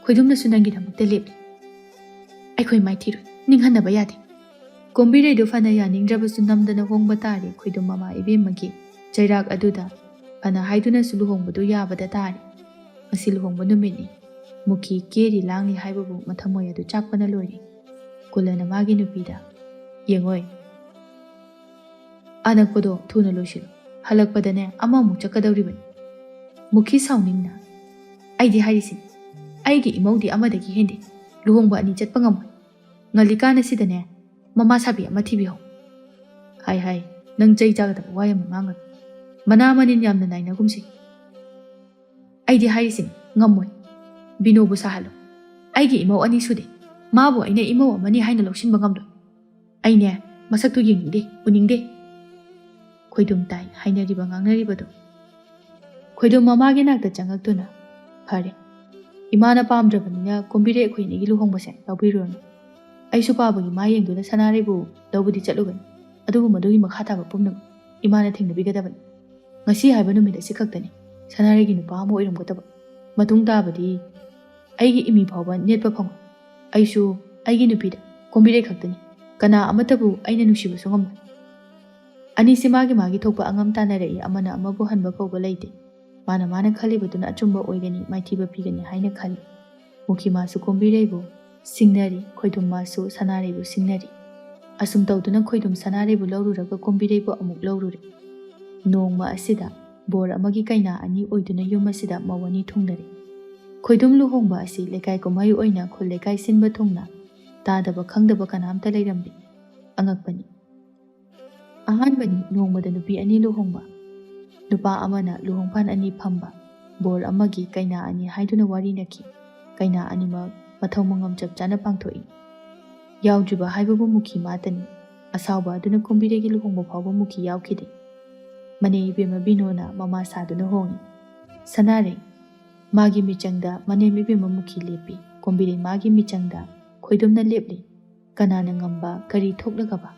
ꯈꯣꯏꯗꯨꯝꯅꯁꯨ ꯅꯪꯒꯤꯗꯃꯛꯇ ꯂꯦꯞꯂꯤ꯫ ꯑꯩꯈꯣꯏ ꯃꯥꯏꯊꯤꯔꯣꯏ, ꯅꯤꯡꯍꯟꯅꯕ ꯌꯥꯗꯦ꯫ ꯀꯣꯝꯕꯤꯔꯩꯗꯨ ꯐꯅ ꯌꯥꯅꯤꯡꯗ꯭ꯔꯕꯁꯨ ꯅꯝꯗꯅ ꯍꯣꯡꯕ ꯇꯥꯔꯦ ꯈꯣꯏꯗꯨꯝ ꯃꯃꯥ ꯏꯕꯦꯝꯃꯒꯤ ꯆꯩꯔꯥꯛ ꯑꯗꯨꯗ꯫ ꯐꯅ ꯍꯥꯏꯗꯨꯅꯁꯨ ꯂꯨꯍꯣꯡꯕꯗꯨ ꯌꯥꯕꯗ ꯇꯥꯔꯦ꯫ ꯉꯁꯤ ꯂꯨꯍꯣꯡꯕ ꯅꯨꯃꯤꯠꯅꯤ꯫ ꯃꯨꯈꯤ ꯀꯦꯔꯤ ꯂꯥꯡꯂꯤ ꯍꯥꯏꯕꯕꯨ ꯃꯊꯃꯣꯏ ꯑꯗꯨ ꯆꯥꯛꯄꯅ ꯂꯣꯏꯔꯦ꯫ ꯀꯨꯂꯅ ꯃꯥꯒꯤ ꯅꯨꯄꯤꯗ, "ꯌꯦꯡꯉꯣꯏ, ꯑꯅꯛꯄꯗꯣ ꯊꯨꯅ ꯂꯣꯏꯁꯤꯜꯂꯨ꯫ ꯍꯜꯂꯛꯄꯗꯅꯦ ꯑꯃꯃꯨꯛ ꯆꯠꯀꯗꯧꯔꯤꯕꯅꯤ꯫" ꯃꯨꯈꯤ ꯁꯥꯎꯅꯤꯡꯅ, "ꯑꯩꯗꯤ ꯍꯥꯏꯔꯤꯁꯤꯅꯤ, ꯑꯩꯒꯤ ꯏꯃꯧꯗꯤ ꯑꯃꯗꯒꯤ ꯍꯦꯟꯗꯦ꯫ ꯂꯨꯍꯣꯡꯕ ꯑꯅꯤ ꯆꯠꯄ ꯉꯝꯃꯣꯏ꯫ ꯉꯜꯂꯤꯀꯥꯟ ꯑꯁꯤꯗꯅꯦ ꯃꯃꯥ ꯁꯥꯕꯤ ꯑꯃ ꯊꯤꯕꯤꯍꯧ꯫" "ꯍꯥꯏ ꯍꯥꯏ, ꯅꯪ ꯆꯩ ꯆꯥꯒꯗꯕ ꯋꯥ ꯌꯥꯝꯅ ꯉꯥꯡꯒꯅꯨ꯫ ꯃꯅꯥ ꯃꯅꯤꯟ ꯌꯥꯝꯅ ꯅꯥꯏꯅꯒꯨꯝꯁꯤ꯫ ꯑꯩꯗꯤ ꯍꯥꯏꯔꯤꯁꯤꯅꯤ, ꯉꯝꯃꯣꯏ꯫ ꯕꯤꯅꯣꯕꯨ ꯁꯥꯍꯜꯂꯣ꯫ ꯑꯩꯒꯤ ꯏꯃꯧ ꯑꯅꯤ ꯁꯨꯗꯦ꯫ ꯃꯥꯕꯨ ꯑꯩꯅ ꯏꯃꯧ ꯑꯃꯅꯤ ꯍꯥꯏꯅ ꯂꯧꯁꯤꯟꯕ ꯉꯝꯂꯣꯏ꯫ ꯑꯩꯅꯦ, ꯃꯁꯛꯇꯨ ꯌꯦꯡꯅꯤꯡꯗꯦ, ꯎꯅꯤꯡꯗꯦ꯫" ꯈꯣꯏꯗꯨꯝ ꯇꯥꯏ ꯍꯥꯏꯅꯔꯤꯕ ꯉꯥꯡꯅꯔꯤꯕꯗꯨ꯫ ꯈꯣꯏꯗꯨꯝ ꯃꯃꯥꯒꯤ ꯅꯥꯛꯇ ꯆꯪꯉꯛꯇꯨꯅ, "ꯐꯔꯦ, ꯏꯃꯥꯅ ꯄꯥꯝꯗ꯭ꯔꯕꯅꯤꯅ ꯀꯣꯝꯕꯤꯔꯩ ꯑꯩꯈꯣꯏ ꯑꯅꯤꯒꯤ ꯂꯨꯍꯣꯡꯕꯁꯦ ꯂꯧꯕꯤꯔꯨꯔꯅꯨ꯫ ꯑꯩꯁꯨ ꯄꯥꯕꯒꯤ ꯃꯥ ꯌꯦꯡꯗꯨꯅ ꯁꯅꯥꯔꯩꯕꯨ ꯂꯧꯕꯗꯤ ꯆꯠꯂꯨꯒꯅꯤ, ꯑꯗꯨꯕꯨ ꯃꯗꯨꯒꯤ ꯃꯈꯥ ꯇꯥꯕ ꯄꯨꯝꯅꯃꯛ ꯏꯃꯥꯅ ꯊꯦꯡꯅꯕꯤꯒꯗꯕꯅꯤ꯫ ꯉꯁꯤ ꯍꯥꯏꯕ ꯅꯨꯃꯤꯠ ꯑꯁꯤ ꯈꯛꯇꯅꯤ ꯁꯅꯥꯔꯩꯒꯤ ꯅꯨꯄꯥ ꯑꯃ ꯑꯣꯏꯔꯝꯒꯗꯕ꯫ ꯃꯇꯨꯡ ꯇꯥꯕꯗꯤ ꯑꯩꯒꯤ ꯏꯃꯤ ꯐꯥꯎꯕ ꯅꯦꯠꯄ ꯐꯪꯉꯣꯏ꯫ ꯑꯩꯁꯨ ꯑꯩꯒꯤ ꯅꯨꯄꯤꯗ ꯀꯣꯝꯕꯤꯔꯩ ꯈꯛꯇꯅꯤ꯫ ꯀꯅꯥ ꯑꯃꯠꯇꯕꯨ ꯑꯩꯅ ꯅꯨꯡꯁꯤꯕꯁꯨ ꯉꯝꯂꯣꯏ꯫" ꯑꯅꯤꯁꯤ ꯃꯥꯒꯤ ꯃꯥꯒꯤ ꯊꯣꯛꯄ ꯑꯉꯝ ꯇꯥꯟꯅꯔꯛꯏ꯫ ꯑꯃꯅ ꯑꯃꯕꯨ ꯍꯟꯕ ꯀꯧꯕ ꯂꯩꯇꯦ꯫ ꯃꯥꯅ ꯃꯥꯅ ꯈꯜꯂꯤꯕꯗꯨꯅ ꯑꯆꯨꯝꯕ ꯑꯣꯏꯒꯅꯤ, ꯃꯥꯏꯊꯤꯕ ꯄꯤꯒꯅꯤ ꯍꯥꯏꯅ ꯈꯜꯂꯤ꯫ ꯃꯨꯈꯤ ꯃꯥꯁꯨ ꯀꯣꯝꯕꯤꯔꯩꯕꯨ ꯁꯤꯡꯅꯔꯤ, ꯈꯣꯏꯗꯨꯝ ꯃꯥꯁꯨ ꯁꯅꯥꯔꯩꯕꯨ ꯁꯤꯡꯅꯔꯤ꯫ ꯑꯁꯨꯝ ꯇꯧꯗꯨꯅ ꯈꯣꯏꯗꯨꯝ ꯁꯅꯥꯔꯩꯕꯨ ꯂꯧꯔꯨꯔꯒ ꯀꯣꯝꯕꯤꯔꯩꯕꯨ ꯑꯃꯨꯛ ꯂꯧꯔꯨꯔꯦ꯫ ꯅꯣꯡꯃ ꯑꯁꯤꯗ ꯕꯣꯔ ꯑꯃꯒꯤ ꯀꯩꯅꯥ ꯑꯅꯤ ꯑꯣꯏꯗꯨꯅ ꯌꯨꯝ ꯑꯁꯤꯗ ꯃꯧ ꯑꯅꯤ ꯊꯨꯡꯂꯔꯦ꯫ ꯈꯣꯏꯗꯨꯝ ꯂꯨꯍꯣꯡꯕ ꯑꯁꯤ ꯂꯩꯀꯥꯏ ꯀꯨꯝꯍꯩ ꯑꯣꯏꯅ ꯈꯨꯜ ꯂꯩꯀꯥꯏ ꯁꯤꯟꯕ ꯊꯨꯡꯅ ꯇꯥꯗꯕ ꯈꯪꯗꯕ ꯀꯅꯥꯝꯇ ꯂꯩꯔꯝꯗꯦ꯫ ꯑꯉꯛꯄꯅꯤ꯫ ꯑꯍꯥꯟꯕꯅꯤ ꯅꯣꯡꯃꯗ ꯅꯨꯄꯤ ꯑꯅꯤ ꯂꯨꯍꯣꯡꯕ꯫ ꯅꯨꯄꯥ ꯑꯃꯅ ꯂꯨꯍꯣꯡꯐꯥꯟ ꯑꯅꯤ ꯐꯝꯕ, ꯕꯣꯔ ꯑꯃꯒꯤ ꯀꯩꯅꯥ ꯑꯅꯤ ꯍꯥꯏꯗꯨꯅ ꯋꯥꯔꯤꯅꯈꯤ꯫ ꯀꯩꯅꯥ ꯑꯅꯤꯃꯛ ꯃꯊꯧ ꯃꯉꯝ ꯆꯞ ꯆꯥꯅ ꯄꯥꯡꯊꯣꯛꯏ꯫ ꯌꯥꯎꯗ꯭ꯔꯤꯕ ꯍꯥꯏꯕꯕꯨ ꯃꯨꯈꯤ ꯃꯥꯇꯅꯤ꯫ ꯑꯁꯥꯎꯕ ꯑꯗꯨꯅ ꯀꯨꯝꯕꯤꯔꯩꯒꯤ ꯂꯨꯍꯣꯡꯕ ꯐꯥꯎꯕ ꯃꯨꯈꯤ ꯌꯥꯎꯈꯤꯗꯦ꯫ ꯃꯅꯦ ꯏꯕꯦꯝꯃ ꯕꯤꯅꯣꯅ ꯃꯃꯥ ꯁꯥꯗꯨꯅ ꯍꯣꯡꯉꯤ꯫ ꯁꯅꯥꯔꯩ, ꯃꯥꯒꯤ ꯃꯤꯆꯪꯗ ꯃꯅꯦꯝ ꯏꯕꯦꯝꯃ ꯃꯨꯈꯤ ꯂꯦꯞꯄꯤ꯫ ꯀꯨꯝꯕꯤꯔꯩ ꯃꯥꯒꯤ ꯃꯤꯆꯪꯗ ꯈꯣꯏꯗꯨꯝꯅ ꯂꯦꯞꯂꯤ꯫ ꯀꯅꯥꯅ ꯉꯝꯕ, ꯀꯔꯤ ꯊꯣꯛꯂꯒꯕ?